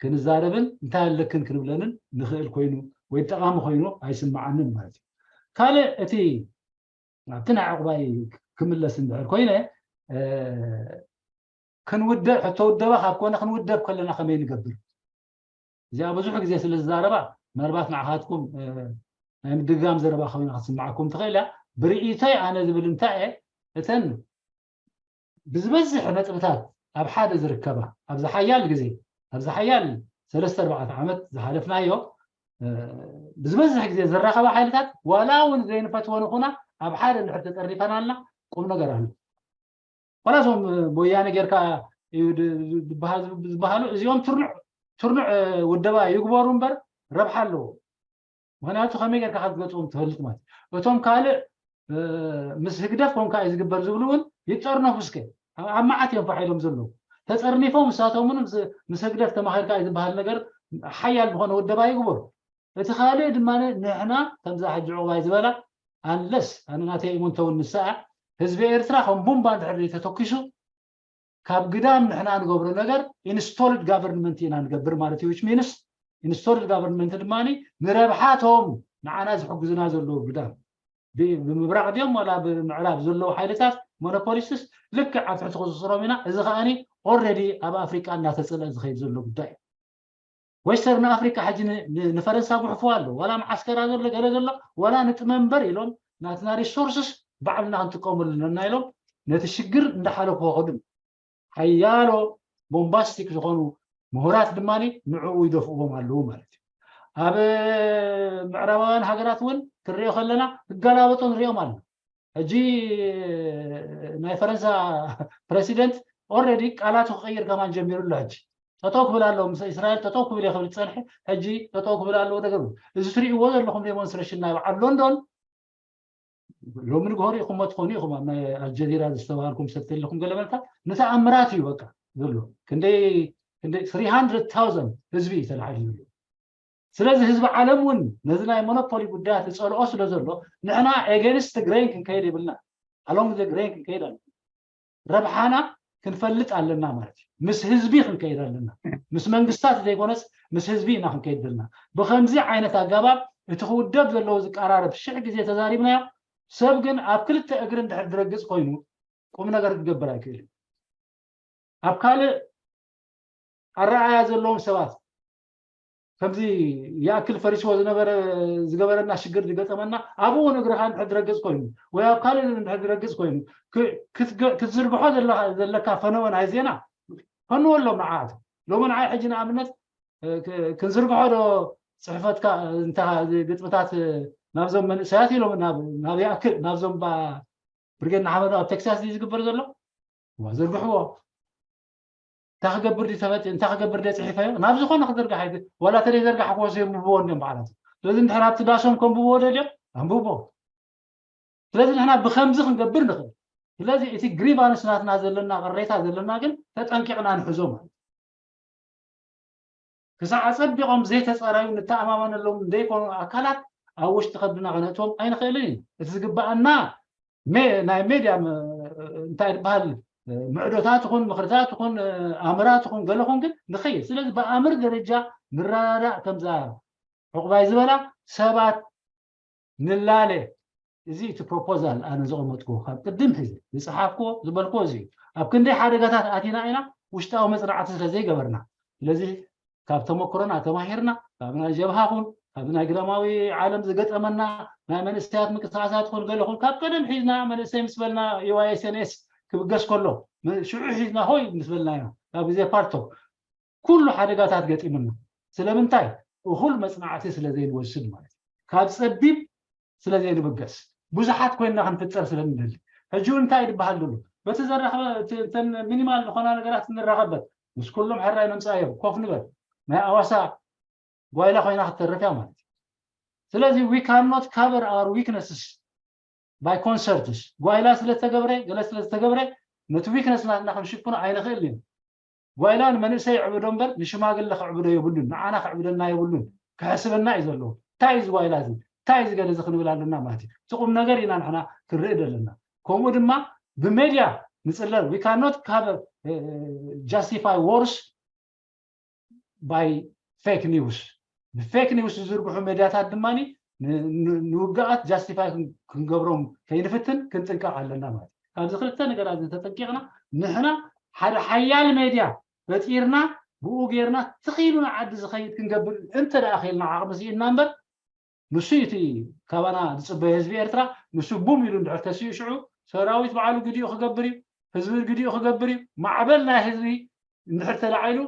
ክንዛረብን እንታይ ኣለክን ክንብለንን ንኽእል ኮይኑ ወይ ጠቓሚ ኮይኑ ኣይስምዓንን ማለት እዩ ካልእ እቲ ኣብቲ ናይ ዕቑባይ ክምለስ እንድሕር ኮይነ ክንውደብ ሕቶ ውደባ ካብ ኮነ ክንውደብ ከለና ከመይ ንገብር እዚኣ ብዙሕ ግዜ ስለ ዝዛረባ ምናልባት ንዓኻትኩም ናይ ምድጋም ዘረባ ኮይና ክትስምዓኩም ትኽእል እያ ብርእይቶይ ኣነ ዝብል እንታይ እየ እተን ብዝበዝሕ ነጥብታት ኣብ ሓደ ዝርከባ ኣብዚ ሓያል ግዜ ኣብዚ ሓያል ሰለስተ ኣርባዕተ ዓመት ዝሓለፍናዮ፣ እ፣ ብዝበዝሕ ግዜ ዝራኸባ ሓይልታት ዋላ እውን ዘይንፈትወን ይኹና ኣብ ሓደ እንድሕር ተጠርኒፈናልና ቁም ነገር ኣሎ። ዋላ እዞም፣ እ፣ ብወያነ ጌርካ እዩ ድ-፣ ዝበሃ-፣ ዝበሃሉ እዚኦም ትርኑዕ፣ ትርኑዕ፣ እ፣ ውደባ ይግበሩ እምበር ረብሓ ኣለዎ። ምኽንያቱ ከመይ ጌርካ ካብ ዝገጽዎም ትፈልጥ ማለት እዩ። እቶም ካልእ፣ እ፣ ምስ ህግደፍ ኮንካ እዩ ዝግበር ዝብሉ እውን ይጠርነፉ እስከ። ኣብ፣ ኣብ መዓት እዮም ፋሕ ኢሎም ዘለዉ። ተጸርኒፎም ንሳቶም እውን ምስ፣ ምስ ህግደፍ ተማኺርካ እዩ ዝበሃል ነገር ሓያል ዝኾነ ውደባ ይግበሩ። እቲ ካልእ ድማ ንሕና ከምዛ ሕጂ ዕቑባይ ዝበላ፣ ኣንለስ ኣነ ናተይ እሙንተ እውን ንስኣ ህዝቢ ኤርትራ ከም ቡምባ እንድሕር ተተኪሱ ካብ ግዳም ንሕና ንገብሮ ነገር ኢንስቶልድ ጋቨርንመንት ኢና ንገብር ማለት እዩ። Which means ኢንስቶልድ ጋቨርንመንት ድማ ንረብሓቶም ንዓና ዝሕግዙና ዘለዉ ግዳም ብ-፣ ብምብራቕ ድዮም ዋላ ብምዕራብ ዘለዉ ሓይልታት ሞኖፖሊስትስ ልክዕ ኣብ ትሕቲ ቁፅፅሮም ኢና። እዚ ከዓኒ ኦልሬዲ ኣብ ኣፍሪቃ እናተፅልአ ዝኸይድ ዘሎ ጉዳይ እዩ። ዌስተርን ኣፍሪካ ሕጂ ን-፣ ን-፣ ንፈረንሳ ጉሕፍዋ ኣሎ። ዋላ መዓስከራ ዘሎ ገለ ዘሎ ዋላ ንጥመንበር ኢሎም ናትና ሪሶርስስ ባዕልና ክንጥቀመሉ ኣለና ኢሎም ነቲ ሽግር እንዳሓለፉ ከዱ ሓያሎ ቦምባስቲክ ዝኾኑ ምሁራት ድማ ንዕኡ ይደፍእዎም ኣለዉ ማለት እዩ። ኣብ ምዕራባውያን ሃገራት እውን ክንሪኦ ከለና ክገላበጡ ንሪኦም ኣለና። ሕጂ ናይ ፈረንሳ ፕረሲደንት ኦልሬዲ ቃላቱ ክቐይር ከማን ጀሚሩ ኣሎ። ሕጂ ጠጠው ክብል ኣለዎ፣ ምስ እስራኤል ጠጠው ክብል እየ ክብል ዝጸንሐ ሕጂ ጠጠው ክብል ኣለዎ ደገም። እዚ ትሪእዎ ዘለኹም ዴሞንስትሬሽን ናይ በዓል ሎንዶን ሎሚ ንግሆ ሪኢኹሞ ትኾኑ ኢኹም። ኣብ ናይ ኣልጀዚራ ዝተባሃልኩም ሰብ ተለኹም ገለ መልካ ንተኣምራት እዩ በቃ ዘሎ። ክንደይ፣ ክንደይ፣ three hundred thousand ህዝቢ እዩ ተላዒሉ ዘሎ። ስለዚ ህዝቢ ዓለም እውን ነዚ ናይ ሞኖፖሊ ጉዳያት ዝጸልኦ ስለ ዘሎ ንሕና ኤገንስት ግሬን ክንከይድ የብልና። ኣሎንግ ዘ ግሬን ክንከይድ ኣለና። ረብሓና ክንፈልጥ ኣለና ማለት እዩ። ምስ ህዝቢ ክንከይድ ኣለና። ምስ መንግስታት ዘይኮነስ ምስ ህዝቢ ኢና ክንከይድ ዘለና። ብኸምዚ ዓይነት ኣገባብ እቲ ክውደብ ዘለዎ ዝቀራረብ ሽሕ ግዜ ተዛሪብናዮ። ሰብ ግን ኣብ ክልተ እግሪ እንድሕር ዝረግጽ ኮይኑ ቁም ነገር ክገብር ኣይክእልን። ኣብ ካልእ ኣረኣያ ዘለዎም ሰባት ከምዚ ይኣክል ፈሪስዎ ዝነበረ፣ ዝገበረና ሽግር ዝገጠመና ኣብኡ እውን እግርኻ እንድሕር ዝረግጽ ኮይኑ ወይ ኣብ ካልእ እንድሕር ዝረግጽ ኮይኑ ክ-፣ ክትገ-፣ ክትዝርግሖ ዘለኻ፣ ዘለካ ፈነወ ናይ ዜና ፈንወሎም ንዓት። ሎሚ ንዓይ ሕጂ ንኣብነት፣ እ፣ ክ-፣ ክንዝርግሖ ዶ ጽሕፈትካ፣ እንታ ግጥምታት ናብዞም መንእሰያት ኢሎም ናብ፣ ናብ ይኣክል ናብዞም ባ-፣ ብርጌድ ንሓመዱ ኣብ ቴክሳስ ድዩ ዝግበር ዘሎ? እዋ ዘርግሕዎ። እንታይ ክገብር ድዩ ተመፂኡ? እንታይ ክገብር ድዩ ፅሒፈዮ? ናብ ዝኾነ ክዝርጋሕ ኣይግ-፣ ዋላ ተዘይዘርጋሕክዎ የንብብዎ እንዲዮም በዓላት። ስለዚ እንድሕር ኣብቲ ዳሶም ከንብብዎ ደልዮም ኣንብብዎ። ስለዚ ንሕና ብኸምዚ ክንገብር ንኽእል። ስለዚ እቲ ግሪቫንስ ናትና ዘለና ቅሬታ ዘለና ግን ተጠንቂቕና ንሕዞ ማለት እዩ። ክሳዕ ኣጸቢቖም ዘይተጻረዩ ንተኣማመነሎም ዘይኮኑ ኣካላት ኣብ ውሽጢ ከብድና ከነእትዎም ኣይንኽእልን ኢና። እቲ ዝግበኣና ሜ-፣ ናይ ሜድያ ም-፣ እንታይ ዝበሃል ምዕዶታት ይኹን ምኽርታት ይኹን ኣምራት ይኹን ገለ ይኹን ግን ንኸይድ። ስለዚ ብኣምር ደረጃ ንረዳዳእ ከምዛ ዕቑባይ ዝበላ ሰባት ንላለ። እዚ እቲ ፕሮፖዛል ኣነ ዘቐመጥኩዎ ካብ ቅድም ሒዘ ዝጸሓፍኩዎ ዝበልኩዎ እዚ እዩ። ኣብ ክንደይ ሓደጋታት ኣቲና ኢና ውሽጣዊ መጽናዕቲ ስለ ዘይገበርና። ስለዚ ካብ ተመክሮና ተማሂርና ካብ ናይ ጀብሃ ኹን ካብ ናይ ግዳማዊ ዓለም ዝገጠመና ናይ መንእሰያት ምንቅስቃሳት ኹን ገለ ኹን ካብ ቀደም ሒዝና መንእሰይ ምስ በልና ዩ ዋይ ኤስ ኤን ኤስ ክብገስ ከሎ ም-፣ ሽዑ ሒዝና ሆይ ምስ በልና ኢና ካብ ግዜ ፓርቶ ኩሉ ሓደጋታት ገጢሙና። ስለምንታይ? እኹል መጽናዕቲ ስለ ዘይንወስድ ማለት እዩ። ካብ ጸቢብ ስለ ዘይንብገስ፣ ብዙሓት ኮይንና ክንፍጠር ስለ ንደሊ። ሕጂ እውን እንታይ ዝበሃል ዘሎ? በቲ ዘራኸበ፣ እቲ፣ እተን ሚኒማል ዝኾና ነገራት ንራኸበት። ምስ ኩሎም ሕራይ ነምጽኣዮም፣ ኮፍ ንበል። ናይ ኣዋሳ ጓይላ ኮይና ክትተርፍ እያ ማለት እዩ። ስለዚ we cannot cover our weaknesses by concerts። ጓይላ ስለ ዝተገብረ፣ ገለ ስለ ዝተገብረ፣ ነቲ ዊክነስ ናትና ክንሽፍኖ ኣይንኽእል ኢና። ጓይላ ንመንእሰይ ይዕብዶ እምበር ንሽማግለ ክዕብዶ የብሉን፣ ንዓና ክዕብደና የብሉን፣ ክሕስበና እዩ ዘለዎ። እንታይ እዩ እዚ ጓይላ እዚ? እንታይ እዩ እዚ ገለ እዚ ክንብል ኣለና ማለት እዩ። እቲ ቁም ነገር ኢና ንሕና ክንርኢ ዘለና። ከምኡ ድማ ብሜድያ ንጽለል፣ we cannot cover, uh, justify wars by fake news። ብፌክ ኒውስ ዝዝርግሑ ሜድያታት ድማ ን-፣ ን-፣ ንውግኣት ጃስቲፋይ ክን-፣ ክንገብሮም ከይንፍትን ክንጥንቀቕ ኣለና ማለት እዩ። ካብዚ ክልተ ነገራት እዚ ተጠንቂቕና ንሕና ሓደ ሓያል ሜድያ ፈጢርና ብኡ ጌርና ትኺሉ ንዓዲ ዝኸይድ ክንገብር እንተ ደኣ ኽኢልና ዓቕሚ ስኢንና እምበር ንሱ እዩ እቲ ካባና ዝጽበዮ ህዝቢ ኤርትራ። ንሱ ቡም ኢሉ እንድሕር ተሲኡ ሽዑ ሰራዊት በዓሉ ግዲኡ ክገብር እዩ፣ ህዝቢ ግዲኡ ክገብር እዩ። ማዕበል ናይ ህዝቢ እንድሕር ተላዒሉ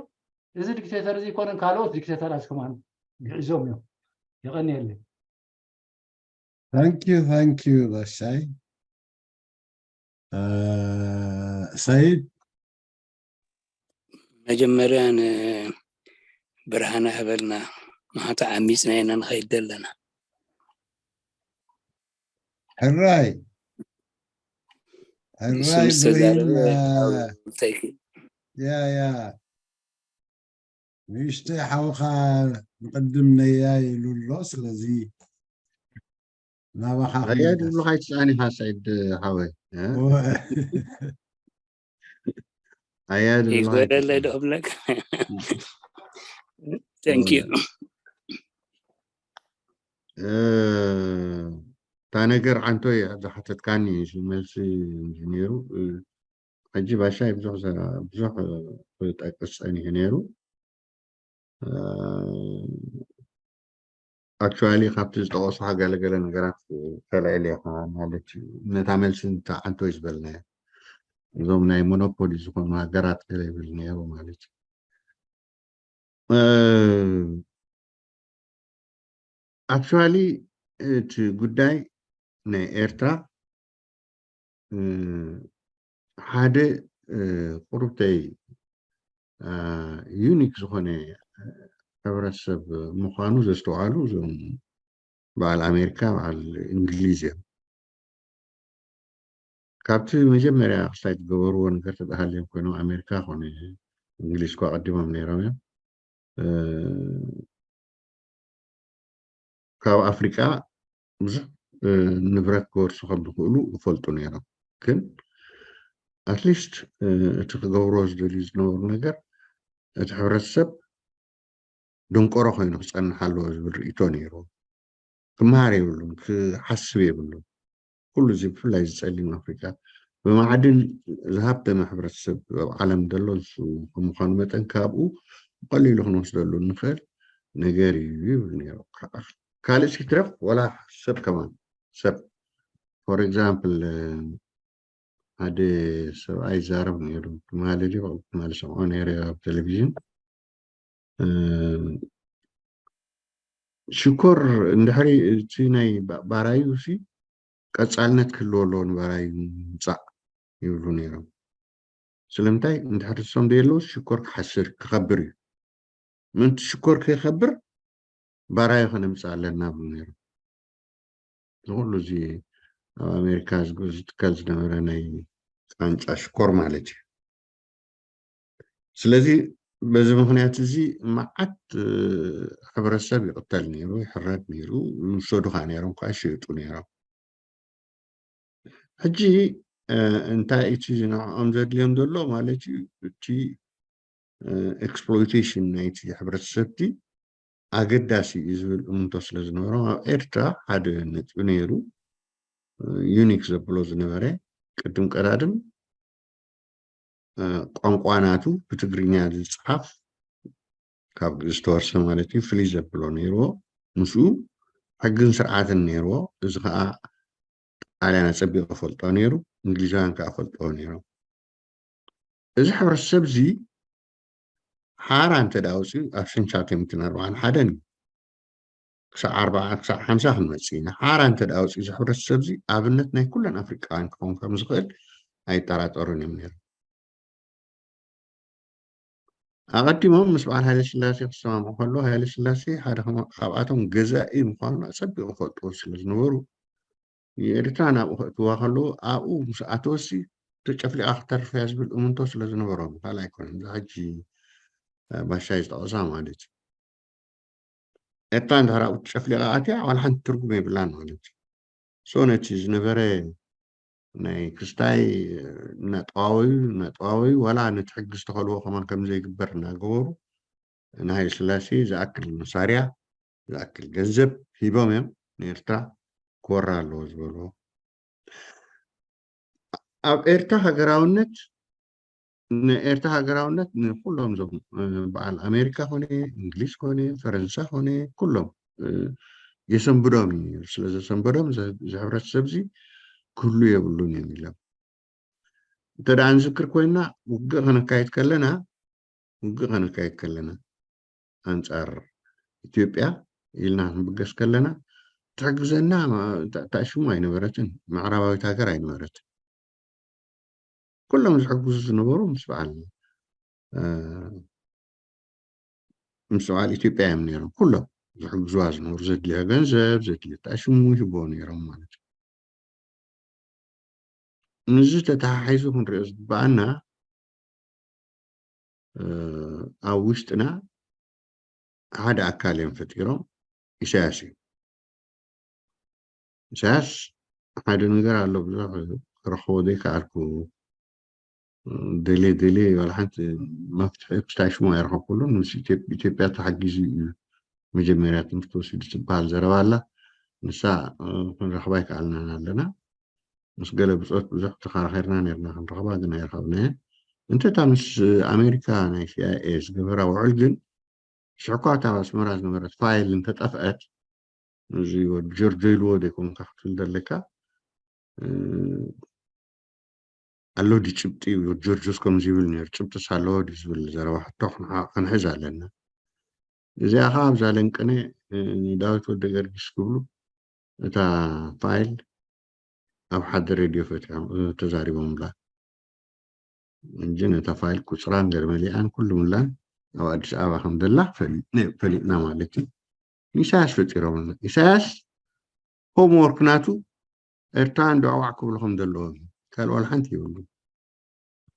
እዚ ዲክቴተር እዚ ይኮነን፣ ካልኦት ዲክቴተራት ከማን ይሕዞም እዮም። የቐንየለይ። Thank you, thank you, ባሻይ። ሰይድ፣ መጀመርያ ንብርሃነ ሃበልና፣ ማዕት ዓሚፅና ኢና ንኸይድ ዘለና። ሕራይ ንሱ ሕራይ ምስ ተዛረበ ብርሂን። ሓወይ እንታይ ክብል? ያ ያ ንእሽተይ ሓውኻ ንቅድም ነያ ኢሉ ኣሎ። ስለዚ ናባኻ ኣያ ክምለስ። ድብሉኻ ኣይትስኣን ኢኻ ሰይድ ሓወይ። እ? ወ- ኣያ ድብሉኻ ይግበረለይ ኣይትስኣን። ዶ እብለካ? Thank you። እ፣ እታ ነገር ዓንቶ እያ ዝሓተትካኒ፣ እዚ መልሲ እንጂ ነይሩ። እ፣ ሕጂ ባሻይ ብዙሕ ዘ-፣ ብዙሕ፣ እ፣ ክጠቅስ ጸኒሑ ነይሩ። እ፣ ኣክቹዋሊ ካብቲ ዝጠቐስኻ ገለገለ ነገራት፣ እ፣ ተልዕል ኢኻ ማለት እዩ። ነታ መልሲ እንተ ዓንቶ እዩ ዝበልናዮ። እዞም ናይ ሞኖፖሊ ዝኾኑ ሃገራት ገለ ይብል ነይሩ ማለት እዩ። እ፣ ኣክቹዋሊ እቲ ጉዳይ ናይ ኤርትራ፣ እ፣ ሓደ፣ እ፣ ቁሩብተይ፣ እ፣ ዩኒክ ዝኾነ ሕብረተሰብ ምዃኑ ዘስተውዓሉ እዞም በዓል ኣሜሪካ፣ በዓል እንግሊዝ እዮም። ካብቲ መጀመርያ ክስታይ ዝገበርዎ ነገር ተተሃልዮም ኮይኖም፣ ኣሜሪካ ኮነ እንግሊዝ እኳ ቀዲሞም ነይሮም እዮም። እ፣ ካብ ኣፍሪቃ ብዙሕ፣ እ፣ ንብረት ክወርሱ ከም ዝኽእሉ ይፈልጡ ነይሮም። ግን ኣትሊስት፣ እ፣ እቲ ክገብርዎ ዝደልዩ ዝነበሩ ነገር እቲ ሕብረተሰብ ደንቆሮ ኮይኑ ክጸንሕ ኣለዎ ዝብል ርእይቶ ነይሩ። ክመሃር የብሉን፣ ክሓስብ የብሉን። ኩሉ እዚ ብፍላይ እዚ ጸሊም ኣፍሪቃ ብማዕድን ዝሃብተመ ሕብረተሰብ ኣብ ዓለም ዘሎ ንሱ ከም ምዃኑ መጠን ካብኡ ብቐሊሉ ክንወስደሉ እንኽእል ነገር እዩ ይብል ነይሩ። ካ-፣ ካልእ ሲትረፍ ወላ ሰብ ከማን ሰብ ፎር ኤግዛምፕል ሓደ ሰብኣይ ይዛረብ ነይሩ። ትማሊ ድዩ ትማሊ ሰምዖ ነይረ ኣብ ቴሌቪዥን። እ፣ ሽኮር እንድሕሪ እቲ ናይ ባ-፣ ባራዩ ሲ ቀጻልነት ክህልዎ ኣለዎ ንባራዩ ምምጻእ ይብሉ ነይሮም። ስለምንታይ እንድሕሪ እሶም ዘየለዉ ሽኮር ክሓስር ክኸብር እዩ። ምእንቲ ሽኮር ከይኸብር ባራዩ ከነምጽእ ኣለና ብሉ ነይሮም። ዝኩሉ እዚ ኣብ ኣሜሪካ ዝግ-፣ ዝትከል ዝነበረ ናይ ቃንጫ ሽኮር ማለት እዩ። ስለዚ በዚ ምኽንያት እዚ መዓት፣ እ፣ ሕብረተሰብ ይቕተል ነይሩ፣ ይሕረድ ነይሩ፣ ይውሰዱ ከዓ ነይሮም፣ ከዓ ይሽየጡ ነይሮም። ሕጂ፣ እ፣ እንታይ እቲ ንዕኦም ዘድልዮም ዘሎ ማለት እዩ፣ እቲ፣ እ፣ ኤክስፕሎይቴሽን ናይቲ ሕብረተሰብ እቲ ኣገዳሲ እዩ ዝብል እምንቶ ስለ ዝነበሮም፣ ኣብ ኤርትራ ሓደ ነጥቢ ነይሩ፣ እ፣ ዩኒክ ዘብሎ ዝነበረ ቅድም ቀዳድም፣ እ፣ ቋንቋ ናቱ ብትግርኛ ዝጸሓፍ ካብ ግእዝ ዝተወርሰ ማለት እዩ፣ ፍልይ ዘብሎ ነይርዎ። ምስኡ ሕግን ስርዓትን ነይርዎ። እዚ ኸዓ ጣልያን ኣጸቢቑ ፈልጦ ነይሩ፣ እንግሊዛውያን ከኣ ፈልጦ ነይሮም። እዚ ሕብረተሰብ እዚ ሓራ እንተ ደኣ ወፂኡ ኣብ ሸንሻቴ ምትን ኣርባዓን ሓደን እዩ። ክሳዕ ኣርባዓ፣ ክሳዕ ሓምሳ ክንመጽእ ኢና። ሓራ እንተ ደኣ ወፂኡ እዚ ሕብረተሰብ እዚ ኣብነት ናይ ኩለን ኣፍሪቃውያን ክኸውን ከም ዝኽእል ኣይጠራጠሩን እዮም ነይሮም። ኣቐዲሞም ምስ በዓል ሃይለ ስላሴ ክሰማምዑ ከለዉ፣ ሃይለ ስላሴ ሓደ ከማ-፣ ካብኣቶም ገዛኢ ምዃኑ ኣጸቢቑ ፈልጥዎ ስለ ዝነበሩ፣ ንኤርትራ ናብኡ ከእትዋ ከለዉ፣ ኣብኡ ምስ ኣተወሲ ተጨፍሊቓ ክትተርፍ እያ ዝብል እምንቶ ስለ ዝነበሮም፣ ካልእ ኣይኮነን። እዛ ሕጂ፣ እ፣ ባሻይ ዝጠቐሳ ማለት እዩ። ኤርትራ እንድሕር ኣብኡ ተጨፍሊቓ ኣትያ፣ ዋላ ሓንቲ ትርጉም የብላን ማለት እዩ። ሶ ነቲ ዝነበረ ናይ ክስታይ እናጠዋወዩ፣ እናጠዋወዩ፣ ዋላ ነቲ ሕጊ ዝተኸልዎ ከማን ከም ዘይግበር እናገበሩ፣ ንሃይለ ስላሴ ዝኣክል መሳርያ፣ ዝኣክል ገንዘብ ሂቦም እዮም ንኤርትራ ክወራ ኣለዎ ዝበልዎ። ኣብ ኤርትራ ሃገራውነት፣ ንኤርትራ ሃገራውነት ንኩሎም እዞም፣ እ፣ በዓል ኣሜሪካ ኮነ፣ እንግሊዝ ኮነ፣ ፈረንሳ ኮነ፣ ኩሎም፣ እ፣ የሰንብዶም እዩ ነይሩ። ስለ ዘሰንበዶም፣ እዚ፣ እዚ ሕብረተሰብ እዚ ክህሉ የብሉን እዮም ኢሎም። እንተ ደኣ ንዝክር ኮይና፣ ውግእ ከነካይድ ከለና፣ ውግእ ከነካይድ ከለና ኣንጻር ኢትዮጵያ ኢልና ክንብገስ ከለና ትሕግዘና ታሽሙ ኣይነበረትን፣ ምዕራባዊት ሃገር ኣይነበረትን። ኩሎም ዝሕግዙ ዝነበሩ ምስ በዓል ምስ በዓል ኢትዮጵያ እዮም ነይሮም። ኩሎም ዝሕግዝዋ ዝነበሩ ዘድልዮ ገንዘብ ዘድልዮ ታሽሙ ይህቦ ነይሮም ማለት እዩ። ምስዚ ተተሓሒዙ ክንሪኦ ዝግባኣና ኣብ ውሽጥና ሓደ ኣካል እዮም ፈጢሮም። ኢሳያስ እዩ። ኢሳያስ ሓደ ነገር ኣሎ ብዙሕ ክረኽቦ ዘይከኣልኩ ደልየ ደልየ ዋላ ሓንቲ መፍትሒ ክስታይ ሽሙ ኣይረኸብኩሉን። ምስ ኢትዮጵያ ተሓጊዙ እዩ መጀመርያ ትምህርቲ ወሲዱ ትበሃል ዘረባ ኣላ። ንሳ ክንረኽባ ኣይከኣልናን ኣለና። ምስ ገለ ብፆት ብዙሕ ተኸራኺርና ነርና ክንረኽባ ግን ኣይረኸብናያ። እንተ እታ ምስ ኣሜሪካ ናይ ሲኣይኤ ዝገበራ ውዕል ግን ሽሕኳ እታ ኣስመራ ዝነበረት ፋይል እንተጠፍአት እዚ ወዲ ጆርጆ ኢልዎ ዘይኮንካ ክትብል ዘለካ ኣሎ ዲ ጭብጢ ወዲ ጆርጆስ ከምዚ ይብል ነይሩ ጭብጥስ ኣለዎ ዲ ዝብል ዘረባ ሕቶ ክንሕዝ ኣለና። እዚኣ ከዓ ኣብዛ ለንቅነ ንዳዊት ወደ ገርጊስ ክብሉ እታ ፋይል ኣብ ሓደ ሬድዮ ፈትሖም ተዛሪቦምላ እንጂ ነታ ፋይል ቁፅራን ገርመሊኣን ኩሉ ምላን ኣብ ኣዲስ ኣበባ ከም ዘላ ፈሊጥና ማለት እዩ። ንኢሳያስ ፈጢሮምና። ኢሳያስ ሆምወርክ ናቱ ኤርትራውያን ድዕዋዕ ክብሉ ከም ዘለዎም ካልእ ዋላ ሓንቲ የብሉ።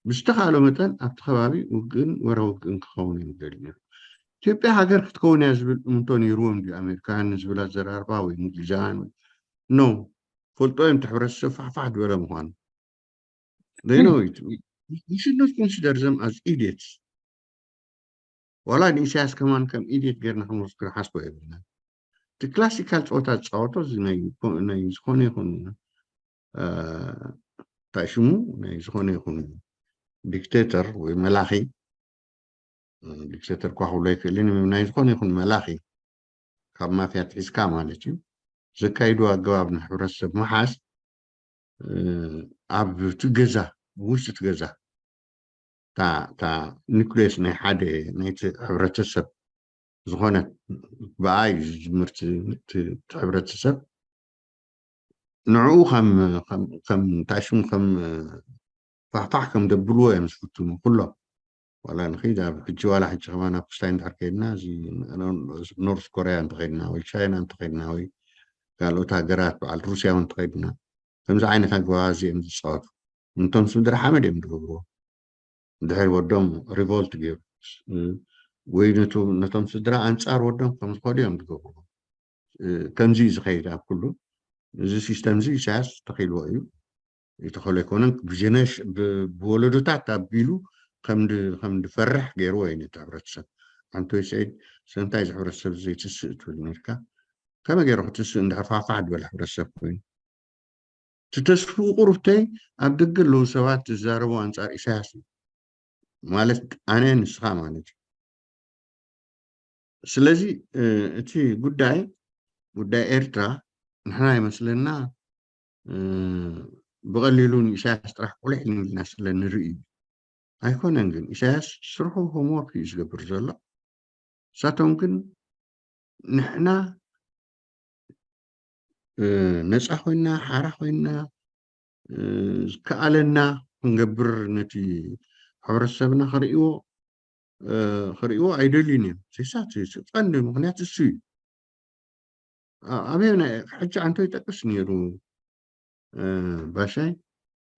ብዝተኻእሎ መጠን ኣብቲ ከባቢ ውግእን ወረ ውግእን ክኸውን እዮም ደልዩ። ኢትዮጵያ ሃገር ክትከውን እያ ዝብል እምንቶ ነይርዎም ድዩ ኣሜሪካውያን ንዝብል ኣዘራርባ ወይ እንግሊዛውያን ወይ ኖ ፈልጦ እዮም እቲ ሕብረተሰብ ፋሕፋሕ ዝበለ ምዃኑ። They know it. We, we should not consider them as idiots. ዋላ ንኢሳያስ ከማን ከም ኢድየት ጌርና ክንወስዶ ክንሓስቦ የብልና። እቲ ክላሲካል ፀወታ ዝፃወቶ እዚ ናይ ዝኾነ ይኹን እንታይ ሽሙ ናይ ዝኾነ ይኹን ዲክቴተር ወይ መላኺ ዲክቴተር እኳ ክብሎ ኣይክእልን ናይ ዝኾነ ይኹን መላኺ ካብ ማፍያ ትሒዝካ ማለት እዩ ዘካይዱ ኣገባብ ንሕብረተሰብ ምሓዝ ኣብ እቲ ገዛ ውሽጢ እቲ ገዛ እታ ኒክሌስ ናይ ሓደ ናይቲ ሕብረተሰብ ዝኾነት ብኣ እዩ ዝጅምር እቲ ሕብረተሰብ ንዕኡ ከም ታሽሙ ከም ፋሕፋሕ ከም ደብልዎ እዮም ዝፍትኑ ኩሎም ዋላ ንኺድ ኣብ ሕጂ ዋላ ሕጂ ከማን ኣብ ክስታይ እንድሕር ከይድና እዚ ኖርት ኮርያ እንተኸይድና ወይ ቻይና እንተኸይድና ወይ ካልኦት ሃገራት በዓል ሩስያ እውን እንተኸይድና ከምዚ ዓይነት ኣገባብ እዚኦም ዝፃወቱ እንቶም ስድራ ሓመድ እዮም ዝገብርዎ ድሕሪ ወዶም ሪቮልት ገይሩ ወይ ነቶም ስድራ ኣንፃር ወዶም ከም ዝኸዱ እዮም ዝገብርዎ ከምዚ እዩ ዝኸይድ ኣብ ኩሉ እዚ ሲስተም እዚ ኢሳያስ ተኺልዎ እዩ ይተኸሎ ኣይኮነን ብጀነሽ ብወለዶታት ኣቢሉ ከም ድፈርሕ ገይርዎ እዩ ነቲ ሕብረተሰብ ሓንቶይ ሰይድ ስለምንታይ እዚ ሕብረተሰብ ዘይትስእ ትብል ነርካ ከመይ ገይሩ ክትስእ እንድሕር ፋፋሕ ዝበለ ሕብረተሰብ ኮይኑ እቲ ተስፍኡ ቁሩብተይ ኣብ ደገ ኣለዉ ሰባት ዝዛረቡ ኣንጻር ኢሳያስ እዩ ማለት ኣነ ንስኻ ማለት እዩ ስለዚ እቲ ጉዳይ ጉዳይ ኤርትራ ንሕና ይመስለና ብቐሊሉ ንኢሳያስ ጥራሕ ቁልሕ ኢልና ስለ ንርኢ እዩ ኣይኮነን ግን ኢሳያስ ስርሑ ሆምወርክ እዩ ዝገብር ዘሎ እሳቶም ግን ንሕና ነፃ ኮይና ሓራ ኮይና ዝከኣለና ክንገብር ነቲ ሕብረተሰብና ክርእይዎ ክርእይዎ ኣይደልዩን እዮም ሴሳት ቀንዲ ምክንያት እሱ እዩ ኣበየና ሕጂ ኣንቶ ይጠቅስ ነይሩ ባሻይ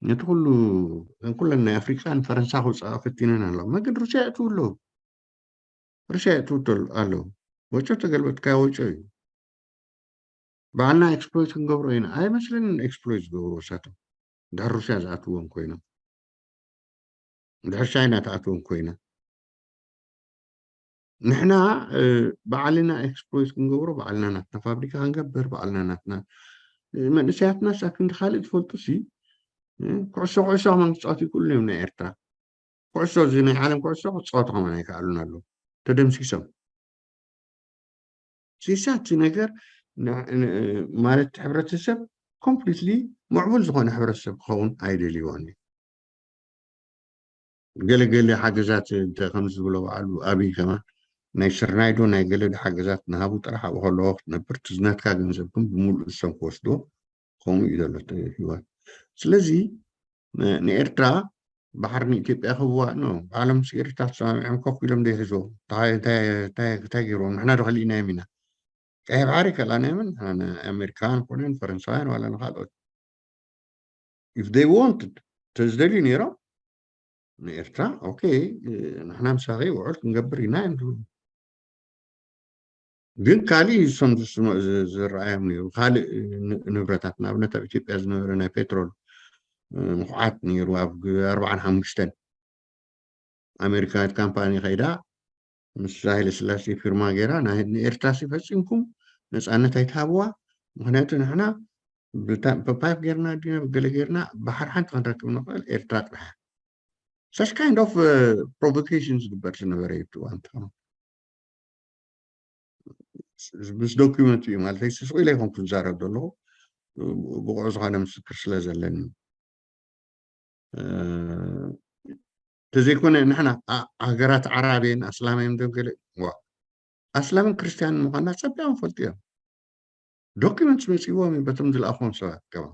ነቲ ኩሉ ኩለን ናይ ኣፍሪቃን ፈረንሳ ክውፅኣ ፈቲነን ኣለዋ መግን ሩስያ የእትው ኣለዉ ሩስያ የእትው ኣለዉ ወጮ ተገልበጥካዮ ወጮ እዩ ባዕልና ኤክስፕሎይት ክንገብሮ ኢና ኣይመስለንን ኤክስፕሎይት ዝገብሩ እሳቶም ድሕር ሩስያ ዝኣትዎም ኮይኖም ድሕር ቻይና ትኣትዎም ኮይና ንሕና ባዕልና ኤክስፕሎይት ክንገብሮ ባዕልና ናትና ፋብሪካ ክንገብር ባዕልና ናትና መንእሰያትና ሳ ክንዲ ካልእ ዝፈልጡ ሲ ኩዕሶ ኩዕሶ ከማን ክፃወቱ ይክእሉ እዮም ናይ ኤርትራ ኩዕሶ እዚ ናይ ዓለም ኩዕሶ ክፃወቱ ከማን ኣይከኣሉን ኣለዉ ተደምሲሶም ሲሳ እቲ ነገር ማለት ሕብረተሰብ ኮምፕሊትሊ ምዕቡል ዝኾነ ሕብረተሰብ ክኸውን ኣይደልይዎን እዩ ገለገለ ሓገዛት እንተ ከም ዝብሎ በዓሉ ኣብይ ከማን ናይ ስርናይዶ ናይ ገለደ ሓገዛት ንሃቡ ጥራሕ ኣብኡ ከለዎ ክትነብር ትዝነትካ ገንዘብኩም ብምሉእ እሶም ክወስድዎ ከምኡ እዩ ዘሎ ህወሓት። ስለዚ ንኤርትራ ባሕሪ ንኢትዮጵያ ክህብዋ ኖ ባዕሎም ምስ ኤርትራ ተሰማሚዖም ኮፍ ኢሎም ዘይሕዝዎ እንታይ ገይርዎም ንሕና ዶ ከሊእናዮም ኢና ቀይሕ ባሕሪ ከላናዮምን ኣሜሪካውያን ኮነ ፈረንሳውያን ዋላ ንካልኦት if they wanted ተዝደልዩ ነይሮም ንኤርትራ ኦኬ ንሕና ምሳኺ ውዕል ክንገብር ኢና እዮም ዝብሉ ግን ካልእ እሶም ዝረኣዮም ነይሩ ካልእ ንብረታት ንኣብነት ኣብ ኢትዮጵያ ዝነበረ ናይ ፔትሮል ምኩዓት ነይሩ ኣብ ኣርባዓን ሓሙሽተን ኣሜሪካዊት ካምፓኒ ከይዳ ምስ ሃይለ ስላሴ ፊርማ ገይራ ንኤርትራ ሲ ፈፂምኩም ነፃነት ኣይትሃብዋ ምክንያቱ ንሕና ብፓይፕ ገይርና ዲና ብገለ ገይርና ባሕር ሓንቲ ክንረክብ ንኽእል ኤርትራ ጥራሕ such kind of provocation ዝግበር ዝነበረ እዩ እዋን ምስ ዶኪመንት እዩ ማለት ስስቑ ኢለ ይኮንኩ ዝዛረብ ዘለኹ ብቑዕ ዝኾነ ምስክር ስለ ዘለኒ ተዘይኮነ ንሕና ሃገራት ዓራብየን ኣስላማዮም ደም ገለ ኣስላምን ክርስትያንን ምዃንና ፀቢቆም ፈልጡ እዮም ዶኪመንት መፅዎም እዩ በቶም ዝለኣኽዎም ሰባት ገባ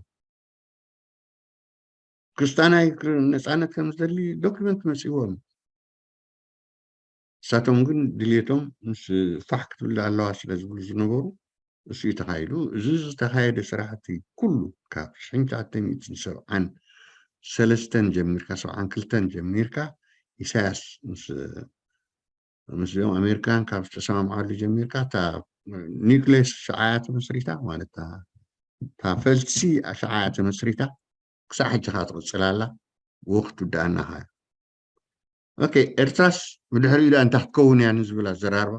ክስታናይ ነፃነት ከም ዝደሊ ዶኪመንት መፅዎም ንሳቶም ግን ድልየቶም ምስ ፋሕ ክትብል ኣለዋ ስለ ዝብሉ ዝነበሩ እሱ እዩ ተኻይዱ እዚ ዝተኻየደ ስራሕቲ ኩሉ ካብ ሽሕን ትሽዓተ ሚእትን ሰብዓን ሰለስተን ጀሚርካ ሰብዓን ክልተን ጀሚርካ ኢሳያስ ምስ ምስዚኦም ኣሜሪካን ካብ ዝተሰማምዓሉ ጀሚርካ እታ ኒክሌስ ሸዓያ ተመስሪታ ማለት እታ ፈልሲ ሸዓያ ተመስሪታ ክሳዕ ሕጂ ካ ትቕፅል ኣላ ወቅቱ ዳኣና ካ ኦኬ ኤርትራስ ብድሕሪኡ ዳ እንታይ ክትከውን እያ ንዝብል ኣዘራርባ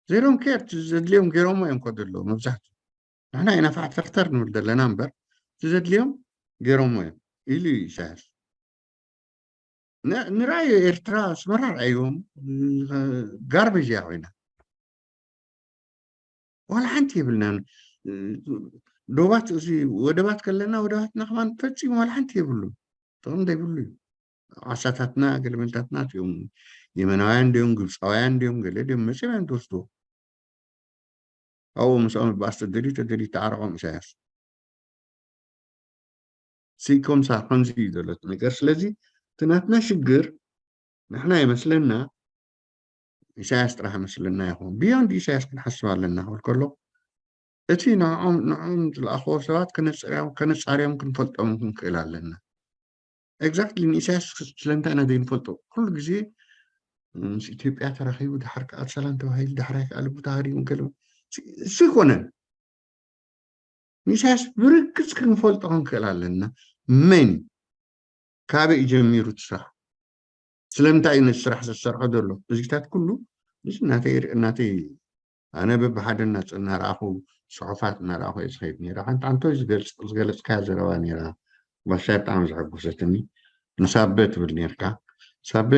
they don't care ዘድልዮም ገይሮሞ እዮም ከ ዘለዉ መብዛሕቱ ንሕና ኢና ፋሕተርተር ንብል ዘለና እምበር እቲ ዘድልዮም ገይሮሞ እዮም ኢሉ እዩ ኢሳያስ ንራእዩ ኤርትራ ኣስመራ ርኣይዎም ጋርቤጅ እያ ኮይና ዋላ ሓንቲ የብልናን ዶባት እዚ ወደባት ከለና ወደባትና ከማን ፈፂሙ ዋላ ሓንቲ የብሉ ጥቕሚ ዘይብሉ እዩ ዓሳታትና ገለመንታትና እዮም የመናውያን ድዮም ግብፃውያን ድዮም ገለ ድዮም መፂኦም እዮም ትወስድዎ ኣብኡ ምስኦም ባስ ተደልዩ ተደልዩ ተዓረቆም ኢሳያስ ሲኮምሳ ከምዚ እዩ ዘሎ ነገር ስለዚ እቲ ናትና ሽግር ንሕና ይመስለና ኢሳያስ ጥራሕ መስለና ይኸውን ብዮንድ ኢሳያስ ክንሓስብ ኣለና ክብል ከሎ እቲ ንዕኦም ዝለኣኽዎ ሰባት ከነፃርዮም ክንፈልጦም ክንክእል ኣለና exactly ንኢሳያስ ስለምንታይ ኢና ዘይንፈልጦ ኩሉ ግዜ ምስ ኢትዮጵያ ተራኺቡ ድሓር ከዓ ሰላም ተባሂሉ ዳሕራይ ከዓ ልቡ ተሃሪሙ ገለ እሱ ይኮነን ንኢሳያስ ብርግፅ ክንፈልጦ ክንክእል ኣለና መን ካበይ ጀሚሩ እቲ ስራሕ ስለምንታይ እዩ ነቲ ስራሕ ዘሰርሖ ዘሎ እዚታት ኩሉ እዚ እናተይ እናተይ ኣነ በብሓደ እናረኣኹ ፅሑፋት እናረኣኹ እየ ዝኸይድ ነይረ ሓንቲ ሓንቶ ዝገለፅካዮ ዘረባ ነይራ ባሻይ ብጣዕሚ ዘሐጉሰትኒ ንሳበ ትብል ነርካ ሳበ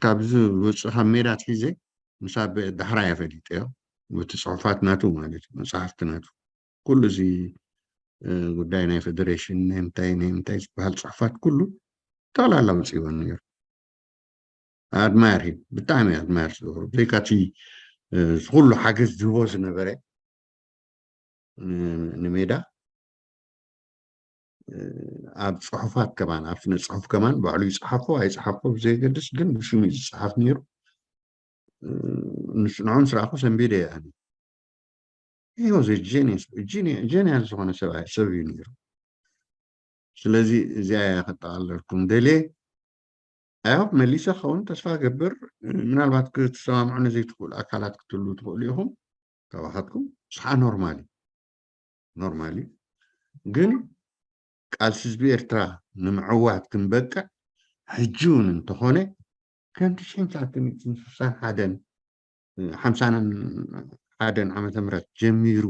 ካብዚ ውፅእ ካብ ሜዳ ኣትሒዘ ምሳበ ዳሕራይ እየ ፈሊጠዮ በቲ ፅሑፋት ናቱ ማለት እዩ መፅሓፍቲ ናቱ ኩሉ እዚ ጉዳይ ናይ ፌደሬሽን ናይ ምንታይ ናይ ምንታይ ዝበሃል ፅሑፋት ኩሉ ጠቕላላ ውፅእዎ ነይሩ ኣድማየር ሂም ብጣዕሚ ኣድማየር ዝገብሩ ብዘይካ እቲ ኩሉ ሓገዝ ዝህቦ ዝነበረ ንሜዳ ኣብ ፅሑፋት ከማን ኣብ ስነ ፅሑፍ ከማን ባዕሉ ይፅሓፎ ኣይፅሓፎ ብዘየገድስ ግን ብሽሙ እዩ ዝፅሓፍ ነይሩ ንስንዖም ስራእኩ ሰንቢደ እየ ኣነ ሂ ዋዝ ጀኒስ ጀኒያል ዝኾነ ሰብኣይ ሰብ እዩ ነይሩ ስለዚ እዚኣ እያ ከጠቓለልኩም ደልየ ኣይሆፕ መሊሰ ክኸውን ተስፋ ገብር ምናልባት ክትሰማምዑ ዘይትኽእሉ ኣካላት ክትህሉ ትኽእሉ ኢኹም ካባኻትኩም ስሓ ኖርማል እዩ ኖርማል እዩ ግን ቃልሲ ህዝቢ ኤርትራ ንምዕዋት ክንበቅዕ ሕጂ እውን እንተኾነ ከም ትሽዓን ትሽዓተ ሚእትን ስሳን ሓደን ሓምሳን ሓደን ዓመተ ምህረት ጀሚሩ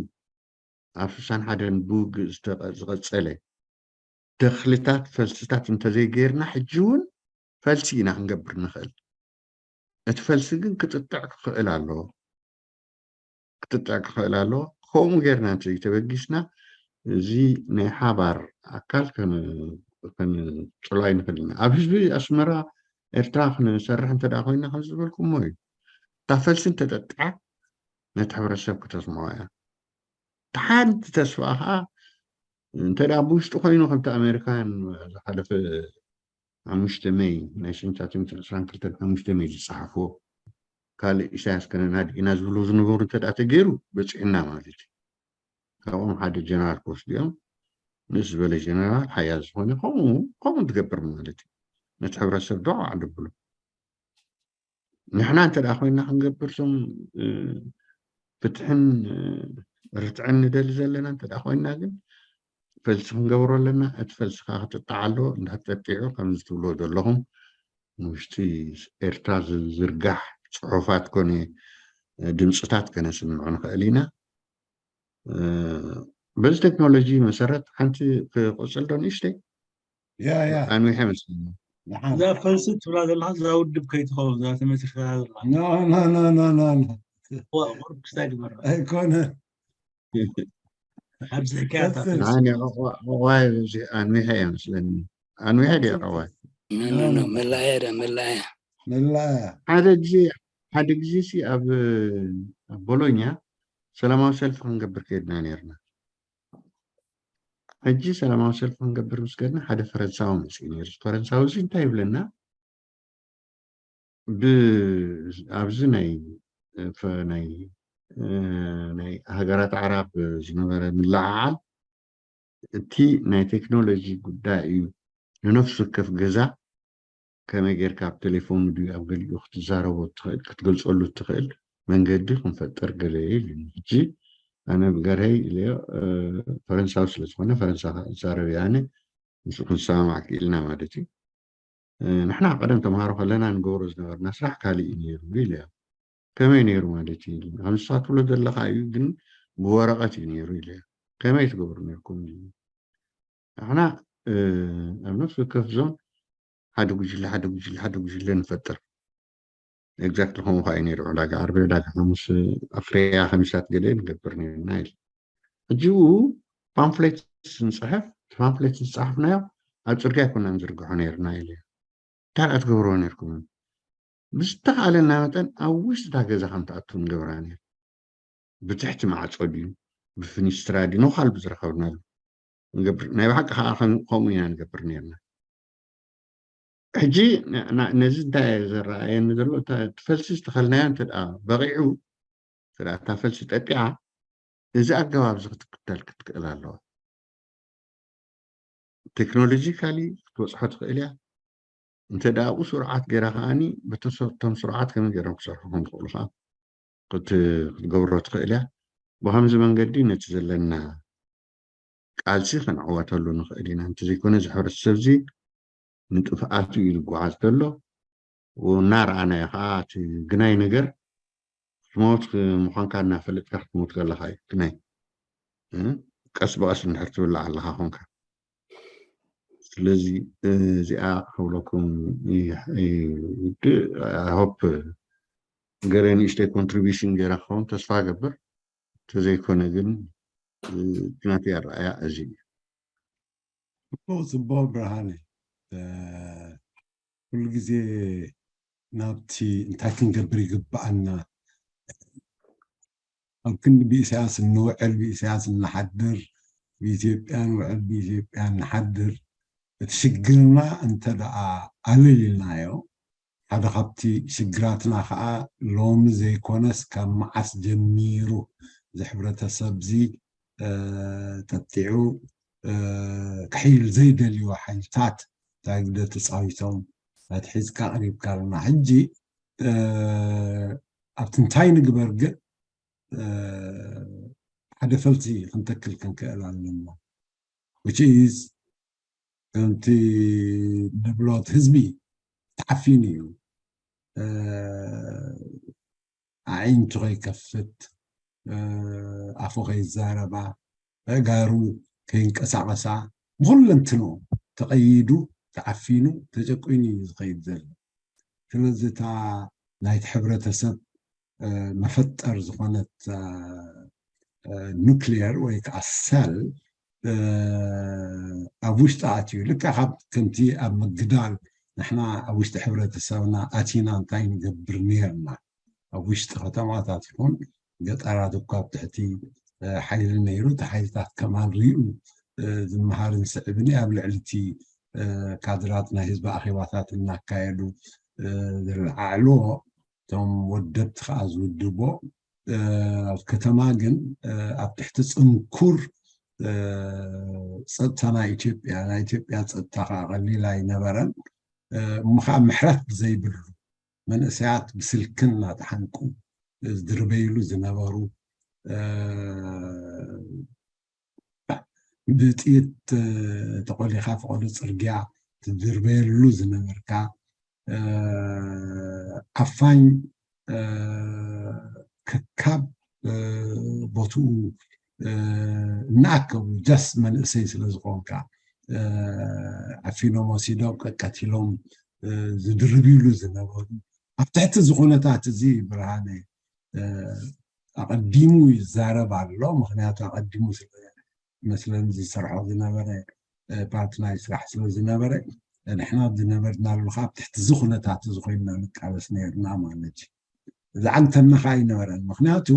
ኣብ ስሳን ሓደን ብውግእ ዝቐፀለ ተኽልታት ፈልስታት እንተዘይገይርና ሕጂ እውን ፈልሲ ኢና ክንገብር ንኽእል እቲ ፈልሲ ግን ክጥጥዕ ክኽእል ኣለዎ ክጥጥዕ ክኽእል ኣለዎ ከምኡ ጌርና እንተዘይተበጊስና እዚ ናይ ሓባር ኣካል ክንጽሎ ኣይንኽእል ኢና። ኣብ ህዝቢ ኣስመራ ኤርትራ ክንሰርሕ እንተ ደኣ ኮይና ከም ዝበልኩሞ እዩ። እታ ፈልሲ እንተጠጥዓ ነቲ ሕብረተሰብ ከተስምዖ እያ። እቲ ሓንቲ ተስፋ ኸዓ እንተ ደኣ ብውሽጢ ኮይኑ ከምቲ ኣሜሪካውያን ዝሓለፈ ሓሙሽተ ሜይ ናይ ሽሕን ትሽዓተ ሚእትን ዕስራን ክልተን ሓሙሽተ ሜይ ዝጸሓፍዎ ካልእ ኢሳያስ ከነናዲ ኢና ዝብሉ ዝነበሩ እንተ ደኣ ተገይሩ በጺሕና ማለት እዩ። ካብኦም ሓደ ጀነራል ክወስዱ እዮም። ንእስ ዝበለ ጀነራል ሓያል ዝኾነ ከምኡ ከምኡ ትገብር ማለት እዩ። ነቲ ሕብረተሰብ ዶ ዓደብሎ ንሕና እንተ ደኣ ኮይና ክንገብር ቶም ፍትሕን ርትዕን ንደሊ ዘለና እንተ ደኣ ኮይና ግን ፈልሲ ክንገብሮ ኣለና። እቲ ፈልሲ ከዓ ክጥጣዕ ኣለዎ። እንዳተጠጢዑ ከምዚ ትብልዎ ዘለኹም ንውሽጢ ኤርትራ ዝዝርጋሕ ጽሑፋት ኮነ ድምፅታት ከነስምዖ ንኽእል ኢና። በዚ ቴክኖሎጂ መሰረት ሓንቲ ክቕፅል ዶ ንእሽተይ ያ ያ ኣንዊሐ መስለኒ። ንሓን እዛ ፈልሲ ትብላ ዘለካ እዛ ውድብ ከይትኸውን እዛ ተመሲልካ ዘለካ ኖ ኖ ኖ ኖ ኖ ኖ ዋ፣ ቁሩብ ክስታይ ግበራ ኣይኮነ ኣብዚ ሕካያታት ቀጽል። ኣነ ዋይ እዚ ኣንዊሐ እየ መስለኒ። ኣንዊሐ ድየ ዋይ ኖ ኖ ኖ መላእያ ዳ መላእያ መላእያ ሓደ ግዜ ሓደ ግዜ ሲ ኣብ ኣብ ቦሎኛ ሰላማዊ ሰልፊ ክንገብር ከይድና ነርና። ሕጂ ሰላማዊ ሰልፊ ክንገብር ምስ ከድና ሓደ ፈረንሳዊ መፅኡ ነይሩ። ፈረንሳዊ እዚ እንታይ ይብለና? ብ ኣብዚ ናይ ፈ- ናይ እ፣ ናይ ሃገራት ኣዕራብ ዝነበረ ምልዕዓል እቲ ናይ ቴክኖሎጂ ጉዳይ እዩ። ንነፍሲ ወከፍ ገዛ ከመይ ጌርካ ኣብ ቴሌፎን ድዩ ኣብ ገሊኡ ክትዛረቦ ትኽእል ክትገልፀሉ እትኽእል መንገዲ ክንፈጥር ገለ ኢሉ ሕጂ ኣነ ብገርሀይ ኢለዮ ፈረንሳዊ ስለዝኾነ ፈረንሳ ክዛረብ እየ ኣነ ምስ ክንሰማማዕ ክኢልና ማለት እዩ። ንሕና ቀደም ተምሃሮ ከለና ንገብሮ ዝነበርና ስራሕ ካልእ እዩ ነይሩ ኢለዮ። ከመይ ነይሩ ማለት እዩ? ከም ንስኻ ትብሎ ዘለኻ እዩ ግን ብወረቐት እዩ ነይሩ ኢለዮ። ከመይ ትገብሩ ነርኩም? ንሕና ኣብ ነፍሲ ወከፍ ዞን ሓደ ጉጅለ ሓደ ጉጅለ ሓደ ጉጅለ ንፈጥር። ኤግዛክት ከምኡ ከዓ እዩ ነይሩ። ዕዳጋ ዓርቢ ዕዳጋ ሓሙስ ኣፍርያ ከሚሳት ገለ ንገብር ነርና ኢለ። ሕጂ ኡ ፓምፍሌት ንፅሕፍ እቲ ፓምፍሌት ዝፀሓፍናዮ ኣብ ፅርግያ ኣይኮና ንዝርግሖ ነርና ኢለ። እንታይ ደኣ ትገብርዎ ነርኩም? ብዝተኻእለና መጠን ኣብ ውሽጢ እታ ገዛ ከም ትኣቱ ንገብራ ነር። ብትሕቲ ማዕፆ ድዩ ብፍኒስትራ ድዩ ነዃል ብዝረኸብናሉ ንገብር። ናይ ብሓቂ ከዓ ከም- ከምኡ ኢና ንገብር ነርና። ሕጂ ን- ን- ነዚ እንታይ ዘረኣየኒ ዘሎ እታ- እቲ ፈልሲ ዝተኸልናዮ እንተ ደኣ በቂዑ እንተ ደኣ እታ ፈልሲ ጠጢዓ እዚ ኣገባብ እዚ ክትክተል ክትክእል ኣለዋ። ቴክኖሎጂካሊ ክትበፅሖ ትኽእል እያ። እንተ ደኣ ኣብኡ ስሩዓት ገይራ ከዓኒ በቶም ስሩዓት ከመይ ገይሮም ክሰርሑ ከም ዝኽእሉ ከዓ ክትገብሮ ትኽእል እያ። ብከምዚ መንገዲ ነቲ ዘለና ቃልሲ ክንዕወተሉ ንኽእል ኢና። እንተዘይኮነ እዚ ሕብረተሰብ እዚ ንጥፍኣቱ እዩ ዝጓዓዝ ዘሎ። እናረኣናዮ ከዓ እቲ ግናይ ነገር ክትሞት ምዃንካ እናፈለጥካ ክትሞት ከለካ እዩ ግናይ። ቀስ ብቐስ እንድሕር ትብላዕ ኣለካ ኮንካ። ስለዚ እዚኣ ክብለኩም ውድእ ሆፕ ገለ ንእሽተይ ኮንትሪቢሽን ገይራ ክኸውን ተስፋ ገብር። እንተዘይኮነ ግን እቲ ናተይ ኣረኣያ እዚ እዩ። ጽቡቕ ጽቡቕ ብርሃነ ኩሉ ግዜ ናብቲ እንታይ ክንገብር ይግብኣና ኣብ ክንዲ ብኢሳያስ እንውዕል ብኢሳያስ እንሓድር ብኢትዮጵያ ንውዕል ብኢትዮጵያ እንሓድር እቲ ሽግርና እንተ ደኣ ኣለሊልናዮ ሓደ ካብቲ ሽግራትና ከዓ ሎሚ ዘይኮነስ ካብ መዓስ ጀሚሩ እዚ ሕብረተሰብ እዚ ጠጢዑ ክሕይል ዘይደልዩ ሓይልታት እንታይ ግደ ተፃዊቶም ኣትሒዝካ ቀሪብካልና ሕጂ ኣብቲ እንታይ ንግበር ግን ሓደ ፈልሲ ክንተክል ክንክእል ኣለና which is ከምቲ ንብሎ ህዝቢ ተዓፊኑ እዩ ኣዒንቱ ከይከፍት ኣፉ ከይዛረባ ኣእጋሩ ከይንቀሳቐሳ ብኩለንትንኡ ተቐይዱ ተዓፊኑ ተጨቁኑ እዩ ዝኸይድ ዘሎ ስለዚ እታ ናይቲ ሕብረተሰብ መፈጠር ዝኾነት ኑክሊየር ወይ ከዓ ሰል ኣብ ውሽጢ ኣትዩ ልካ ካብ ከምቲ ኣብ ምግዳል ንሕና ኣብ ውሽጢ ሕብረተሰብና ኣቲና እንታይ ንገብር ነርና ኣብ ውሽጢ ከተማታት ይኹን ገጠራት እኳ ኣብ ትሕቲ ሓይሊ ነይሩ እቲ ሓይልታት ከማን ሪኡ ዝመሃርን ስዕብን ኣብ ልዕሊ እቲ ካድራት ናይ ህዝቢ ኣኼባታት እናካየዱ ዝለዓዕልዎ እቶም ወደብቲ ከዓ ዝውድቦ ኣብ ከተማ ግን ኣብ ትሕቲ ፅንኩር ፀጥታ ናይ ኢትዮጵያ ናይ ኢትዮጵያ ፀጥታ ከዓ ቀሊል ኣይነበረን እሞ ከዓ ምሕረት ዘይብሉ መንእሰያት ብስልክን እናተሓንቁ ዝድርበይሉ ዝነበሩ ብጥይት ተቆሊካ ፈቀዶ ፅርግያ ትድርበየሉ ዝነበርካ ዓፋኝ ከካብ ቦትኡ እናኣከቡ just መንእሰይ ስለ ዝኾንካ ዓፊኖም ወሲዶም ቀቀቲሎም ዝድርብሉ ዝነበሩ ኣብ ትሕቲ ዝኩነታት እዚ ብርሃነ ኣቐዲሙ ይዛረብ ኣሎ። ምክንያቱ ኣቐዲሙ መስለን ዝሰርሖ ዝነበረ ፓርቲ ናይ ስራሕ ስለ ዝነበረ ንሕና ዝነበርናሉ ካብ ትሕቲ እዚ ኩነታት እዚ ኮይንና ንቃለስ ነርና ማለት እዩ። ዝዓግተና ከዓ ኣይነበረን። ምክንያቱ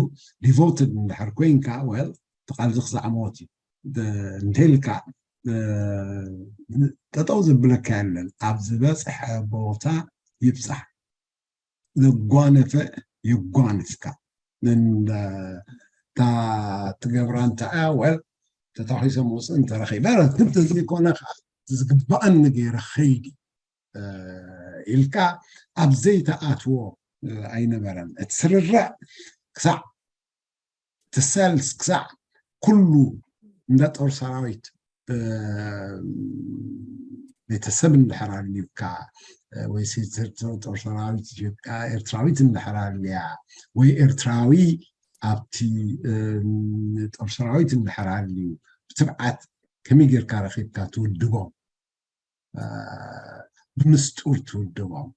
devoted እንድሕር ኮይንካ well እቲ ቃልዚ ክሳዕ ሞት እዩ። እንተኢልካ ጠጠው ዘብለካ የለን። ኣብ ዝበፅሐ ቦታ ይብፃሕ። ዘጓነፈ የጓንፍካ። እታ ትገብራ እንተኣ well ተታኺሰ መውፅእ እንተረኺበ ረክብ ተዘይኮነ ከዓ ዝግባኣኒ ገይረ ኸይዲ ኢልካ ኣብ ዘይተኣትዎ ኣይነበረን። እቲ ስርርዕ ክሳዕ እቲ ሰልስ ክሳዕ ኩሉ እንዳ ጦር ሰራዊት ቤተሰብ እንድሕር ኣልዩካ ወይ ሴክሬታሪ ጦር ሰራዊት ኢትዮጵያ ኤርትራዊት እንድሕር ኣልያ ወይ ኤርትራዊ ኣብቲ ጦር ሰራዊት እንድሕር ኣልዩ ብትብዓት ከመይ ጌርካ ረኺብካ ትውድቦም ብምስጡር ትውድቦም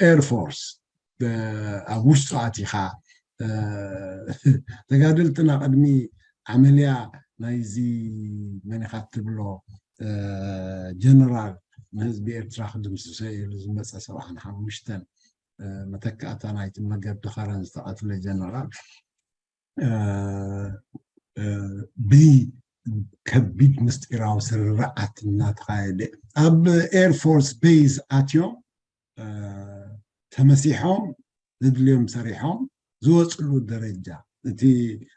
ኤርፎርስ ኣብ ውሽጡ ኣቲኻ ተጋደልትና ቅድሚ ዓመልያ ናይዚ መኒኻ ትብሎ ጀነራል ንህዝቢ ኤርትራ ክድምስሶ ኢሉ ዝመፀ ሰብዓን ሓሙሽተን መተካእታ ናይቲ መገዲ ከረን ዝተቐትለ ጀነራል ብከቢድ ምስጢራዊ ስርርዓት እናተኻየደ ኣብ ኤርፎርስ ቤዝ ኣትዮም ተመሲሖም ዘድልዮም ሰሪሖም ዝወፅሉ ደረጃ እቲ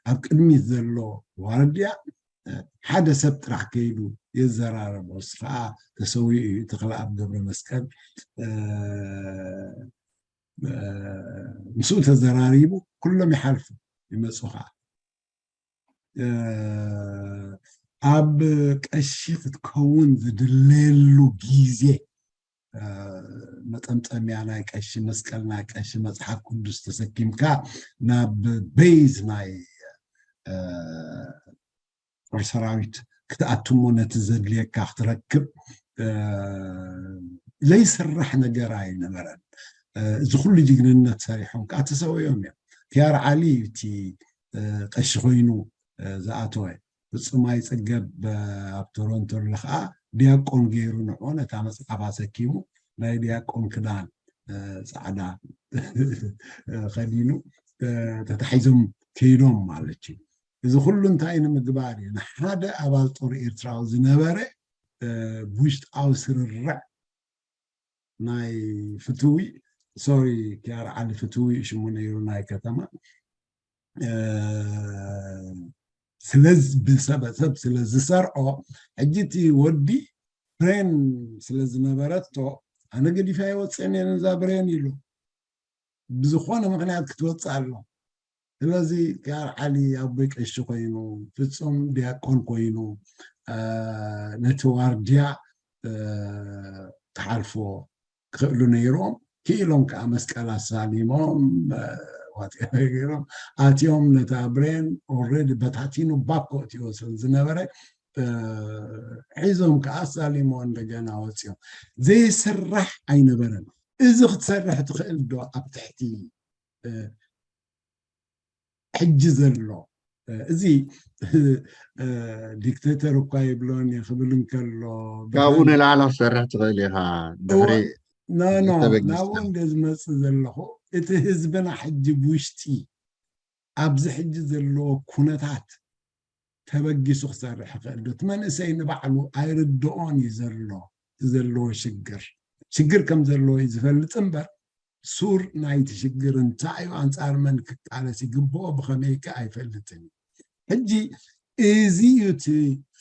ኣብ ቅድሚት ዘሎ ዋርድያ ሓደ ሰብ ጥራሕ ከይዱ የዘራረቦ እሱ ከዓ ተሰዊኡ እዩ ተክለኣብ ገብረ መስቀል ምስኡ ተዘራሪቡ ኩሎም ይሓልፉ ይመፁ ከዓ ኣብ ቀሺ ክትከውን ዝድለየሉ ግዜ መጠምጠምያ ናይ ቀሺ መስቀል ናይ ቀሺ መፅሓፍ ቅዱስ ተሰኪምካ ናብ ቤዝ ናይ ጦር ሰራዊት ክትኣትሞ ነቲ ዘድልየካ ክትረክብ ዘይስራሕ ነገር ኣይነበረን። እዚ ኩሉ ጅግንነት ሰሪሖም ከዓ ተሰዊኦም እዮም። ኪያር ዓሊ እቲ ቀሺ ኮይኑ ዝኣተወ ፍፁም ኣይፅገብ ኣብ ቶሮንቶ ኣሎ ከዓ ዲያቆን ገይሩ ንዑ ነታ መፅሓፍ ኣሰኪሙ ናይ ዲያቆን ክዳን ፃዕዳ ከዲኑ ተታሒዞም ከይዶም ማለት እዩ። እዚ ኩሉ እንታይ ንምግባር እዩ? ንሓደ ኣባል ጦር ኤርትራዊ ዝነበረ ብውሽጣዊ ስርርዕ ናይ ፍትዊ ሶሪ ኪያር ዓሊ ፍትዊ ሽሙ ነይሩ ናይ ከተማ ስለዚ ብሰበሰብ ስለ ዝሰርዖ ሕጂ እቲ ወዲ ብሬን ስለ ዝነበረቶ ኣነ ገዲፋ ይወፅእን እየ ነዛ ብሬን ኢሉ ብዝኾነ ምክንያት ክትወፅእ ኣሎ ስለዚ ኪያር ዓሊ ኣቦይ ቀሺ ኮይኑ ፍፁም ዲያቆን ኮይኑ ነቲ ዋርድያ ክሓልፎ ክኽእሉ ነይሮም ክኢሎም ከዓ መስቀል ኣሳሊሞም ገይሮም ኣትዮም ነታ ብሬን ኦልሬዲ በታቲኑ ባኮ እትዮ ስለ ዝነበረ ሒዞም ከዓ ኣሳሊሞ እንደገና ወፅዮም ዘይስራሕ ኣይነበረን እዚ ክትሰርሕ ትኽእል ዶ ኣብ ትሕቲ ሕጂ ዘሎ እዚ ዲክቴተር እኳ ይብሎን ክብል እንከሎ ካብኡ ንላዕሊ ክትሰርሕ ትኽእል ኢኻ። ድሕሪ ኖ ኖ ናብኡ እንደ ዝመፅእ ዘለኹ እቲ ህዝብና ሕጂ ብውሽጢ ኣብዚ ሕጂ ዘለዎ ኩነታት ተበጊሱ ክሰርሕ ይኽእል ዶ? እቲ መንእሰይ ንባዕሉ ኣይርድኦን እዩ ዘሎ እቲ ዘለዎ ሽግር ሽግር ከም ዘለዎ እዩ ዝፈልጥ እምበር ሱር ናይቲ ሽግር እንታይ እዩ ኣንፃር መን ክቃለስ ይግብኦ ብኸመይ ከ ኣይፈልጥን እዩ። ሕጂ እዚ እዩ እቲ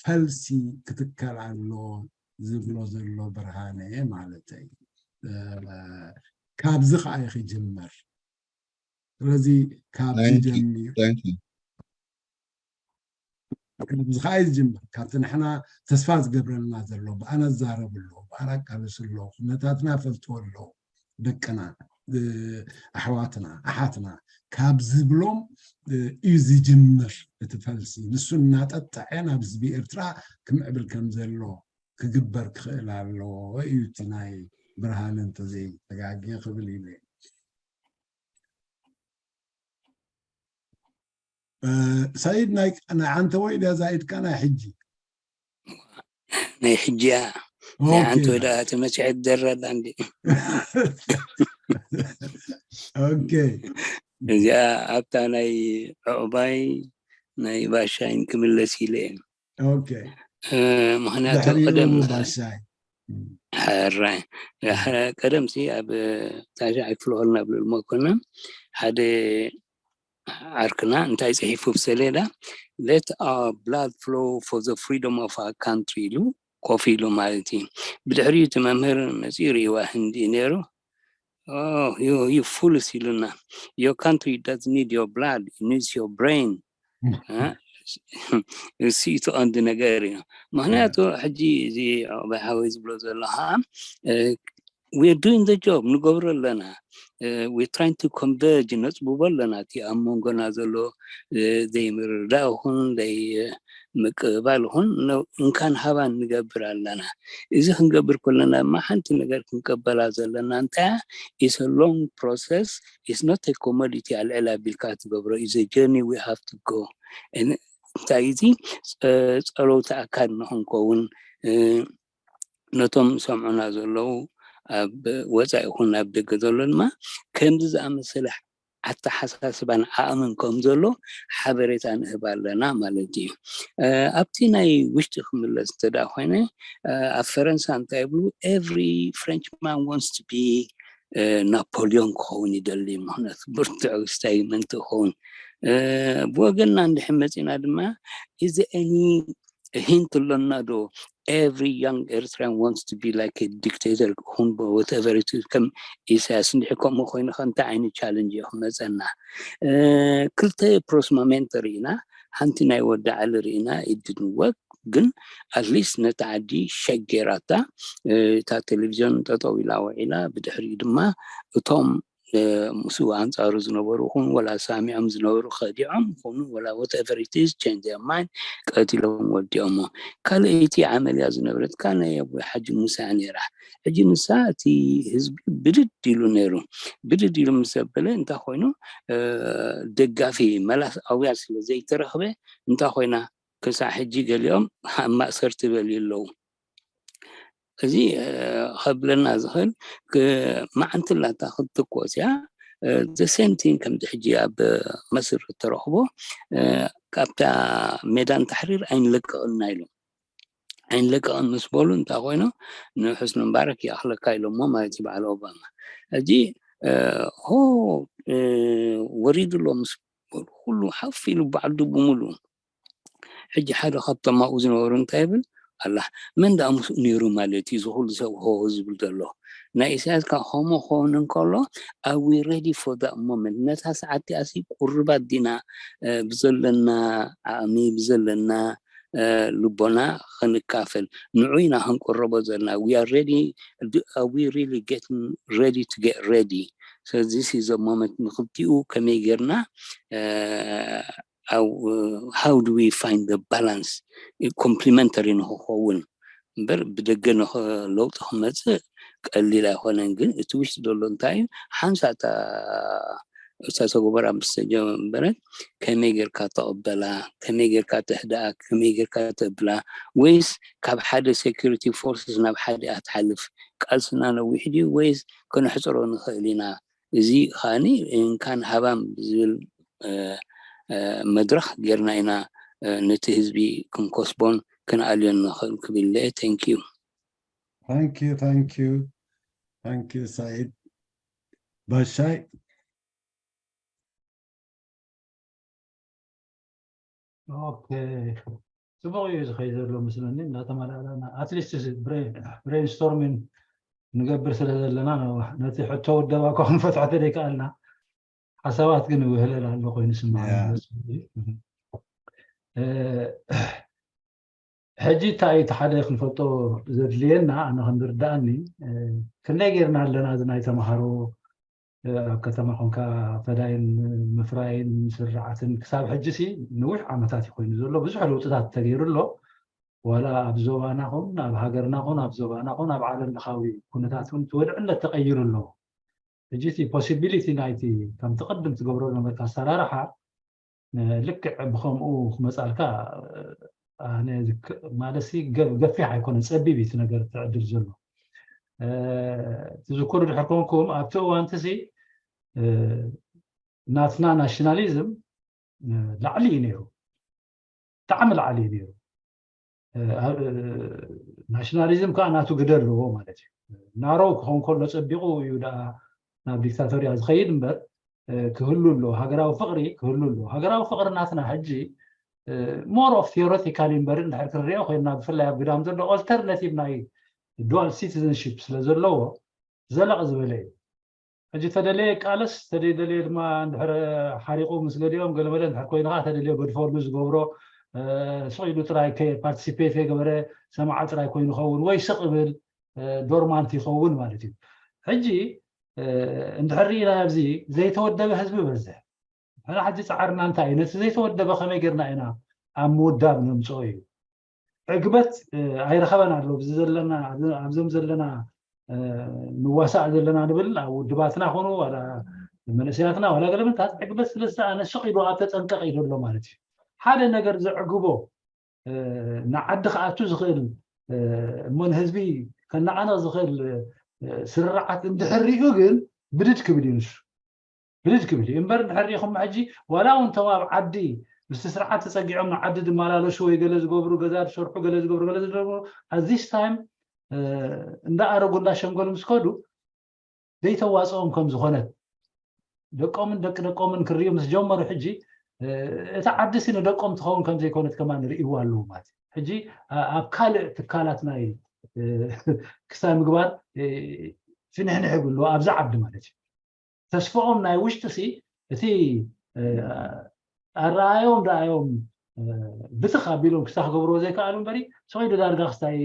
ፈልሲ ክትከል ኣሎ ዝብሎ ዘሎ ብርሃነ ማለተይ። ካብዚ ከዓ እዩ ክጅመር። ስለዚ ካብዚ ጀሚሩ ካብዚ ከዓ እዩ ዝጅምር። ካብቲ ንሕና ተስፋ ዝገብረልና ዘሎ ብኣና ዝዛረቡ ኣለዉ፣ ብኣና ቃለሱ ኣለዉ፣ ኩነታትና ፈልጥዎ ኣለዉ፣ ደቅና፣ ኣሕዋትና፣ ኣሓትና ካብ ዝብሎም እዩ ዝጅምር እቲ ፈልሲ። ንሱ እናጠጠዐ ናብ ህዝቢ ኤርትራ ክምዕብል ከም ዘሎ ክግበር ክኽእል ኣለዎ እዩ እቲ ናይ ብርሃነ እንተዘይተጋግየ ክብል ኢለ። ሰይድ ናይ ዓንተ ወይ ድያ ዛኢድካ ናይ ሕጂ ናይ ሕጂ እያ ናይ ዓንተ ወይ ደኣ ተመሲሐ ትደረላ እንዲ ኦኬ እዚኣ ኣብታ ናይ ዕቑባይ ናይ ባሻይን ክምለስ ኢለ እየ ኦኬ ምክንያቱ ቀደም ባሻይ ሕራይ ቀደም ሲ ኣብ ታሽዓይ ክፍለ ኸልና ብልል መኮነን ሓደ ዓርክና እንታይ ፅሒፉ ብሰሌዳ let our blood flow for the freedom of our country ኢሉ ኮፍ ኢሉ ማለት እዩ። ብድሕሪኡ እቲ መምህር መፂኡ ርእይዋ ህንዲ ነይሩ። Oh, you you fools ኢሉና። Your country doesn't need your blood, it needs your brain. ሲኢቱ ቀንዲ ነገር እዩ። ምክንያቱ ሕጂ እዚ ዑቕባይ ሓወይ ዝብሎ ዘሎ ከዓ we're doing the job ንገብሮ ኣለና we're trying to converge ነፅብቦ ኣለና እቲ ኣብ መንጎና ዘሎ ዘይምርዳእ ይኹን ዘይምቅብባል ይኹን እንካን ሃባን ንገብር ኣለና። እዚ ክንገብር ከለና ድማ ሓንቲ ነገር ክንቀበላ ዘለና እንታይ is a long process is not a commodity ኣልዕል ኣቢልካ ትገብሮ is a journey we have to go እንታይ እዚ ፀለውቲ ኣካል ንክንከውን ነቶም ዝሰምዑና ዘለዉ ኣብ ወፃኢ ይኹን ኣብ ደገ ዘሎ ድማ ከምዚ ዝኣመሰለ ኣተሓሳስባን ዓቕምን ከም ዘሎ ሓበሬታ ንህብ ኣለና ማለት እዩ። ኣብቲ ናይ ውሽጢ ክምለስ እንተ ኮይነ ኣብ ፈረንሳ እንታይ ይብሉ every Frenchman wants to be ናፖሊዮን ክኸውን ይደሊ ምክንያቱ ብርቱዕ ስታይመንት ክኸውን ብወገንና እንድሕር መፂና ድማ is any hint ኣሎና ዶ every young Eritrean wants to be like a dictator ክኹን whatever it is ከም ኢሳያስ እንድሕር ከምኡ ኮይኑ ከ እንታይ ዓይነት ቻለንጅ እዩ ክመፀና ክልተ ፕሮስ ሞሜንት ርኢና ሓንቲ ናይ ወዲ ዓሊ ርኢና it didn't work ግን at least ነቲ ዓዲ ሸጌራታ እታ ቴሌቪዝዮን ጠጠው ኢላ ውዒላ ብድሕሪኡ ድማ እቶም ምስኡ ኣንፃሩ ዝነበሩ ይኹኑ ወላ ሳሚዖም ዝነበሩ ከዲዖም ይኹኑ ወላ whatever it is change their mind ቀቲሎም ወዲኦሞ ካልኣይቲ ዓመልያ ዝነበረት ካነ ኣቦይ ሓጂ ሙሳ ነይራ ሕጂ ንሳ እቲ ህዝቢ ብድድ ኢሉ ነይሩ ብድድ ኢሉ ምስ ዘበለ እንታይ ኮይኑ ደጋፊ መላስ ኣውያ ስለ ዘይተረኽበ እንታይ ኮይና ክሳዕ ሕጂ ገሊኦም ኣብ ማእሰርቲ በልዩ ኣለዉ እዚ ከብለና ዝኽእል ማዓንትላታ ክትኮስ እያ the same thing ከምዚ ሕጂ ኣብ መስር እተረኽቦ ካብታ ሜዳን ታሕሪር ኣይንለቅቕና ኢሎም ኣይንለቅቕን ምስ በሉ እንታይ ኮይኑ ንሑስኒ ምባረክ ይኣኽለካ ኢሎሞ ማለት እዩ በዓል ኦባማ ሕጂ ሆ ወሪዱ ኣሎ ምስ በሉ ኩሉ ሓፍ ኢሉ በዓል ድቡ ሙሉ ሕጂ ሓደ ካብቶም ኣብኡ ዝነበሩ እንታይ ይብል ኣላ መን ደኣ ምስኡ ነይሩ ማለት እዩ ዝኩሉ ሰብ ሆ ዝብል ዘሎ ናይ ኢሳያስ ካብ ከምኡ ክኸውን እንከሎ are we ready for that moment ነታ ሰዓት እቲኣሲ ቁርባት ዲና ብዘለና ዓቕሚ ብዘለና ልቦና ክንካፈል ንዑ ኢና ክንቅረቦ ዘለና we are ready are we really getting ready to get ready so this is a moment ንክልቲኡ ከመይ ጌርና how do we find the balance complementary ንክኸውን እምበር ብደገ ለውጢ ክመፅእ ቀሊል ኣይኮነን ግን እቲ ውሽጢ ዘሎ እንታይ እዩ ሓንሳእ እታ እታ ተጎበራ ምስ ተጀመረ ከመይ ጌርካ ተቐበላ፣ ከመይ ጌርካ ተህድኣ፣ ከመይ ጌርካ ተብላ፣ ወይስ ካብ ሓደ security forces ናብ ሓደ እያ ትሓልፍ? ቃልስና ነዊሕ ድዩ ወይስ ከነሕፅሮ ንኽእል ኢና? እዚ ከዓኒ እንካን ሃባም ዝብል መድረኽ ጌርና ኢና ነቲ ህዝቢ ክንኮስቦን ክንኣልዮን ንኽእል ክብል እየ። Thank you። Thank you, thank you, thank you ሳዒድ። ባሻይ። ኦኬ፣ ፅቡቕ እዩ ዝኸይድ ዘሎ መስለኒ። እናተመላእለና at least brainstorming ንገብር ስለ ዘለና ነቲ ሕቶ ውደባ እኳ ክንፈትሖ ተደይከኣልና ሓሳባት ግን ይውህለል ኣሎ ኮይኑ ስምዓኒ። ሕጂ እንታይ እዩ እቲ ሓደ ክንፈልጦ ዘድልየና ኣነ ከም ዝርዳእኒ ክንደይ ጌርና ኣለና እዚ ናይ ተምሃሮ ኣብ ከተማ ኮንካ ፈዳይን ምፍራይን ስርዓትን ክሳብ ሕጂ ሲ ነዊሕ ዓመታት እዩ ኮይኑ ዘሎ ብዙሕ ለውጥታት ተገይሩ ኣሎ። ዋላ ኣብ ዞባና ኹን ኣብ ሃገርና ኹን ኣብ ዞባና ኹን ኣብ ዓለም ለኻዊ ኩነታት እውን እቲ ወድዕነት ተቐይሩ ኣሎ። ሕጂ እቲ possibility ናይቲ ከምቲ ቅድም ትገብሮ ነበርካ ኣሰራርሓ ልክዕ ብኸምኡ ክመፃልካ ኣነ ማለት ገፊሕ ኣይኮነን፣ ፀቢብ እዩ እቲ ነገር እቲ ዕድል ዘሎ። ትዝክሩ ድሕር ኮንኩም ኣብቲ እዋንቲ ሲ ናትና ናሽናሊዝም ላዕሊ እዩ ነይሩ፣ ብጣዕሚ ላዕሊ እዩ ነይሩ። ናሽናሊዝም ከዓ ናቱ ግደ ኣለዎ ማለት እዩ። ናሮው ክኸውን ከሎ ፀቢቑ እዩ ደኣ ናብ ዲክታቶርያ ዝኸይድ እምበር ክህሉ ኣሎ፣ ሃገራዊ ፍቕሪ ክህሉ ኣሎ። ሃገራዊ ፍቕሪ ናትና ሕጂ more of theoretical እምበር እንድሕር ክንሪኦ ኮይንና ብፍላይ ኣብ ግዳም ዘሎ alternative ናይ dual citizenship ስለ ዘለዎ ዘለቕ ዝበለ እዩ። ሕጂ ተደለየ ቃለስ ተደለየ ድማ እንድሕር ሓሪቑ ምስ ገሊኦም ገለመለ እንድሕር ኮይኑ ከዓ ተደለየ ገድፈሉ ዝገብሮ ስቕ ኢሉ ጥራይ participate ከይገበረ ሰማዓ ጥራይ ኮይኑ ኸውን ወይ ስቕ ብል dormant ይኸውን ማለት እዩ። ሕጂ እንድሕር ርኢና ኣብዚ ዘይተወደበ ህዝቢ በዝሕ። ንሕና ሕጂ ፃዕርና እንታይ እዩ? ነቲ ዘይተወደበ ከመይ ጌርና ኢና ኣብ ምውዳብ ነምፅኦ እዩ። ዕግበት ኣይረኸበን ኣሎ ኣብዚ ዘለና ኣብዞም ዘለና ንዋሳእ ዘለና ንብል ኣብ ውድባትና ኮኑ ዋላ መንእሰያትና ዋላ ገለመንታት ዕግበት ስለ ዝተኣነ ስቕ ኢሉ ኣብ ተጠንቀቕ እዩ ዘሎ ማለት እዩ። ሓደ ነገር ዘዕግቦ ንዓዲ ክኣቱ ዝኽእል እሞ ንህዝቢ ከነዓነቕ ዝኽእል ስርዓት እንድሕር ሪኡ ግን ብድድ ክብል እዩ ንሱ። ብድድ ክብል እዩ እምበር እንድሕር ሪኢኹሞ ሕጂ ዋላ እውን እቶም ኣብ ዓዲ ምስቲ ስርዓት ተፀጊዖም ንዓዲ ዝመላለሱ ወይ ገለ ዝገብሩ ገዛ ዝሰርሑ ገለ ዝገብሩ ገለ ዝገብሩ at this time እንዳኣረጉ እንዳሸንገሉ ምስ ከዱ ዘይተዋፅኦም ከም ዝኾነት ደቆምን ደቂ ደቆምን ክርእዩ ምስ ጀመሩ ሕጂ እታ ዓዲ ሲ ንደቆም ትኸውን ከም ዘይኮነት ከማን ርእይዋ ኣለዉ ማለት እዩ። ሕጂ ኣብ ካልእ ትካላት ናይ ክሳይ ምግባር ፍንሕንሕ ይብሉ ኣብዛ ዓዲ ማለት እዩ። ተስፍኦም ናይ ውሽጢ ሲ እቲ ኣረኣዮም ደኣዮም ብትኽ ኣቢሎም ክስታ ክገብርዎ ዘይከኣሉ እምበሪ ሰይዱ ዳርጋ ክስታይ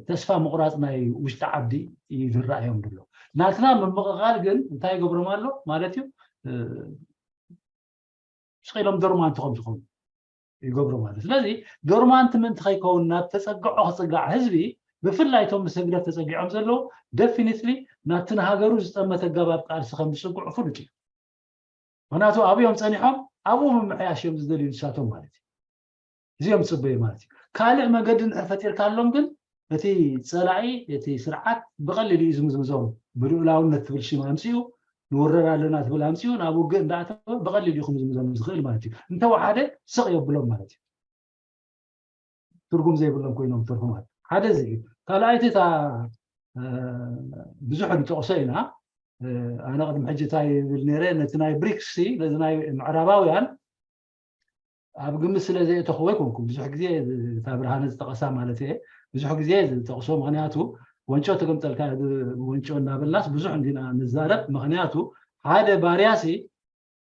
ተስፋ ምቑራፅ ናይ ውሽጢ ዓዲ እዩ ዝረኣዮም ዘሎ። ናትና ምምቕቓል ግን እንታይ ይገብሮም ኣሎ ማለት እዩ። ስቕ ኢሎም ዶርማንት ከም ዝኾኑ ይገብሩ ማለት። ስለዚ ዶርማንት ምእንቲ ከይከውን ናብ ተፀግዖ ክፅጋዕ ህዝቢ ብፍላይ እቶም ምስ ህግደፍ ተፀጊዖም ዘለዉ definitely ናብቲ ንሃገሩ ዝጠመተ ኣገባብ ቃልሲ ከም ዝፅግዑ ፍሉጥ እዩ። ምክንያቱ ኣብዮም ፀኒሖም ኣብኡ ምምሕያሽ እዮም ዝደልዩ ንሳቶም ማለት እዩ። እዚኦም ዝፅበዩ ማለት እዩ። ካልእ መገዲ እንድሕር ፈጢርካሎም ግን እቲ ፀላኢ እቲ ስርዓት ብቐሊሉ እዩ ዝምዝምዞም። ብልኡላውነት ትብል ሽም ኣምፅኡ ንውረር ኣለና ትብል ኣምፅኡ ናብ ውግእ እንዳኣተወ ብቐሊሉ እዩ ክምዝምዞም ዝኽእል ማለት እዩ። እንተወሓደ ስቕ የብሎም ማለት እዩ። ትርጉም ዘይብሎም ኮይኖም ተርፉ ማለት ሓደ እዚ እዩ። ካልኣይቲ እታ ብዙሕ ንጠቕሶ ኢና። ኣነ ቅድሚ ሕጂ እንታይ ይብል ነይረ ነቲ ናይ ብሪክስ ነዚ ናይ ምዕራባውያን ኣብ ግምት ስለ ዘየእተኽዎ ኣይኮንኩም ብዙሕ ግዜ እታ ብርሃነ ዝጠቐሳ ማለት እየ ብዙሕ ግዜ ዝጠቕሶ ምክንያቱ ወንጮ ትግምጠልካ ወንጮ እናበልናስ ብዙሕ እንዲና ንዛረብ ምክንያቱ ሓደ ባርያሲ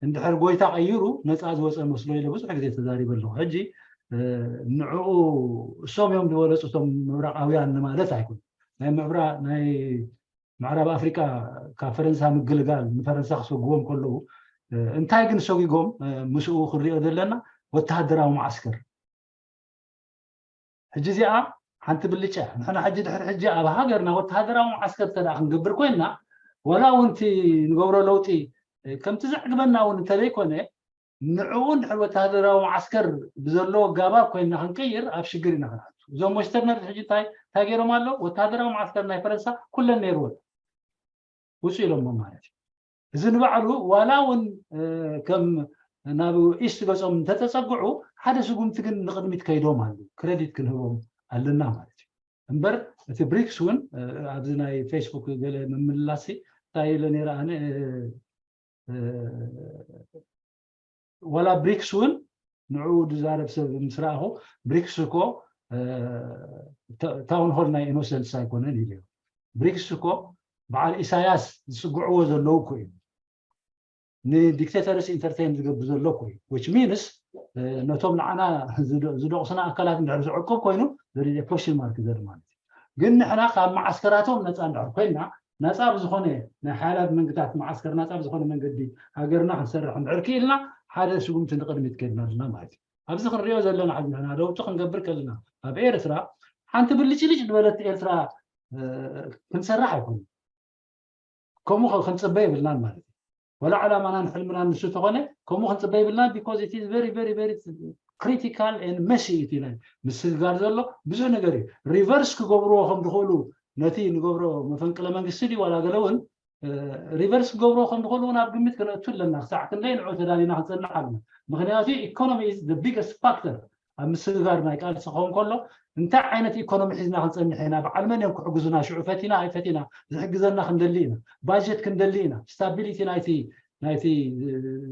እንድሕር ጎይታ ቀይሩ ነፃ ዝወፀ መስሎ ኢለ ብዙሕ ግዜ ተዛሪበ ኣለኹ ሕጂ ንዕኡ እሶም እዮም ዝበለፁ እቶም ምብራቃውያን ንማለት ኣይኮን ናይ ምብራ ናይ ምዕራብ ኣፍሪቃ ካብ ፈረንሳ ምግልጋል ንፈረንሳ ክሰጉዎም ከለዉ እንታይ ግን ሰጒጎም ምስኡ ክንሪኦ ዘለና ወተሃደራዊ መዓስከር ሕጂ እዚኣ ሓንቲ ብልጫ ንሕና ሕጂ ድሕሪ ሕጂ ኣብ ሃገርና ወተሃደራዊ መዓስከር ተደኣ ክንገብር ኮይንና ወላ እውን እቲ ንገብሮ ለውጢ ከምቲ ዘዕግበና እውን እንተዘይኮነ ንዕኡ እንድሕር ወታደራዊ መዓስከር ብዘለዎ ኣጋባብ ኮይንና ክንቅይር ኣብ ሽግር ኢና ክንኣቱ። እዞም ወስተርነር ሕጂ እንታይ እንታይ ገይሮም ኣለዉ? ወታደራዊ መዓስከር ናይ ፈረንሳ ኩለን ነይርወን ውፁ ኢሎሞ ማለት እዩ። እዚ ንባዕሉ ዋላ እውን ከም ናብ ኢስት ገጾም እንተተፀግዑ ሓደ ስጉምቲ ግን ንቕድሚት ከይዶም ኣሉ ክረዲት ክንህቦም ኣለና ማለት እዩ። እምበር እቲ ብሪክስ እውን ኣብዚ ናይ ፌስቡክ ገለ ምምልላሲ እንታይ ኢለ ነይረ ኣነ ዋላ ብሪክስ እውን ንዕኡ ዝዛረብ ሰብ ምስ ረኣኹ ብሪክስ እኮ ታውን ሆል ናይ ኢኖሰንትስ ኣይኮነን ኢሉ። ብሪክስ እኮ በዓል ኢሳያስ ዝፅግዕዎ ዘለዉ እኮ እዩ። ንዲክቴተርስ ኢንተርቴን ዝገብር ዘሎ እኮ እዩ። ዊች ሚንስ ነቶም ንዓና ዝደቕሱና ኣካላት እንድሕር ዝዕቅብ ኮይኑ ዘሪዜ ኮሽን ማርክ ዘር ማለት እዩ። ግን ንሕና ካብ መዓስከራቶም ነፃ እንድሕር ኮይና ናፃ ብዝኾነ ናይ ሓያላት መንግታት መዓስከር ናፃ ብዝኾነ መንገዲ ሃገርና ክንሰርሕ እንድሕር ክኢልና ሓደ ስጉምቲ ንቕድሚት ከድና ኣለና ማለት እዩ። ኣብዚ ክንሪኦ ዘለና ሕዚ ንሕና ለውጢ ክንገብር ከለና ኣብ ኤርትራ ሓንቲ ብልጭልጭ ዝበለት ኤርትራ ክንሰርሕ ኣይኮነ ከምኡ ክንፅበ የብልናን ማለት እዩ። ወላ ዓላማናን ሕልምናን ንሱ ተኾነ ከምኡ ክንፅበ የብልናን because it is very very very critical and messy እቲ ናይ ምስግጋር ዘሎ ብዙሕ ነገር እዩ። ሪቨርስ ክገብርዎ ከም ዝኽእሉ ነቲ ንገብሮ መፈንቅለ መንግስቲ ድዩ ዋላ ገለ እውን ሪቨርስ ክገብርዎ ከም ዝኽእሉ እውን ኣብ ግምት ክነእቱ ኣለና። ክሳዕ ክንደይ ንዑ ተዳሊና ክንፀንሕ ኣለና። ምክንያቱ ኢኮኖሚ is the biggest factor ኣብ ምስግጋር ናይ ቃልሲ ክኸውን ከሎ እንታይ ዓይነት ኢኮኖሚ ሒዝና ክንፀንሕ ኢና፣ በዓል መን እዮም ክሕግዙና፣ ሽዑ ፈቲና ኣይፈቲና ዝሕግዘና ክንደሊ ኢና፣ ባጀት ክንደሊ ኢና፣ ስታቢሊቲ ናይቲ ናይቲ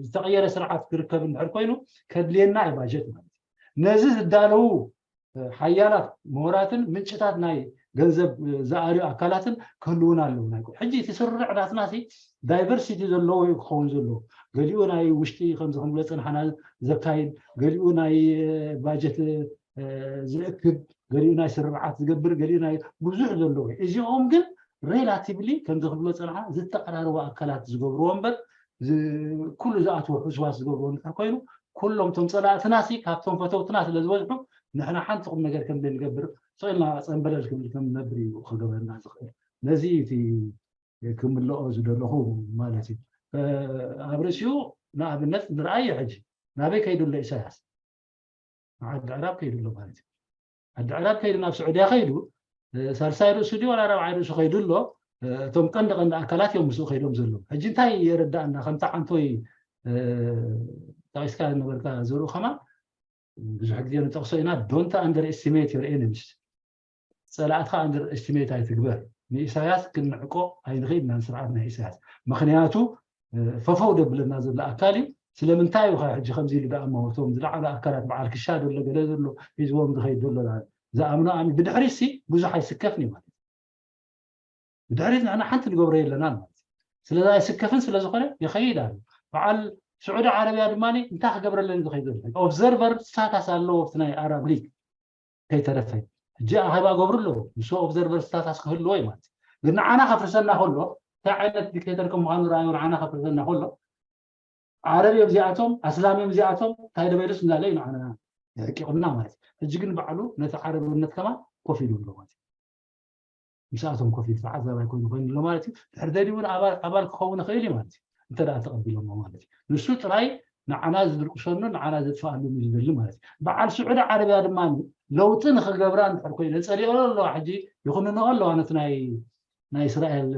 ዝተቐየረ ስርዓት ክርከብ እንድሕር ኮይኑ ከድልየና እዩ ባጀት ማለት እዩ። ነዚ ዝዳለዉ ሓያላት ምሁራትን ምንጭታት ናይ ገንዘብ ዝኣልዩ ኣካላትን ክህልውና ኣለዉ። ናይ ሕጂ እቲ ስርርዕ ናትና ዳይቨርሲቲ ዘለዎ ክኸውን ዘለዎ ገሊኡ ናይ ውሽጢ ከምዚ ክንብሎ ፀንሓና ዘካይድ ገሊኡ ናይ ባጀት ዝእክብ ገሊኡ ናይ ስርርዓት ዝገብር ገሊኡ ናይ ብዙሕ ዘለዎ እዚኦም ግን ሬላቲቭሊ ከምዚ ክብሎ ፀንሓ ዝተቀራረቡ ኣካላት ዝገብርዎ እምበር ኩሉ ዝኣትዎ ሕስዋስ ዝገብርዎ እንድሕር ኮይኑ ኩሎም ቶም ፀላእትና ሲ ካብቶም ፈተውትና ስለ ዝበዝሑ ንሕና ሓንቲ ቁም ነገር ከም ዘይንገብር ስቕ ኢልና ፀንበለል ክብል ከም ንነብር እዩ ክገብረና ዝኽእል። ነዚ እቲ ክምልኦ ዝደለኹ ማለት እዩ። ኣብ ርእሲኡ ንኣብነት ንርኣዮ ሕጂ ናበይ ከይዱ ኣሎ ኢሳያስ? ንዓዲ ዕራብ ከይዱ ኣሎ ማለት እዩ። ዓዲ ዕራብ ከይዱ ናብ ስዑድያ ከይዱ ሳልሳይ ርእሱ ድዩ ዋላ ራብዓይ ርእሱ ከይዱ ኣሎ። እቶም ቀንዲ ቀንዲ ኣካላት እዮም ምስኡ ከይዶም ዘለዉ። ሕጂ እንታይ የረዳእና ከምቲ ዓንቶይ ጠቂስካ ነበርካ ዘርኡ ከማን ብዙሕ ግዜ ንጠቕሶ ኢና don't underestimate your enemies። ፀላእትካ under estimate ኣይትግበር። ንኢሳያስ ክንዕቆ ኣይንኽእል ኢና ንስርዓት ናይ ኢሳያስ ምክንያቱ ፈፈው ደብለና ዘሎ ኣካል እዩ። ስለምንታይ እዩ ሕጂ ከምዚ ኢሉ ደኣ እሞ እቶም ዝለዓሉ ኣካላት በዓል ክሻ ዘሎ ገለ ዘሎ ሒዝዎም ዝኸይድ ዘሎ ዝኣምኖ ኣሚ ብድሕሪ ሲ ብዙሕ ኣይስከፍን እዩ ማለት ብድሕሪት ንሕና ሓንቲ ንገብሮ የለናን ማለት እዩ። ስለዚ ኣይስከፍን ስለ ዝኾነ ይኸይድ ኣሎ። በዓል ስዑዲ ዓረብያ ድማ እንታይ ክገብረለን ዝኸይድ ዘሎ ኦብዘርቨር ስታታስ ኣለዎ ኣብቲ ናይ ኣራብ ሊግ ከይተረፈ ሕጂ ኣኼባ ገብሩ ኣለዎ ንሱ ኦብዘርቨር ስታታስ ክህልዎ እዩ ማለት እዩ። ግን ንዓና ከፍርሰና ከሎ እንታይ ዓይነት ዲክቴተር ከም ምዃኑ ረኣዩ ንዓና ከፍርሰና ከሎ ዓረብ እዮም እዚኣቶም ኣስላም እዮም እዚኣቶም እንታይ ደበሉስ እንዳለ እዩ ንዓና የሕቂቑና ማለት እዩ። ሕጂ ግን ባዕሉ ነቲ ዓረብነት ከማን ኮፍ ኢሉ ኣሎ ማለት እዩ። ምስኣቶም ኮፍ ኢሉ ተዓዛባይ ኮይኑ ኮይኑ ኣሎ ማለት እዩ። ድሕር ደልዩ እውን ኣባል ኣባል ክኸውን ይኽእል እዩ ማለት እዩ። እንተ ደኣ ተቐቢሎሞ ማለት እዩ። ንሱ ጥራይ ንዓና ዝድርቅሰሉ ንዓና ዘጥፍኣሉ እዩ ዝደሊ ማለት እዩ። በዓል ስዑዲ ዓረብያ ድማ ለውጢ ንኽገብራ እንድሕር ኮይነ ጸሊኦ ኣለዋ ሕጂ ይኹንንኦ ኣለዋ ነቲ ናይ ናይ እስራኤል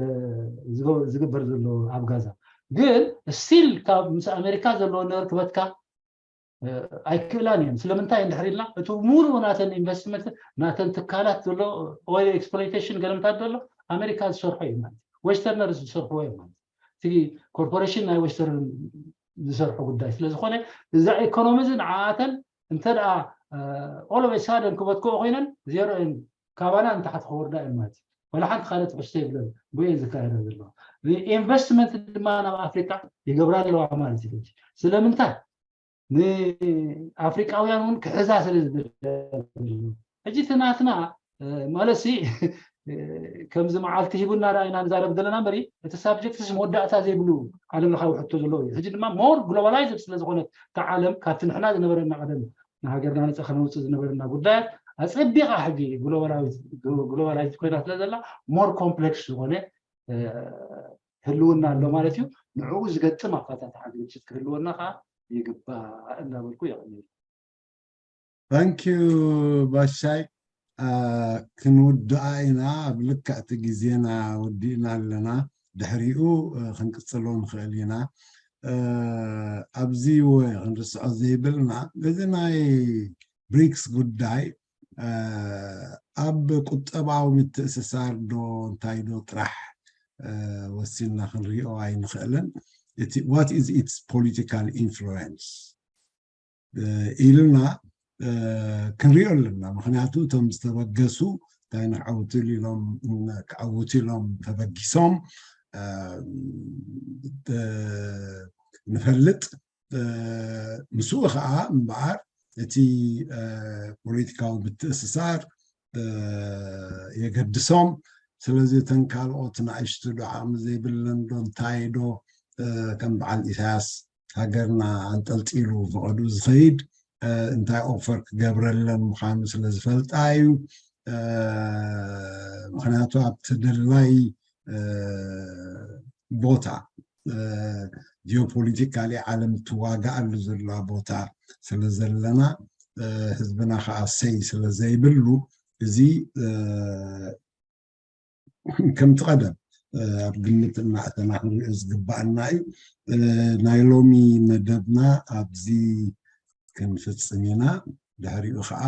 ዝግበር ዘሎ ኣብ ጋዛ ግን ስቲል ካብ ምስ ኣሜሪካ ዘለዎ ነገር ክበትካ ኣይክእላን እየን። ስለምንታይ እንድሕር ኢልና እቲ ሙሉእ ናተን ኢንቨስትመንት ናተን ትካላት ዘሎ ኦይል ኤክስፕሎይቴሽን ገለምታት ዘሎ ኣሜሪካ ዝሰርሖ እዩ ማለት ወስተርነር ዝሰርሕዎ እዩ ማለት እቲ ኮርፖሬሽን ናይ ወስተርን ዝሰርሖ ጉዳይ ስለዝኾነ እዛ ኢኮኖሚ እዚ ንዓኣተን እንተ ደኣ ኦሎበ ሳደን ክበትክኦ ኮይነን ዜሮ እየን ካባና ንታሕቲ ክወርዳ እየን ማለት እዩ። ወላ ሓንቲ ካልእ ትሕዝቶ የብለን ብእየን ዝካየዳ ዘለዋ ኢንቨስትመንት ድማ ናብ ኣፍሪካ ይገብራ ኣለዋ ማለት እዩ። ስለምንታይ ንኣፍሪቃውያን እውን ክሕዛ ስለ ዝደለ ሕጂ እቲ ናትና ማለት ሲ ከምዚ መዓልቲ ሂቡና ዳ ኢና ንዛረብ ዘለና እምበሪ እቲ ሳብጀክትስ መወዳእታ ዘይብሉ ዓለም ለኻዊ ሕቶ ዘለዎ እዩ። ሕጂ ድማ ሞር ግሎባላይዝድ ስለ ዝኾነት እታ ዓለም ካብቲ ንሕና ዝነበረና ቀደም ንሃገርና ነፃ ከነውፅእ ዝነበረና ጉዳያት ኣፀቢቓ ሕጂ ግሎባላይዝ ኮይና ስለ ዘላ ሞር ኮምፕሌክስ ዝኾነ ህልውና ኣሎ ማለት እዩ። ንዕኡ ዝገጥም ኣፈታትሓ ግጭት ክህልወና ከዓ ይግባእ እናበልኩ የቐንየሉ። Thank you ባሻይ። ክንውድኣ ኢና፣ ኣብ ልክዕቲ ግዜና ወዲእና ኣለና። ድሕሪኡ ክንቅፅሎ ንኽእል ኢና። ኣብዚ ወ ክንርስዖ ዘይብልና እዚ ናይ ብሪክስ ጉዳይ ኣብ ቁጠባዊ ምትእስሳር ዶ እንታይ ዶ ጥራሕ ወሲንና ክንሪኦ ኣይንኽእልን። What is its political influence ኢልና ክንሪኦ ኣለና። ምክንያቱ እቶም ዝተበገሱ እንታይ ንዓውትሉ ኢሎም ክዓውቱ ኢሎም ተበጊሶም ንፈልጥ። ምስኡ ከዓ እምበኣር እቲ ፖለቲካዊ ምትእስሳር የገድሶም። ስለዚ እተን ካልኦት ንኣሽቱ ዶ ዓቕሚ ዘይብለን ዶ እንታይ ዶ ከም በዓል ኢሳያስ ሃገርና ኣንጠልጢሉ ፈቐዱ ዝኸይድ እንታይ ኦፈር ክገብረለን ምዃኑ ስለ ዝፈልጣ እዩ። ምክንያቱ ኣብቲ ደላይ ቦታ ጂኦፖለቲካሊ ዓለም ትዋጋኣሉ ዘላ ቦታ ስለ ዘለና ህዝብና ከዓ ሰይ ስለ ዘይብሉ እዚ ከምቲ ቀደም ኣብ ግምት እናእተና ክንሪኦ ዝግባኣና እዩ። ናይ ሎሚ መደብና ኣብዚ ክንፍፅም ኢና። ድሕሪኡ ከዓ